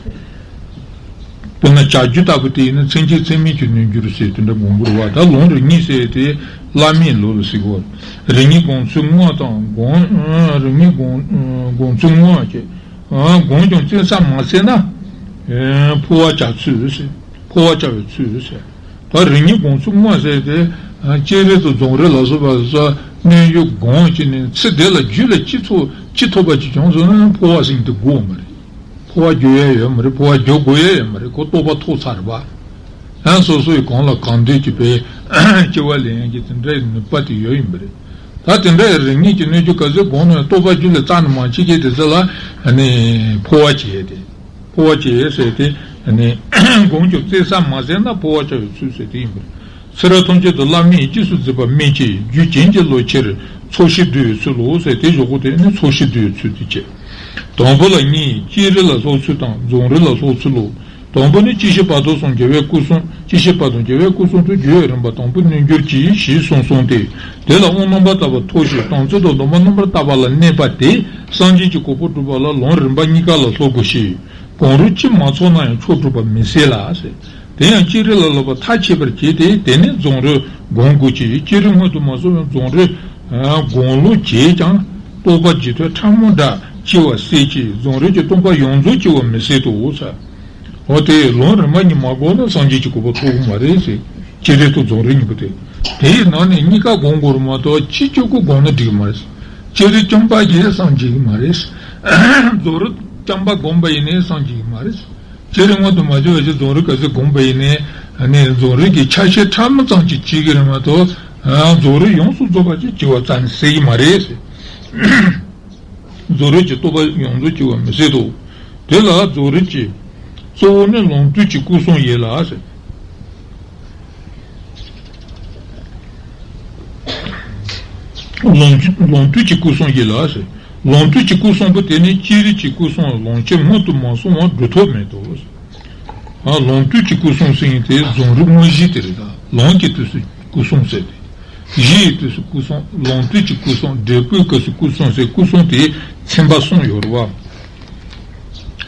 དཔེར་ན་བྱ་རྒྱུད་ལྟ་བུ་དེ་ཡིན་ན་མཚན་བཅས་མཚན་མེད་ཀྱི་རྣལ་འབྱོར་ཟེར་དེ་འདྲ་སྒོམ་དགོས་རེད་བ། ད་ལམ་རིམ་གཉིས་ཟེར་དེ་བླ་མེད་ལུགས་ལ་ཟེར་གོ། རིམ་གཉིས་སྒོམ་ཚུལ་དངོས་དང་སྒོམ། རིམ་གཉིས་སྒོམ་སྒོམ་ཚུལ་དངོས་ཀྱི། སྒོམ་ཀྱང་བཙན་ས་མ་ཟད་ན། འཕོ་བ་བྱ་ཚུལ་ཟེར། འཕོ་བ་བྱ་བའི་ཚུལ་ཟེར། ད་རིམ་གཉིས་སྒོམ་ཚུལ་དངོས་ཟེར་ཏེ། སྤྱིར་རིག་དང་རྫོགས་རིག་ལ་སོགས་པ་སོགས་རྣལ་འབྱོར་སྒོམ་བྱས་ནས་ཚེ་འདི་ལ་རྒྱུད་ལ་ཅི་ཐོབ་ཅི་ཐོབ་པ་ཅིག་བྱུང་སོང་ན་འཕོ་བ་ཟེར་དེ་དགོས་མ་རེད། འཕོ་བ་རྒྱུག་ཡ་ཡོད་མ་རེད། འཕོ་བ་རྒྱུག་དགོས་ཡ་ཡོད་མ་རེད། ཁོ་རྟོགས་པ་ཐོབ་ཚར་བ། ཡང་སོ་སོའི་གང་ལ་གང་འདོད་ཀྱི་པའི་སྐྱེ་བ་ལེན་ཡ་གི་དེ་འདྲའི་ནུས་པ་དེ་ཡོད་ཡིན་པ་རེད། ད་དེ་འདྲའི་རིམ་གཉིས་ཀྱི་རྣལ་འབྱོར་ག་ཚོད་སྒོམ་ན་རྟོགས་པ་རྒྱུད་ལ་རྩ་ནས་མ་སྐྱེས་མཁན་དེ་ཚོ་ལ་ནི་འཕོ་བ་བྱེད་དེ། འཕོ་བ་བྱེད་ཟེར་ཏེ་ནི་སྒོམ་ཀྱང་བཙན་ས་མ་ཟད་ན་འཕོ་བ་བྱ་བའི་ཚུལ་ཟེར་དེ་ཡིན་པ་རེད། ཚེ་རབས་ཐམས་ཅད་དུ་བླ་མས་རྗེས་སུ་འཛིན་པ་མན་ཆད་རྒྱུད་བྱིན་གྱིས་རློབ་ཕྱིར་ཚོགས་ཞིང་བསྡུ་བའི་ཚུལ་ལོ་ཟེར་དེ་ཞོག་གོ་དེ་ནི་ཚོགས་ཞིང་བསྡུ་བའི་ཚུལ་དེ་བྱེད། དང་པོ་ལ་གཉིས། སྤྱིར་རིག་ལ་སློབ་ཚུལ་དང་རྫོགས་རིག་ལ་སློབ་ཚུལ་ལོ། དང་པོ་ནི་སྤྱི་བཤད་བར་དོ་གསུམ་རྒྱལ་བའི་སྐུ་གསུང་། སྤྱི་བཤད་བར་དོ་རྒྱལ་བའི་སྐུ་གསུང་དུ་རྒྱུད་རིམ་པ་དང་པོ་རྣལ་འབྱོར་གྱི་ཞེས་གསུངས་གསུངས་ཏེ། དེ་ལ་དབང་རྣམ་པར་དག་པ་ཐོབ་ཞིང་དམ་ཚིག་དང་སྡོམ་པ་རྣམ་པར་དག་པ་ལ་གནས་པ་དེ་སངས་རྒྱས་ཀྱི་གོ་འཕང་སྒྲུབ་པ་ལ་ལམ་རིམ་པ་གཉིས་ཀ་ལ་སློབ་དགོས་ཤིང་། གང་རུང་གཅིག་མ་ཚང་ན་ཡང་མཆོག་གྲུབ་པ་མི་སྲིད་ལ་ཟེར། དེ་ཡང་སྤྱིར་རིག་ལ་སློབ་པ་མཐར་ཕྱིན་པར་བྱས་ཏེ་དེ་ནས་རྫོགས་རིག་སྒོམ་དགོས་ཀྱི། སྤྱིར་རིག་སྔོན་དུ་མ་སོང་བའི་རྫོགས་རིག་སྒོམ་ལུགས་བྱས་ཀྱང་རྟོགས་པ་རྒྱུད་ཐོག་ཕྲ་མོ་འདྲ་སྐྱེ་བ་སྲིད་ཀྱི་རྫོགས་རིག་གི་སྟོང་པ་ཡོངས་རྫོགས་སྐྱེ་བ་མི་སྲིད་དོ་ཟེར། འོ་དེ་ལམ་རིམ་པ་གཉིས་མ་བསྒོམས་ན་སངས་རྒྱས་ཀྱི་གོ་འཕང་ཐོབ་ཀྱི་མ་རེད་ཟེར། སྤྱིར་རིག་དང་རྫོགས་རིག་གཉིས་པོ་དེ། དེའི་ནང་ནས་གཉིས་ཀ་སྒོམ་དགོས་རེད་མ་གཏོགས་གཅིག་གཅིག་པུ་སྒོམ་ན་འགྲིག་གི་མ་རེད། སྤྱིར་རིག་རྐྱང་པ་གིས་སངས་རྒྱས་ཀྱི་མ་རེད། རྫོགས་རིག་རྐྱང་པ་བསྒོམས་པ་ཡིན་ནའི་སངས་རྒྱས་ཀྱི་མ་རེད། སྤྱིར་རིག་སྔོན་དུ་མ་སོང་བའི་རྫོགས་རིག་ག་ཚོད་བསྒོམས་པ་ཡིན་ནའི་ནི་རྫོགས་རིག་གི་ཆ་ཤས་ཕྲ་མོ་ཙམ་ཅིག་བྱེད་ཀྱི་རེད་མ་གཏོགས་རྫོགས་རིག་ཡོངས་སུ་རྫོགས་པ་ཅིག་བྱེད་པ་ཙམ་ཟེར་གྱི་མ་རེད། རྫོགས་རིག་གི་རྟོགས་པ་ཡོངས་རྫོགས་སྐྱེ་བ་མི་སྲིད་དོ། དེ་ལ་རྫོགས་རིག་གི་གཙོ་བོ་ནི་ལམ་དུས་ཀྱི་སྐུ་གསུམ་ཡིན་ལ་ཟེར། ལམ་དུས་ལམ་དུས་ཀྱི་སྐུ་གསུམ་ཡིན་ལ་ཟེར། ལམ་དུས་ཀྱི་སྐུ་གསུམ་པོ་དེ་ནི་སྤྱིར་རིག་གི་སྐུ་གསུམ་ལམ་ཁྱེར་སྔོན་དུ་མ་སོང་བར་སྒྲུབ་ཐབས་མེད་དོ། ཨ། ལམ་དུས་ཀྱི་སྐུ་གསུམ་ཟེར་མཁན་དེ་རྫོགས་རིག་དངོས་གཞི་དེ་རེད་ད། ལམ་གྱི་དུས་སུ་སྐུ་གསུམ་ཟེར་ཏེ། གཞི་ཡི་དུས་སུ་སྐུ་གསུམ། ལམ་དུས་ཀྱི་སྐུ་གསུམ། འབྲས་བུའི་སྐབས་སུ་སྐུ་གསུམ་ཟེར། སྐུ་གསུམ་དེ་ཚན་པ་གསུམ་ཡོད་རེད་བ།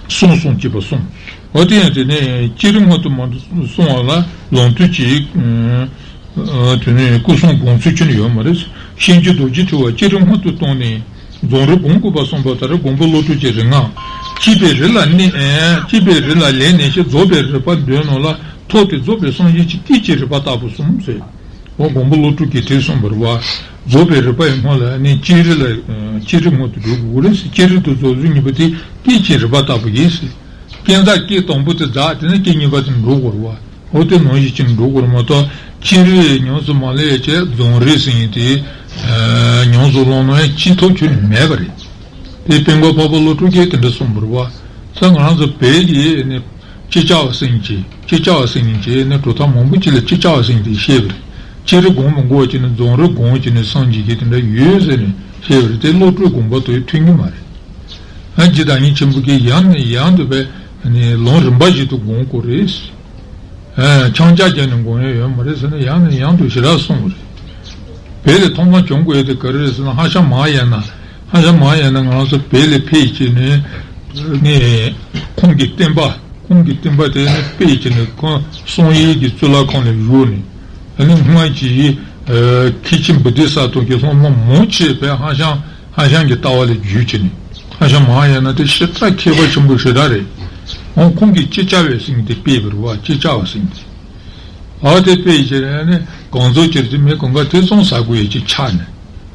གསུམ་གསུམ་བྱས་པ་གསུམ། འོ་དེ་ཡང་དེ་ནས་སྤྱིར་རིག་སྔོན་དུ་མ་སོང་བ་ལ་ལམ་དུས་ཀྱི་ཨ་དེ་ནས་སྐུ་གསུམ་སྒོམ་ཚུལ་ཁྱོན་ནས་ཡོད་མ་རེད། ཤེས་འགྱུར་རྡོ་རྗེ་ཐེག་པ་སྤྱིར་རིག་སྔོན་དུ་བཏང་ནས། རྫོགས་རིག་སྒོམ་དགོས་པ་གསུངས་པ་ལྟར་སྒོམ་པ་བློ་གྲོས་ཀྱི་རིག་སྔགས། སྐྱེས་པའི་རིགས་ལ་གནས། ཨེ། སྐྱེས་པའི་རིགས་ལ་ལས་གནས་ཤིང་། རྫོགས་པའི་རིག་པ་འདོད་རྣམས་ལ། ཐོབ་སྟེ་རྫོགས་པའི་སངས་རྒྱས་ཀྱི། སྐད་ཅིག་རིག་པ་ལྟ་བུ་གསུམ་ཟེར། འོ་སྒོམ་པ་བློ་གྲོས་ཀྱིས་དེ་གསུངས་པ་རེད་བ། རྫོགས་པའི་རིག་པ་ཡི་སྔོན་ལ་ནི་སྤྱིར་རིག་ལ། ཨེ། སྤྱིར་རིག་སྔོན་དུ་འགྲོ་དགོས་རེད་ཟེར། སྤྱིར་རིག་དང་རྫོགས་རིག་གཉིས་པོ་དེ་སྐད་ཅིག་རིག་པ་ལྟ་བུ་ཡིན་ཟེར། སྐས་འཛེག་སྐད་དང་པོ་དེ་འཛེགས། དེ་ནས་སྐད་གཉིས་པ་དེ་འགྲོ་དགོས་རེད་བ། འོ་དེ་ནང་བཞིན་ཅིག་འགྲོ་དགོས་རེད་མ་གཏོགས་སྤྱིར་རིག་ཉམས་སུ་མ་ལེན་ཡ་བྱས་རྫོགས་རིག་ཟེར་མཁན་དེ་ཨ་ཉམས་སུ་བླངས་ན་ཡང་སྤྱི་ཐོག་ཁྱོན་ནས་མེད་པ་རེད། དེ་སྤུན་མགོན་འཕགས་པ་བློ་གྲོས་ཀྱིས་དེ་འདྲ་གསུངས་པ་རེད་བ། ས་ང་རང་ཚོ་བོད་ཀྱི་ནི་ཅི་བྱ་བ་སེང་གེ། ཅི་བྱ་བ་སེང་གེ་ནི་གྲུབ་མཐའ་མང་པོ་ཅིག་ལ་ཅི་བྱ་བ་སེང་གེ་བཤད་པ་རེད། སྤྱིར་རིག་སྒོམ་པ་དགོས་ཀྱི་ནི་རྫོགས་རིག་སྒོམ་གྱི་ནི་སངས་རྒྱས་ཀྱི་དེ་འདྲ་ཡོད་ཟེར་ནས་བཤད་པ་རེད། དེ་བློ་གྲོས་དགོངས་པ་དེ་མཐུན་གྱི་མ་རེད། ཨ་རྗེ་བདག་ཉིད་ཆེན་པོ་གིས་ཡང་ནས་ཡང་དུ་བས་ནི་ལམ་རིམ་པ་བཞིན་དུ་སྒོམ་དགོས་རེད། ཨ་ཆང་ཆག་བརྒྱབ་ནས་སྒོམ་ཡ་ཡོད་མ་རེད་ཟེར་ན་ཡང་ནས་ཡང་དུ་ཞེ་དྲག་གསུངས་པ་རེད། བོད་ལ་ཐོག་མར་བྱུང་དགོས་ཡ་དེ་ག་རེ་རེད་ཟེར་ན་ཧྭ་ཤང་མ་ཧཱ་ཡ་ན། ཧྭ་ཤང་མ་ཧཱ་ཡ་ན་ང་རང་ཚོ་བོད་ལ་ཕེབས་བྱས་ནས་ནི་ཁོང་གི་བསྟན་པ། ཁོང་གི་བསྟན་པ་དེ་ནི་སྤེལ་བྱས་ནས་ཁོང་བསམ་ཡས་ཀྱི་གཙུག་ལག་ཁང་ལ་བཞུགས་ནས། ཨ་ནི་སྔོན་གྱི་ཨ་མཁན་ཆེན་བོ་དྷི་ས་ཏྭ་གི་སློབ་མ་མང་ཆེ་བས་ཧྭ་ཤང་ཧྭ་ཤང་གི་ལྟ་བ་ལ་བརྒྱུད་བྱས་ནས། ཧྭ་ཤང་མ་ཧཱ་ཡ་ན་དེ་ཞེ་དྲག་མཁས་པ་ཆེན་པོ་ཞེ་དྲག་རེད། འོ་ཁོང་གིས་ཅི་བྱ་བའི་སེང་གེ་དེ་སྤེལ་བ་རེད་བ། ཅི་བྱ་བ་སེང་གེ་དེ། ཨ་དེ་སྤེལ་བྱས་ནས་གང་ཟག་ཅིག་དེ་མི་གང་ག་དེ་ཚོང་ཟ་དགོས་ཡས་ཅིག་ཆགས་ནས།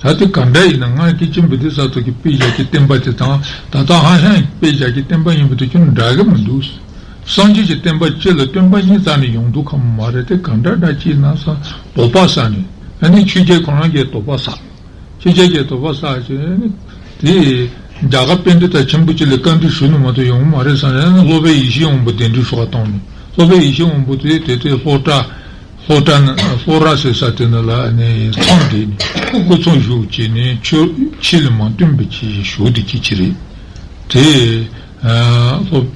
ད་དེ་ག་འདྲ་ཡིན་ན་ང་མཁན་ཆེན་བོ་དྷི་ས་ཏྭ་གིས་སྤེལ་བཞག་གི་བསྟན་པ་དེ་དང་ད་ལྟ་ཧྭ་ཤང་གིས་སྤེལ་བཞག་གི་བསྟན་པ་གཉིས་པོ་དེ་ཁྱོན་འདྲ་གི་མི་འདུག། སངས་རྒྱས་ཀྱི་བསྟན་པ་སྤྱི་ལ་སྟོན་པ་གཉིས་རྩ་ནས་ཡོང་འདུག་གམ་མ་རེད། དེ་ག་འདྲ་འདྲ་ཅིག་ན་ས་དོགས་པ་ཟ་ནས། ཨ་ནི་ཆོས་རྒྱལ་ཁོ་རང་གིས་དོགས་པ་ཟ། ཆོས་རྒྱལ་གྱིས་དོགས་པ་ཟ་བྱས་ནས་དེ་རྒྱ་གར་པཎྜི་ཏ་ཆེན་པོ་ཅིག་ལ་བཀའ་འདྲི་ཞུ་ནི་མ་གཏོགས་ཡོང་གི་མ་རེད་ཟེར་ནས་སློབ་དཔོན་ཡེ་ཤེས་དབང་པོ་གདན་འདྲེན་ཞུ་བ་བཏང་ནས། སློབ་དཔོན་ཡེ་ཤེས་དབང་པོ་དེ་དེ་དེ་ལྷོ་བྲག་ལྷོ་བྲག་ན་ལྷོ་ར་ཟེར་ས་དེ་ནང་ལ་ནི་མཚམས་བསྡད་ནས་སྐུ་མཚམས་བཞུགས་བྱས་ནས་ཆོས་ཆོས་ལ་མ་བསྟུན་པ་ཅིག་ཞུ་བསྡད་ཀྱི་ཅིག་རེད། དེ་ཨ་སློབ་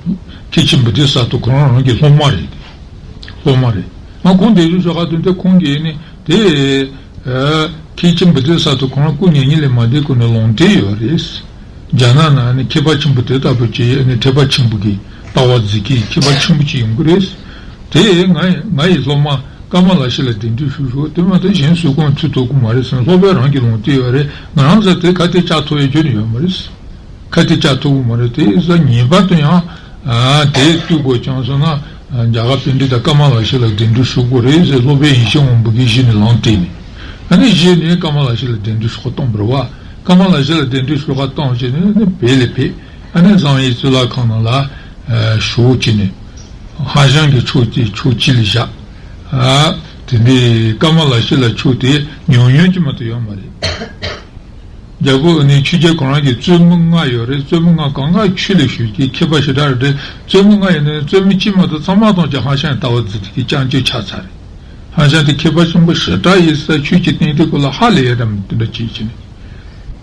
མཁན་ཆེན་བོ་དྷི་ས་ཏྭ་ཁོ་རང་རང་གི་སློབ་མ་རེད། སློབ་མ་རེད། ང་ཁོང་འདས་གྲོངས་ཤོར་ཁ་དོན་དེ་ཁོང་གིས་ནི་དེ། མཁན་ཆེན་བོ་དྷི་ས་ཏྭ་ཁོ་རང་སྐུ་མྱ་ངན་ལས་མ་འདས་གོང་ནས་ལུང་བསྟན་ཡོད་རེད། རྒྱ་ནག་ནང་ནི་མཁས་པ་ཆེན་པོ་དེ་ལྟ་བུ་ཅིག་ནི་ཐེག་པ་ཆེན་པོ་གི་ལྟ་བ་འཛིན་མཁན་མཁས་པ་ཆེན་པོ་ཅིག་ཡོང་གི་རེད། དེ་ང་ང་ཡི་སློབ་མ་ཀ་མ་ལ་ཤཱི་ལ་གདན་འདྲེན་ཞུ་ཞུ་དེ་མ་གཏོགས་གཞན་སུ་གང་ཐུག་ཐུབ་ཀྱི་མ་རེད་ཟེར་ནས་སློབ་དཔོན་རང་གིས་ལུང་བསྟན་ཡོད་རེད། ང་རང་ཚོ་དེ་ཁ་གཏད་བཅག་ཐུབ་ཡ་ཁྱོན་ནས་ཡོད་མ་རེད། ཁ་གཏད་བཅག་ཐུབ་ཀྱི་མ་རེད། དེ་ས་ངེས་པར་དུ་ཡང་དེ་བཏུལ་དགོས་བྱུང་སོང་ན་རྒྱ་གར་པཎྜི་ཏ་ཀ་མ་ལ་ཤཱི་ལ་གདན་འདྲེན་ཞུ་དགོས་རེད་ཟེར་སློབ་དཔོན་ཡེ་ཤེས་དབང་པོ་གིས་གཞི་ནས་ལུང་བསྟན་ནས། ཨ་ནི་གཞི་ནས་ཀ་མ་ལ་ཤཱི་ལ་གདན་འདྲེན་ཞུ་བཏང་བ་རེད་བ། ཀ་མ་ལ་ཤཱི་ལ་གདན་འདྲེན་ཞུ་བ་བཏང་བྱས་ནས་ནི་བོད་ལ་ཕེབས། ཨ་ནི་བཟང་ཡིག་གཙུག་ལག་ཁང་ནང་ལ་ཞུགས་བྱས་ནས་ཧྭ་ཤང་གི་ཕྱོགས་དེ་ཕྱོགས་གཅིག་ལ་བཞག་དེ་འདྲའི་ཀ་མ་ལ་ཤཱི་ལ་ཕྱོགས་དེ་ཉུང་ཉུང་ཅིག་མ་གཏོགས་ཡོད་མ་རེད། རྒྱལ་པོ་ནི་ཆོས་རྒྱལ་ཁོ་རང་གི་བཙུན་མོ་ལྔ་ཡོད་རེད། བཙུན་མོ་ལྔ་གང་ག་ཆོས་ལ་ཞུགས་ཀྱི་མཁས་པ་ཞེ་དྲག་རེད། བཙུན་མོ་ལྔ་ཡོད་ནི་བཙུན་མོ་གཅིག་མ་གཏོགས་ཚང་མ་ཐམས་ཅད་ཧྭ་ཤང་ལྟ་བ་འཛིན་མཁན་གྱི་སྐྱབས་བཅོལ་ཆགས་ཚར་རེད། ཧྭ་ཤང་དེ་མཁས་པ་ཆེན་པོ་ཞེ་དྲག་ཡིན་ས་ཆོས་ཀྱི་སྟེང་དེ་ཁོ་ལ་ཧ་ལས་ཡ་འདྲ་མི་འདུག་འདྲ་བྱེད་ཀྱི་ནི།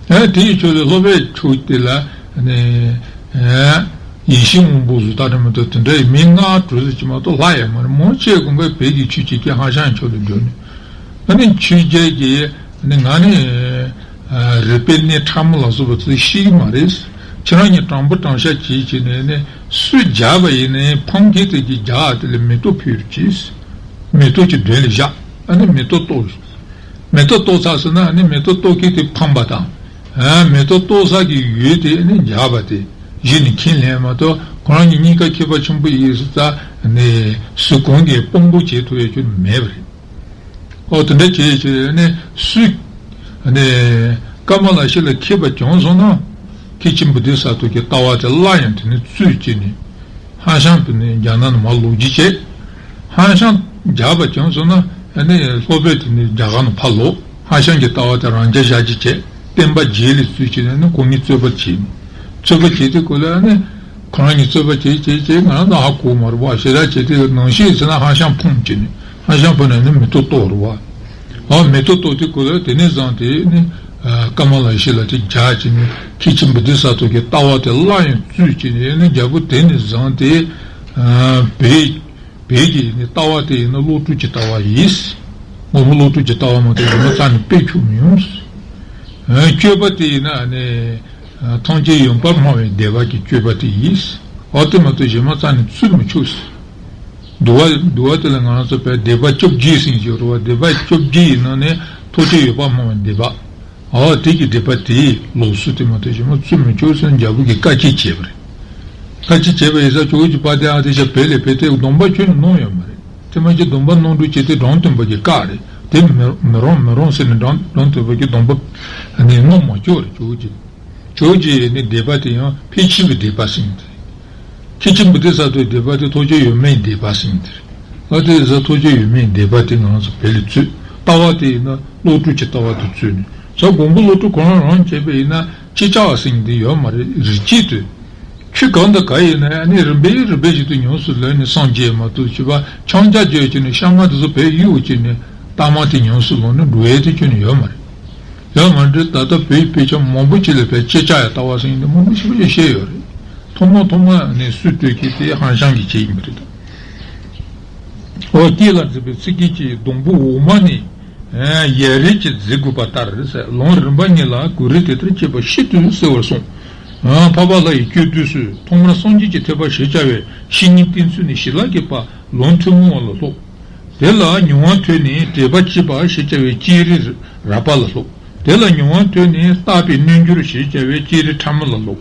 ཨ་དེ་ཡི་ཕྱོགས་ལས་སློབ་དཔོན་ཕྱོགས་དེ་ལ་ནི་ཡེ་ཤེས་དབང་པོ་ཟུར་ལྟ་འདྲ་མི་འདུག་དེ་འདྲ་ཡི་མི་ལྔ་དྲུག་ཙམ་ཅིག་མ་གཏོགས་ལྷག་ཡ་མ་རེད། མང་ཆེ་གང་ག་བོད་ཀྱི་ཆོས་བྱེད་མཁན་ཧྭ་ཤང་ཕྱོགས་ལ་འགྲོ་ནས། ཨ་ནི་ཆོས་རྒྱལ་གྱིས་ནི་ང་ནི་རིག་པའི་གནས་ཕྲ་མོ་ལ་སོགས་པ་ཚོ་ཤེས་ཀྱི་མ་རེད། ཁྱེད་རང་གཉིས་དྲང་པོ་དྲང་བཞག་བྱེད་བྱས་ནས་ནི་སུས་རྒྱག་པ་ཡིན་ནའི་ཕམ་མཁན་དེ་གྱིས་རྒྱག་དེ་ལ་མེ་ཏོག་ཕུལ་རོགས་གྱིས། མེ་ཏོག་གི་མདུན་ལ་བཞག་ཨ་ནི་མེ་ཏོག་གཏོར། མེ་ཏོག་གཏོར་ཚར་སོང་ན་ཨ་ནི་མེ་ཏོག་གཏོར་མཁན་དེ་ཕམ་པ་དང་། ཨ་མེ་ཏོག་གཏོར་ས་གི་ཡུལ་དེ་ཨ་ནི་རྒྱག་པ་དེ་གཞི་ནས་ཁས་ལེན་མ་གཏོགས་ཁོ་རང་གཉིས་གཉིས་ཀ་མཁས་པ་ཆེན་པོ་ཡིན་ས་ནས་སུ་གང་གིས་དཔང་པོ་བྱེད་ཐུབ་ཡ་ཁྱོན་ནས་མེད་པ་རེད། ཨོ་དེ་འདྲ་བྱས་བྱས་ནས་སུས་ནས་ཀ་མ་ལ་ཤཱི་ལ་མཁས་པ་བྱུང་སོང་ན་མཁན་ཆེན་བོ་དྷི་ས་ཏྭ་གི་ལྟ་བ་དེ་སླར་ཡང་དེ་ནས་བཙུགས་བྱས་ནས་ཧྭ་ཤང་དེ་ནས་རྒྱ་ནག་ནང་མར་ལོག་རྒྱུ་བྱས། ཧྭ་ཤང་རྒྱག་པ་བྱུང་སོང་ན་ནི་སློབ་དཔོན་དེ་ནས་རྒྱ་གར་ནང་ཕར་ལོག་ཧྭ་ཤང་གི་ལྟ་བ་དེ་རང་འཇགས་བཞག་རྒྱུ་བྱས། བསྟན་པ་རྗེས་ལ་བཙུགས་བྱས་ནས་ནི་ཁོང་གཉིས་རྩོད་པ་བྱས་ནས་རྩོད་པ་བྱས་དུས་སྐབས་ལ་ནི། ཁོ་རང་གཉིས་རྩོད་པ་བྱེད་བྱེད་བྱེད་ང་རང་ཚོ་ཧ་གོ་མ་རེད་བ། ཞེ་དྲག་བྱེད་དུས་ནང་བཞིན་ཟེར་ན་ཧྭ་ཤང་ཕམ་བྱས་ནས་ཧྭ་ཤང་ཕམ་ནས་ནི་མེ་ཏོག་གཏོར་རེད་བ། ཨ་མེ་ཏོག་གཏོར་དུས་སྐབས་ལ་དེ་ནས་བཟུང་སྟེ་ནི་ཀ་མ་ལ་ཤཱི་ལ་དེ་རྒྱག་བྱས་ནས་མཁན་ཆེན་བོ་དྷི་ས་ཏྭ་གི་ལྟ་བ་དེ་སླར་ཡང་བཙུགས་བྱས་ནས་ནི་རྒྱལ་པོ་དེ་ནས་བཟུང་སྟེ་བོད་བོད་ཀྱི་ནི་ལྟ་བ་དེ་ཡིན་ན་བློ་གྲོས་ཀྱི་ལྟ་བ་ཡིན། དངོས་པོ་བློ་གྲོས་ཀྱི་ལྟ་བ་མ་གཏོགས་གཞན་པ་རྩ་ནས་སྤེལ་ཆོག་མི་ཡོང་། སྤྱོད་པ་དེ་ཡིན་ན་ནི། ཐམས་ཅད་ཡོད་པར་སྨྲ་བའི་སྡེ་པ་གི་སྤྱོད་པ་དེ་ཡིན། འོ་དེ་མ་གཏོགས་གཞན་མ་རྩ་ནས་བཙུགས་མི་ཆོག་འདུལ་བ་འདུལ་བ་དེ་ལ་ང་རང་ཚོ་བོད་སྡེ་པ་བཅོ་བརྒྱད་ཟེར་གྱི་ཡོད་རེད་བ། སྡེ་པ་བཅོ་བརྒྱད་ཡིན་ན་ནི་ཐམས་ཅད་ཡོད་པར་སྨྲ་བའི་སྡེ་པ། འོ་དེ་གི་སྡེ་པ་དེའི་ལུགས་སྲོལ་དེ་མ་གཏོགས་གཞན་མ་བཙུགས་མི་ཆོག་ཟེར་ནས་རྒྱལ་པོ་གིས་བཀའ་ཆད་བྱས་པ་རེད། བཀའ་ཆད་བྱས་པ་ཡིན་ཙང་ཇོ་བོ་རྗེ་དཔལ་ལྡན་ཨ་ཏི་ཤ་བོད་ལ་ཕེབས་ཏེ་སྡོམ་པ་ཁྱོན་ནས་གནང་ཡོད་མ་རེད། དེ་མ་གཏོགས་སྡོམ་པ་གནང་རོགས་བྱས་ཏེ་འབྲོམ་སྟོན་པ་གིས་བཀག་རེད། དེ་མི་མི་རུང་མི་རུང་ཟེར་ནས་འབྲོམ་འབྲོམ་སྟོན་པ་གིས་སྡོམ་པ་ནི་གནང་མ་བཅུག་རེད་ཇོ་བོ་རྗེ། ཇོ་བོ་རྗེ་ནི་སྡེ་པ་དེ་ཡང་ཕལ་ཆེར་གྱི་སྡེ་པ་ཟེར་མཁན་དེ་རེད། མཁན་ཆེན་བོ་དྷི་ས་ཏྭའི་སྡེ་པ་དེ་ཐམས་ཅད་ཡོད་མེད་སྡེ་པ་ཟེར་མཁན་དེ་རེད། ཨ་དེ་ཟ་ཐམས་ཅད་ཡོད་མེད་སྡེ་པ་དེ་ང་རང་ཚོ་བོད་ལ་བཙུགས། ལྟ་བ་དེ་ཡིན་ན་བློ་གྲོས་ཀྱི་ལྟ་བ་དེ་བཙུགས་ནས་ཟ་མགོན་པོ་བློ་གྲོས་ཁོ་རང་རང་བྱས་པ་ཡིན་ན་ཅི་ལྕོགས་ཟེར་མཁན་དེ་ཡོད་མ་རེད། རིགས་གཅིག་ཏུ། ཆོས་གང་དང་གང་ཡིན་ན་ཡང་ནི་རིམ་པས་རིམ་པས་བཞིན་དུ་ཉམས་སུ་ལེན་ནས་སངས་རྒྱས་མ་གཏོགས་བྱས་པ་འཆང་རྒྱ་བརྗོད་ཀྱི་ནི་ཤ་ང་དེ་ཚོ་བོད་གཡུག་བྱས་ནས་ལྟ་མ་དེ་ཉམས་སུ་ལོངས་ནས་འགྲོ་ཡས་དེ་ཁྱོན་ནས་ཡོད་མ་རེད། ཡང་མ་འདྲི་ད་ལྟ་བོད་ཡིག་དཔེ་ཆ་མང་པོ་ཅིག་ལ་བས་ཅི་ལྕོགས་ཡ་ལྟ་བ་ཟེར་མཁན་དེ་མང་པོ་ཞེ་པོ་ཅིག་བཤད་ཡོད་རེད། ཐོག་མ་ཐོག་མ་ནས་སུས་སྤྲོད་ཀྱི་དེ་ཧང་ཤང་གིས་བྱས་ཡིན་པ་རེད་ད། འོ་སྐྱེས་ལ་མཛེས་པའི་ཚིག་གི་སྐྱེས་སྡོང་པོ་འོ་མ་ནི། ཡལ་རིལ་གྱིས་མཛེས་དགོས་པ་ལྟར་ཟེར། ལུང་རིམ་པ་གཉིས་ལ་གོ་རིམ་དེ་ལྟར་བྱས་པ་ཤིན་ཏུ་གསལ་བར་གསུངས། འཕགས་པ་ལྷ་ཡི་སྤྱོད་བསྡུས་སུ་ཐོག་མར་སངས་རྒྱས་ཀྱི་ཐེག་པ་ཞེས་བྱ་བའི་བཤེས་གཉེན་བསྟེན་ཚུལ་ནི་ཞི་ལྷག་གི་བར་ལུང་ཐུན་མོང་བ་ལ་སློབ། དེ་ལ་མྱོང་བ་ཐོས་ནས་དྲེགས་པ་བཅད་པ་ཞེས་བྱ་བའི་སྤྱན་རས་ར་བ་ལ་སློབ། དེ་ལ་མྱོང་བ་ཐོས་ནས་བརྟགས་པས་གནོད་འགྱུར་ཞེས་བྱ་བའི་སྤྱན་རས་ཕྲ་མོ་ལ་སློབ།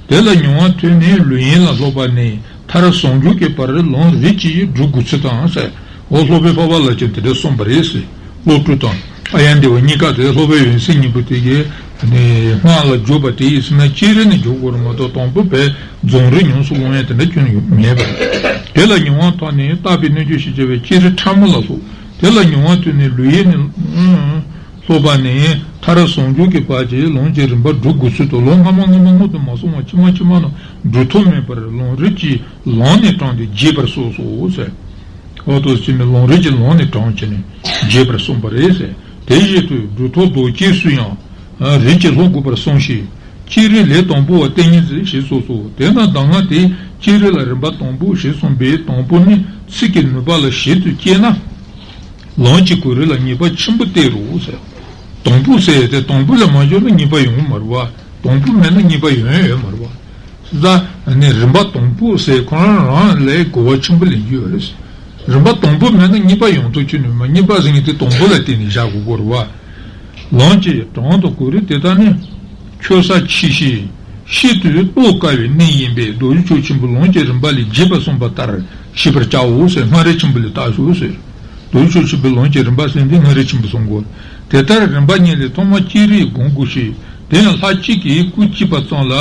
དེ་ལ་མྱོང་བ་ཐོས་ནས་ལུས་ཡན་ལ་སློབ་པ་ནས་མཐར་ཟུང་འཇུག་གི་བར་ལུང་རིགས་ཀྱིས་སྒྲུབ་དགོས་ཚུལ་དང་ཟེར། འོ་སློབ་དཔོན་འཕགས་པ་ལྷ་ཁྱོད་དེ་འདྲ་གསུངས་པ་རེད་ཟེར། བློ་གྲོས་དང་ཨཱརྱ་དེ་བ་གཉིས་ཀ་དེ་སློབ་དཔོན་འོད་གསལ་སྙིང་པོ་དེ་གའི་ནས་སྔགས་ལ་འཇུག་པ་དེ་ཡིན་ཟེར་ན་སྤྱན་རས་ནས་འཇུག་དགོས་རེད་མ་གཏོགས་དང་པོ་བས་རྫོང་རིགས་ཉམས་སུ་སློང་ཡ་དེ་འདྲ་ཁྱོན་ནས་མེད་པ་རེད། དེ་ལ་མྱོང་བ་ཐོས་ནས་བརྟགས་པས་གནོད་འགྱུར་ཞེས་བྱ་བའི་སྤྱན་རས་ཕྲ་མོ་ལ་སློབ། དེ་ལ་མྱོང་བ་ཐོས་ནས་ལུས་ཡན་ནས་སློབ་པ་ནས་མཐར་ཟུང་འཇུག་གི་བར་གྱི་ལུང་གི་རིམ་པ་སྒྲུབ་དགོས་ཚུལ་དང་ལུང་སྔ་མ་སྔ་མ་སྔོན་དུ་མ་སོང་བར་ཕྱི་མ་ཕྱི་མ་ལ་སྒྲུབ་ཐབས་མེད་པར་ལུང་རིགས་ཀྱི་ལམ་ནས་དྲངས་ཏེ་རྒྱས་པར་གསུངས་སོ་ཟེར། འོ་དོ་ཅི་ནི་ལུང་རིགས་ཀྱི་ལམ་ནས་དྲངས་བྱས་ནས་རྒྱས་པར་གསུངས་པ་རེད་ཟེར། དེ་བཞིན་དུ་སྒྲུབ་ཐབས་མདོ་རྒྱས་སུ་ཡང་རིགས་ཀྱི་ལམ་དགོས་པར་གསུངས་ཤིང་ སྤྱིར་རིགས་ལས་དང་པོ་བ་ལྟེ་ངེས་ཟེར་ཞེས་སོགས་སོ། དེས་ན་གདམས་ངག་དེས་སྤྱིར་རིགས་ལ་རིམ་པ་དང་པོ་ཞེས་གསུངས་པས། དང་པོ་ནི་ཚིག་གི་ནུས་པ་ལ་ཞིབ་ཏུ་དཔྱད་ན། ལམ་གྱི་གོ་རིམ་ལ་ངེས་པ་ཆེན་པོ་སྟེར་རོ་ཟེར། དང་པོ་ཟེར་ཏེ་དང་པོ་ལས་མ་བྱུང་ན་ངེས་པ་ཡོང་གི་མ་རེད་བ། དང་པོ་མེད་ན་ངེས་པ་ཡོང་ཡོད་མ་རེད་བ། ཟ་ནི་རིམ་པ་དང་པོ་ཟེར་ཁོ་རང་རང་ལས་གོ་བ་ཆེན་པོ་ལེན་རྒྱུ་ཡོད་རེད། རིམ་པ་དང་པོ་མེད་ན་ངེས་པ་ཡོང་ཐུབ་ཀྱི་ནི་མ། ངེས་པ་ཟེར་མཁན་དེ་དང་པོ་ལ་བརྟེན་ནས་བཞག་དགོས་ཀྱི་རེད་བ། ལམ་གྱི་གྲངས་དང་གོ་རིམ་དེ་དག་ནི། ཆོས་ས་ཕྱི་བཤད་ཤིན་ཏུ་རྟོགས་དཀའ་བའི་གནས་ཡིན་པས། རྡོ་རྗེ་ཕྱོགས་ཆེན་པོའི་ལམ་གྱི་རིམ་པ་ལས་རྒྱས་པར་གསུངས་པ་ལྟར་ཤེས་པར་བྱའོ་ཟེར། སྔ་རོལ་ཆེན་པོ་ལས་བལྟ་ཤོག་ཟེར། རྡོ་རྗེ་ཕྱོགས་ཆེན་པོའི་ལམ་གྱི་རིམ་པ་ཟེར་འདི་སྔ་རོལ་ཆེན་པོས་གསུང་གོ། དེ་ལྟར་རིམ་པ་གཉིས་ལས་ཐོག་མར་སྤྱིར་རིགས་སྒོམ་དགོས་ཤིང་། དེ་ཡང་ལྷ་གཅིག་གིས་སྐུ་གཅིག་པ་ཙམ་ལ་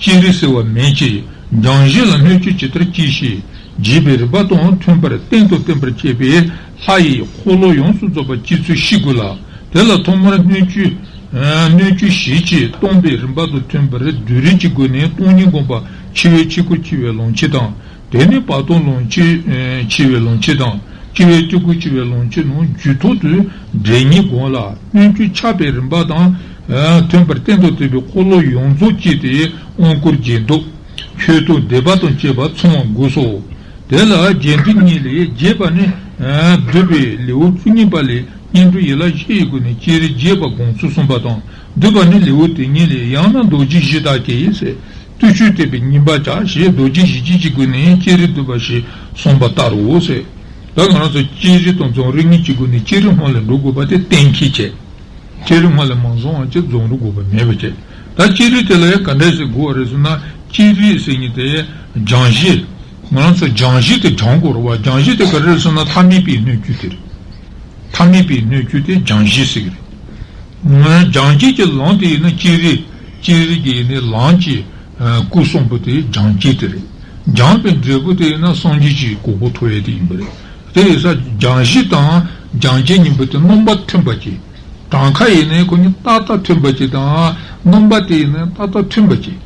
སྤྱིར་རིགས་ཟེར་བ་མེད་ཅིང་། སྦྱང་གཞི་ལ་སྣོད་བཅུད་ཇི་ལྟར་སྐྱེ་ཞེས་རྒྱས་པའི་རིམ་པ་དང་མཐུན་པར་རྟེན་དང་བརྟེན་པར་བཅས་པའི་ལྷ་ཡི་འཁོར་ལོ་ཡོངས་སུ་རྫོགས་པ་སྤྱི་ཚུལ་ཤེས་དགོས་ལ། དེ་ལ་ཐོག་མར་སྣོད་བཅུད་སྣོད་བཅུད་ཞེས་བྱས་སྟོང་པའི་རིམ་པ་དང་མཐུན་པར་སྡུད་རིམ་གྱི་སྒོ་ནས་སྟོང་ཉིད་སྒོམ་པ་ཆེ་བའི་ཆོས་སྐུར་སྐྱེ་བའི་ལམ་ཁྱེར་དང་། དེ་ནས་བར་དོ་ལམ་ཁྱེར་ཆེ་བའི་ལམ་ཁྱེར་དང་། སྐྱེ་བའི་སྤྲུལ་སྐུར་སྐྱེ་བའི་ལམ་ཁྱེར་རྣམས་རྒྱུད་ཐོག་ཏུ་འདྲེན་ཉིད་སྒོམ་ལ། སྣོད་བཅུད་ཆགས་པའི་རིམ་པ་དང་མཐུན་པར་རྟེན་དང་བརྟེན་པའི་འཁོར་ལོ་ཡོངས་རྫོགས་སྐྱེས་ཏེ་དབང་བསྐུར་རྒྱས་འདོགས། མཆོད་བསྟོད་བཟླས་པ་དང་བཅས་པ་ཚང་བ་དགོས་སོ། དེ་ལ་རྒྱས་འབྲིང་གཉིས་ལས་རྒྱས་པ་ནི། བསྡུས་པའི་ལེའུ་བཅུ་གཉིས་པ་ལས་སྙན་སྒྲོན་ཡན་ལག་བཞི་ཡི་སྒོ་ནས་སྤྱིར་རིགས་རྒྱས་པར་སྒོམ་ཚུལ་གསུངས་པ་དང་། བསྡུས་པ་ནི་ལེའུ་དེ་ཉིད་ལས་ཡང་ན་རྡོ་རྗེ་བཞི་དག་གིས་ཟེར། བརྟུལ་ཞུགས་བསྟན་པའི་ཉིས་པ་བྱ་ཞེས་རྡོ་རྗེ་བཞི་བརྒྱད་ཀྱི་སྒོ་ནས་སྤྱིར་རིགས་བསྡུས་པ་ཞེས་གསུངས་པ་ལྟར་རོ་ཟེར། ད་ང་རང་ཚོ་སྤྱིར་རིགས་དང་རྫོགས་རིགས་གཉིས་ཀྱི་སྒོ་ནས་སྤྱིར་རིགས་སྔོན་ལ་འགྲོ་དགོས་པ་དེ་གཏན་འཁེལ་བྱས། སྤྱིར་རིགས་སྔོན་ལ་མ་སོང་བ་ཅིག་རྫོགས་རིགས་དགོས་པ་མེད་པ་བྱས། ད་སྤྱིར་རིགས་དེ་ལ་ཡང་ག་འདྲ་ཞིག་དགོས་པ་རེད་ཟེར་ན། སྤྱིར་རིགས་ཟེར་མཁན་དེ་སྦྱང་གཞི། ང་རང་ཚོ་སྦྱང་གཞི་དེ་སྦྱང་དགོས་རེད་བ། སྦྱང་གཞི་དེ་ག་རེ་རེད་ཟེར་ན་ཐ་མལ་པའི་སྣོད་བཅུད་དེ་རེད། ཐ་མལ་པའི་སྣོད་བཅུད་དེ་སྦྱང་གཞི་ཟེར་གི་རེད། སྦྱང་བྱེད་ཀྱི་ལམ་དེ་ཡིན་ན་སྤྱིར་རིགས། སྤྱིར་རིགས་ཀྱི་ཡིན་ནའི་ལམ་གྱི་སྐུ་གསུམ་པོ་དེ་སྦྱང་བྱེད་དེ་རེད། སྦྱངས་པའི་འབྲས་བུ་དེ་ཡིན་ན་སངས་རྒྱས་ཀྱི་གོ་འཕང་ཐོབ་ཡས་དེ་ཡིན་པ་རེད། དེ་ཡིན་ཙང་སྦྱང་གཞི་དང་སྦྱང་བྱེད་གཉིས་པོ་དེ་རྣམ་པ་མཐུན་པ་ཅིག་གྲངས་ཀ་ཡིན་ནའི་ཁོ་གཉིས་ཏག་ཏག་མཐུན་པ་ཅིག་དང་། རྣམ་པ་དེ་ཡིན་ནའི་ཏག་ཏག་མཐུན་པ་ཅིག་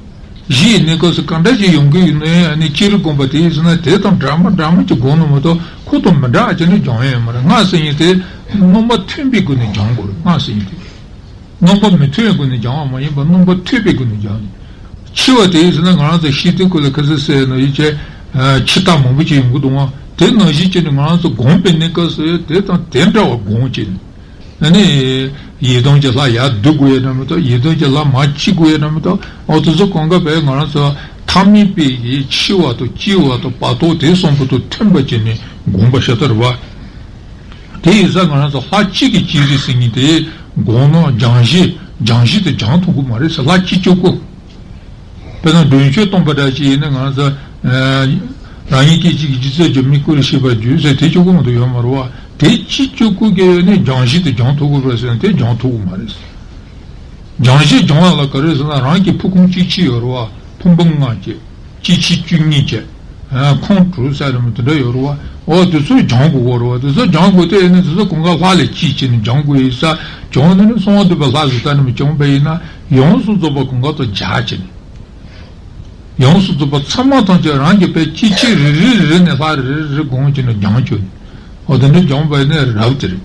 གཞི་ཡི་གནས་སྐབས་སུ་གང་འདྲ་ཞིག་ཡོང་གི་ཡོད་ན་ཡང་ནི་སྤྱིར་སྒོམ་པ་དེ་ཡིན་ཟེར་ན་དེ་དང་འདྲ་མ་འདྲ་མ་ཅིག་སྒོམ་ནི་མ་གཏོགས་ཁོ་དང་མི་འདྲ་བ་ཅིག་ནི་སྦྱང་ཡས་ཡོད་མ་རེད། སྔགས་ཟེར་མཁན་དེ་རྣམ་པ་མཐུན་པའི་སྒོ་ནས་སྦྱང་དགོས་རེད། སྔགས་ཟེར་མཁན་དེ་རྣམ་པ་མི་མཐུན་པའི་སྒོ་ནས་སྦྱང་བ་མ་ཡིན་པར་རྣམ་པ་མཐུན་པའི་སྒོ་ནས་སྦྱང་ནི། འཆི་བ་དེ་ཡིན་ཟེར་ན་ང་རང་ཚོ་ཤི་དུས་སྐབས་ལ་ཁ་སང་ཟེར་ནོ་ཡིན་ཆད། འཆི་རྟགས་མང་པོ་ཅིག་ཡོང་གི་འདུག་ཨང་། དེ་ནང་བཞིན་བྱས་ནས་ང་རང་ཚོ་སྒོམ་པའི་གནས་སྐབས་སུ་དེ་དང་དེ་འདྲ་བ་སྒོམ་བྱས་ནས། ཨ་ནི། ཡི་དམ་གྱི་ལྷ་ཡར་བསྡུ་དགོས་ཡ་འདྲ་མི་འདུག་ཡི་དམ་གྱི་ལྷ་མར་ཕྱི་དགོས་ཡ་འདྲ་མི་འདུག་འོ་དེ་ཚོ་གང་ག་བས་ང་རང་ཚོ་ཐ་མལ་པའི་ཡི་འཆི་བ་དང་སྐྱེ་བ་དང་བར་དོ་དེ་གསུམ་པོ་དང་མཐུན་པ་བྱས་ནས་སྒོམ་པ་ཤ་སྟག་རེད་བ། དེ་ཡིན་ཙང་ང་རང་ཚོ་ལྷ་གཅིག་གི་སྤྱིར་རིགས་ཟེར་མཁན་དེ་སྒོམ་ན་སྦྱང་གཞི་སྦྱང་གཞི་དེ་སྦྱང་ཐུབ་ཀྱི་མ་རེད་ཟེར། ལྷ་གཅིག་གཅིག་པོ། དཔེར་ན་མགྲོན་ཤོས་སྟོན་པ་འདྲ་ཞིག་ཡིན་ན་ང་ཚོ། རང་ཉིད་སྐད་ཅིག་གིས་རྗེ་བཙུན་འཇིགས་མེད་སྐུ་ལ་གཤེགས་པར་གྱུར་ཟེར་དེ་གཅིག་པོ་མ་གཏོགས་ཡོད་མ་རེད་བ། དེ་གཅིག་གཅིག་པོ་གི་ཡོད་ནས་སྦྱང་གཞི་དེ་སྦྱང་ཐུབ་ཀྱི་རེད་ཟེར་ན་དེ་སྦྱང་ཐུབ་ཀྱི་མ་རེད། སྦྱང་གཞི་སྦྱང་བ་ལ་ག་རེ་ཟེར་ན་རང་གི་ཕུགས་ཁུངས་སྐྱེ་མཆེད་ཡོད་རེད་བ། ཕུང་པོ་ལྔ་བཅས། སྐྱེ་མཆེད་བཅུ་གཉིས་བཅས། ཁམས་དྲུག་ཟེར་རེད་མོད་དེ་འདྲ་ཡོད་རེད་བ། འོ་དེ་ཚོ་སྦྱང་དགོས་ཀྱི་རེད་བ། དེ་ཚོ་སྦྱང་དགོས་དེ་ཡིན་ན་དེ་ཚོ་གང་ག་ལྷ་ལས་སྐྱེས་བྱས་ནས་སྦྱང་དགོས་ཡིན་ས། སྦྱང་ནི་ནི་གསང་བ་འདུས་པ་ལྷ་ཟེར་ལྟ་ནི་མི་སྦྱང་པ་ཡིན་ན་ཡོངས་སུ་རྫོགས་པ་གང་ག་དང་སྦྱར་བྱས་ནས། ཡོངས་སུ་རྫོགས་པ་ཚང་མ་ཐམས་ཅད་རང་གི་བས་སྐྱེ་མཆེད་རེ་རེ་རེ་རེ་ནས་ལྷ་རེ་རེ་རེ་སྒོམ་བྱས་ནས་སྦྱང་བཅུག་ནས། འོ་དེ་འདྲ་སྦྱང་བ་ཡིན་ན་རབ་དེ་རེད།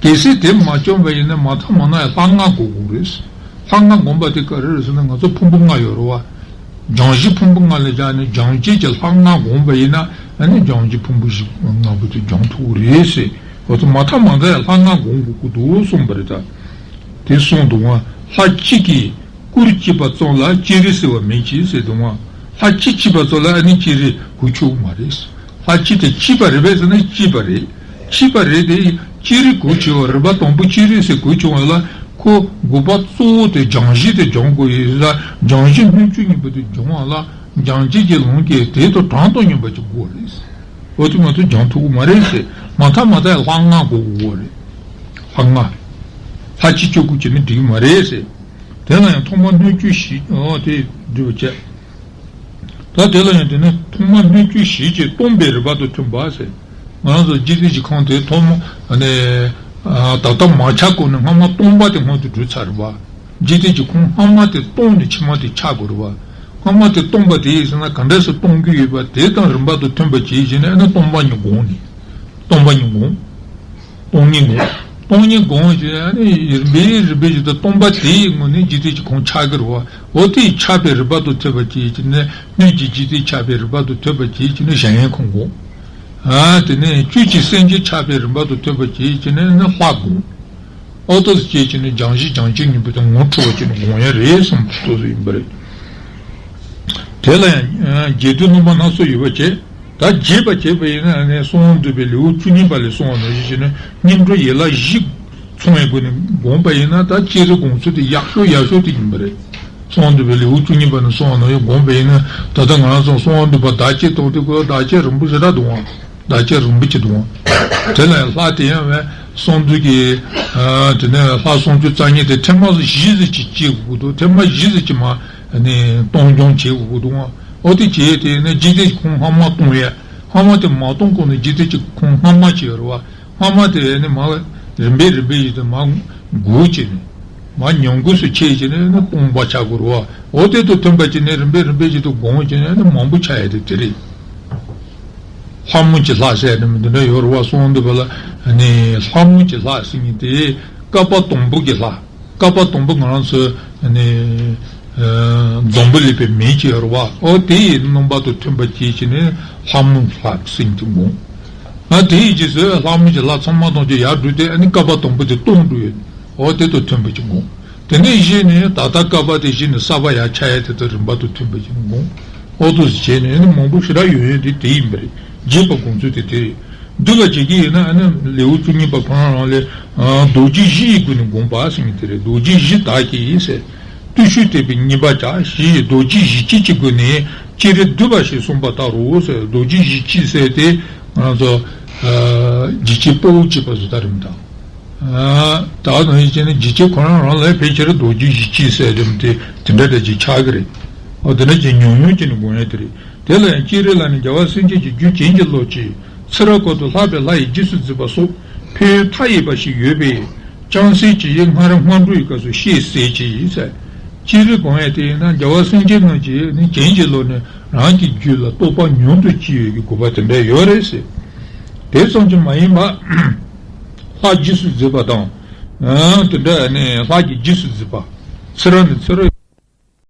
གལ་སྲིད་དེ་མ་བྱུང་བ་ཡིན་ན་མ་མཐའ་མ་ན་ཡང་ལྷ་ལྔ་སྒོམ་དགོས་རེད། ལྷ་ལྔ་སྒོམ་པ་དེ་ག་རེ་རེད་ཟེར་ན་ང་ཚོ་ཕུང་པོ་ལྔ་ཡོད་རེད་བ། སྦྱང་གཞི་ཕུང་པོ་ལྔ་ལ་སྦྱར་ནས་སྦྱང་བྱེད་ཀྱི་ལྷ་ལྔ་སྒོམ་པ་ཡིན་ན་ཨ་ནི་སྦྱང་གཞི་ཕུང་པོ་བཞི་ལྔ་པོ་དེ་སྦྱང་ཐུབ་ཀྱི་རེད་ཟེར། འོ་ཚོ་མ་མཐའ་མ་ན་ཡང་ལྷ་ལྔ་སྒོམ་དགོས་ཀྱི་འདུག་གསུངས་པ་རེད་ད། དེ་གསུངས་འདུག་ང་། ལྷ་གཅིག་གིས་སྐུར་བཅས་པ་ཙམ་ལ་སྤྱིར་རིགས་ཟེར་བ་མེད་ཅེས་ཟེར་འདུག་ང་། ལྷ་གཅིག་གཅིག་པ་ཙམ་ལ་ཨ་ནི་སྤྱིར་རིགས་གོ་ཆོག་གི་མ་རེད། ལྷ་གཅིག་དེ་གཅིག་པ་རེད་པས་ཟེར་ན་གཅིག་པ་རེད། གཅིག་པ་རེད་དེ་སྤྱིར་རིགས་གོ་ཆོད་པ་རིམ་པ་དང་པོ་སྤྱིར་རིགས་ཟེར་གོ་ཆོད་པ་ལ་ཁོ་དགོས་པ་གཙོ་བོ་དེ་སྦྱང་གཞི་དེ་སྦྱང་དགོས་ཡིན་ལ། སྦྱང་གཞི་སྣོད་བཅུད་གཉིས་པོ་དེ་སྦྱང་བ་ལ་སྦྱང་བྱེད་ཀྱི་ལམ་གྱི་དེ་དང་གྲངས་དང་མཉམ་པ་ཅིག་དགོས་རེད། འོ་དེ་མ་གཏོགས་སྦྱང་ཐུབ་ཀྱི་མ་རེད་ཟེར། མ་མཐའ་མ་ན་ཡང་ལྷ་ལྔ་དགོས་དགོས་རེད། ལྷ་ལྔ། ལྷ་གཅིག་གཅིག་པོ་བྱས་ན་འགྲིག་གི་མ་རེད་ཟེར། དེ་ལ་ཡང་ཐོག་མར་སྣོད་བཅུད་ཞེས་ཨོ་དེ་འདྲ་བ་བྱས། ད་དེ་ལ་ཡང་དེ་ནི་ཐོག་མར་སྣོད་བཅུད་ཞེས་བྱས་སྟོང་པའི་རིམ་པ་དང་མཐུན་པ་ཟེར། ང་རང་ཚོ་འཇིག་རྟེན་གྱི་ཁམས་དེ་ཐོག་མ་ནས་ད་ལྟ་མ་ཆགས་གོང་ནས་སྔ་མ་སྟོང་པ་དེ་སྔོན་དུ་འགྲོ་ཚར་བ། འཇིག་རྟེན་གྱི་ཁམས་སྔ་མ་དེ་སྟོང་ནས་ཕྱི་མ་དེ་ཆགས་དགོས་རེད་བ། སྔ་མ་དེ་སྟོང་པ་དེ་ཡིན་ཟེར་ན་ག་འདྲ་སེ་སྟོང་གི་ཡོད་པ་དེ་དང་རིམ་པ་དང་མཐུན་པ་བྱས་བྱས་ནས་ཨ་ནི་སྟོང་པ་ཉིད་སྒོམ་ནས། སྟོང་པ་ཉིད་སྒོམ། སྟོང་ཉིད་སྒོམ། སྟོང་ཉིད་སྒོམ་བྱས་ནས་རིམ་པས་རིམ་པས་བྱས་ཏེ་སྟོང་པ་དེའི་ངོས་ནས་འཇིག་རྟེན་གྱི་ཁམས་ཆགས་ཀྱི་རེད་བ། འོ་དེ་ཆགས་པའི་རིམ་པ་དང་མཐུན་པར་བྱས་བྱས་ནས་སྣོད་ཀྱི་འཇིག་རྟེན་ཆགས་པའི་རིམ་པ་དང་མཐུན་པར་བྱས་བྱས་ནས་གཞན་ཡང་ཁམས་སྒོམ། ཨ་དེ་ནས་བཅུད་ཀྱི་སེམས་ཅན་ཆགས་པའི་རིམ་པ་དང་མཐུན་པར་བྱས་བྱས་ནས་ནི་ལྷ་སྒོམ། ཨོ་ཏོ་སྐྱེས་ཀྱི་ནི་སྦྱང་གཞི་སྦྱང་བྱེད་གཉིས་པོ་དེ་ངོ་འཕྲོད་པ་ཅིག་ནི་སྒོམ་ཡ་རེད་བསམ་ཏོ་ཡིན་པ་རེད། དེ་ལ་ཡང་རྒྱས་བསྡུས་རྣམ་པ་སྣ་ཚོགས་ཡོད་པ་བྱས། ད་རྒྱས་པ་བྱས་པ་ཡིན་ན་ནི་གསང་བ་འདུས་པའི་ལེའུ་བཅུ་གཉིས་པ་ལས་གསུངས་པ་ནང་བཞིན་བྱས་ནས་སྙིང་གྲོལ་ཡན་ལག་བཞི་ཚང་བའི་སྒོ་ནས་བསྒོམས་པ་ཡིན་ན་ད་སྤྱིར་སྒོམ་ཚུལ་དེ་ཡག་ཤོས་ཡག་ཤོས་དེ་ཡིན་པ་རེད། གསང་བ་འདུས་པའི་ལེའུ་བཅུ་གཉིས་པ་ནས་གསུངས་པ་ནང་བཞིན་བསྒོམས་པ་ཡིན་ན་ད་ལྟ་ང་རང་ཚོ་གསང་བ་འདུས་པ་བདག་བསྐྱེད་གཏོང་དུས་ཁོ་བདག་བསྐྱེད་རིང་པོ་ཞེ་དྲག་འདུག་བ། བདག་བསྐྱེད་རིང་པོ་ཅིག་འདུག་བ། དེ་ལ་ཡང་ལྷ་དེ་ཡང་བས་གསང་འདུས་ཀྱི་ཨ་དེ་ནས་ལྷ་གསང་འདུས་རྩ་གཉིས་དེ་ཐེངས་མ་བཞི་ཙམ་ཅིག་སྐྱེ་དགོས་འདུག་ཐེངས་མ་བཞི་ཙམ་ཅིག་མ་ནས་གཏོང་སྦྱོང་བྱེད་དགོས་འདུག་བ། འོ་དེ་བྱས་དེ་ནས་འཇིག་རྟེན་གྱི་ཁམས་སྔ་མ་གཏོང་ཡ། སྔ་མ་དེ་མ་གཏོང་གོང་ནས་འཇིག་རྟེན་གྱི་ཁམས་སྔ་མ་ཅིག་ཡོད་རེད་བ། སྔ་མ་དེ་ནི་མ་རིམ་པས་རིམ་པས་བྱས་ཏེ་མ་འགུགས་བྱས་ནས་མ་ཉམས་རྒུད་སུ་ཆེ་བྱས་ནས་ནི་སྟོང་པ་ཆགས་དགོས་རེད་བ། འོ་དེ་དང་མཐུན་པ་བྱས་ནས་རིམ་པས་རིམ་པས་བྱས་ཏེ་སྒོམ་བྱས་ནས་ནི་མང་པོ་ཆགས་ཡ་དེ་དེ་རེད། ལྷ་མོ་གྱི་ལྷ་ཟེར་ནི་མི་འདི་འདྲ་ཡོད་རེད་བ། གསང་འདུས་པ་ལ་ནི་ལྷ་མོ་གྱི་ལྷ་ཟེར་མཁན་དེ་བསྐལ་པ་དང་པོ་གི་ལྷ། བསྐལ་པ་དང་པོ་ང་རང་ཚོ་ནི་འཛམ་བུ་གླིང་པའི་མིང་ཅིག་ཡོད་རེད་བ། ཨོ་དེ་ཡི་རྣམ་པ་དང་མཐུན་པ་བྱས་བྱས་ནས་ལྷ་མོ་ལྷ་ཟེར་མཁན་དེ་དགོངས། ང་དེ་ཡི་རྗེས་སུ་ལྷ་མོ་གྱི་ལྷ་ཚང་མ་དང་བཅས་ཡར་འགྲོ་སྟེ་ནི་བསྐལ་པ་དང་པོ་དེ་སྟོང་འགྲོ་ཡོད། ཨོ་དེ་དང་མཐུན་པ་ཅིག་དགོངས། དེ་ནས་གཞི་ནས་ད་ལྟ་བསྐལ་པ་དེ་གཞི་ནས་གསར་པ་ཡར་ཆགས་ཡ་དེ་དང་རིམ་པ་དང་མཐུན་པ་ཅིག་དགོངས། ཨོ་ཏོ་ཟེར་བྱས་ནས་ནི་མང་པོ་ཞེ་དྲག་ཡོད་ཡོད་དེ་དེ་ཡིན་པ་རེད། རྒྱས་པ་སྒོམ་ཚུལ་དེ་དེ་རེད། བསྡུས་པ་བྱེད་ཀྱི་ཡིན་ན་ཨ་ནི་ལེའུ་བཅུ་གཉིས་པ་ཁོ་རང་རང་ལས་རྡོ་རྗེ་བཞི་ཡི་སྒོ་ནས་བསྒོམ་པ་ཟེར་མཁན་དེ་རེད། རྡོ་རྗེ་བཞི་དག་གིས་ཟེར། བརྟུལ་ཞུགས་བསྟན་པའི་གཉེན་པ་བྱ། ཞེས་རྡོ་རྗེ་བཞི་བསྐྱེད་ཀྱི་སྒོ་ནས་ཅི་རིགས་བསྡུས་པ་ཞིག་གསུངས་པ་ལྟར་རོ་ཟེར། རྡོ་རྗེ་བཞི་བསྐྱེད་ཟེར་དེ་ང་རང་ཚོ་འཇིགས་བྱེད་དཔའ་བོ་གཅིག་པ་བཟོ་ལྟ་རིམ་དང་། ད་ནང་བཞིན་བྱས་ན་འཇིགས་བྱེད་ཁོ་རང་རང་ལ་ཕལ་ཆེར་རྡོ་རྗེ་བཞི་བསྐྱེད་ཟེར་དེ་དེ་འདྲ་འདྲ་ཅིག་ཆགས་ཀྱི་རེད། ཨོ་དེ་འདྲ་ཅིག་ཉུང་ཉུང་བྱས་ནས་དགོངས་ཡ་དེ་རེད། དེ་ལ་ཡང་སྤྱིར་ལ་ནི་རྒྱལ་བ་སེང་གེ་གི་རྒྱུད་བྱིན་གྱིས་རློབ་ཅིང་ཚེ་རབས་འཁོར་དུ་ལྷག་པའི་ལྷ་ཡི་རྗེས་སུ་འཛིན་པ་སོགས་ཕན་ཡོན་མཐའ་ཡས་པ་ཞིག་ཡོད་པས་ཅང་སེ་ཅི་ཡིས་སྔར་སྔོན་འགྲོའི་སྐབས་སུ་བཤད་ཟེར་གྱི་ཡིན་ཟེར། སྤྱིར་དགོངས་ཡ་དེ་ཡིན་ན་རྒྱལ་བ་སེང་གེ་རྣམས་ཀྱིས་ནི་བྱིན་གྱིས་རློབ་ནས་རང་གི་རྒྱུད་ལ་རྟོགས་པ་མྱུར་དུ་སྐྱེ་ཡོད་ཀྱི་དགོས་པ་དེ་འདྲ་ཡོད་རེད་ཟེར། དེ་ཙམ་གྱིས་མ་ཡིན་པར་ལྷ་རྗེས་སུ་འཛིན་པ་དང་། དེ་འདྲ་ནི་ལྷ་གི་རྗེས་སུ་འཛིན་པ། ཚེ་རབས་ནས་ཚེ་རབས་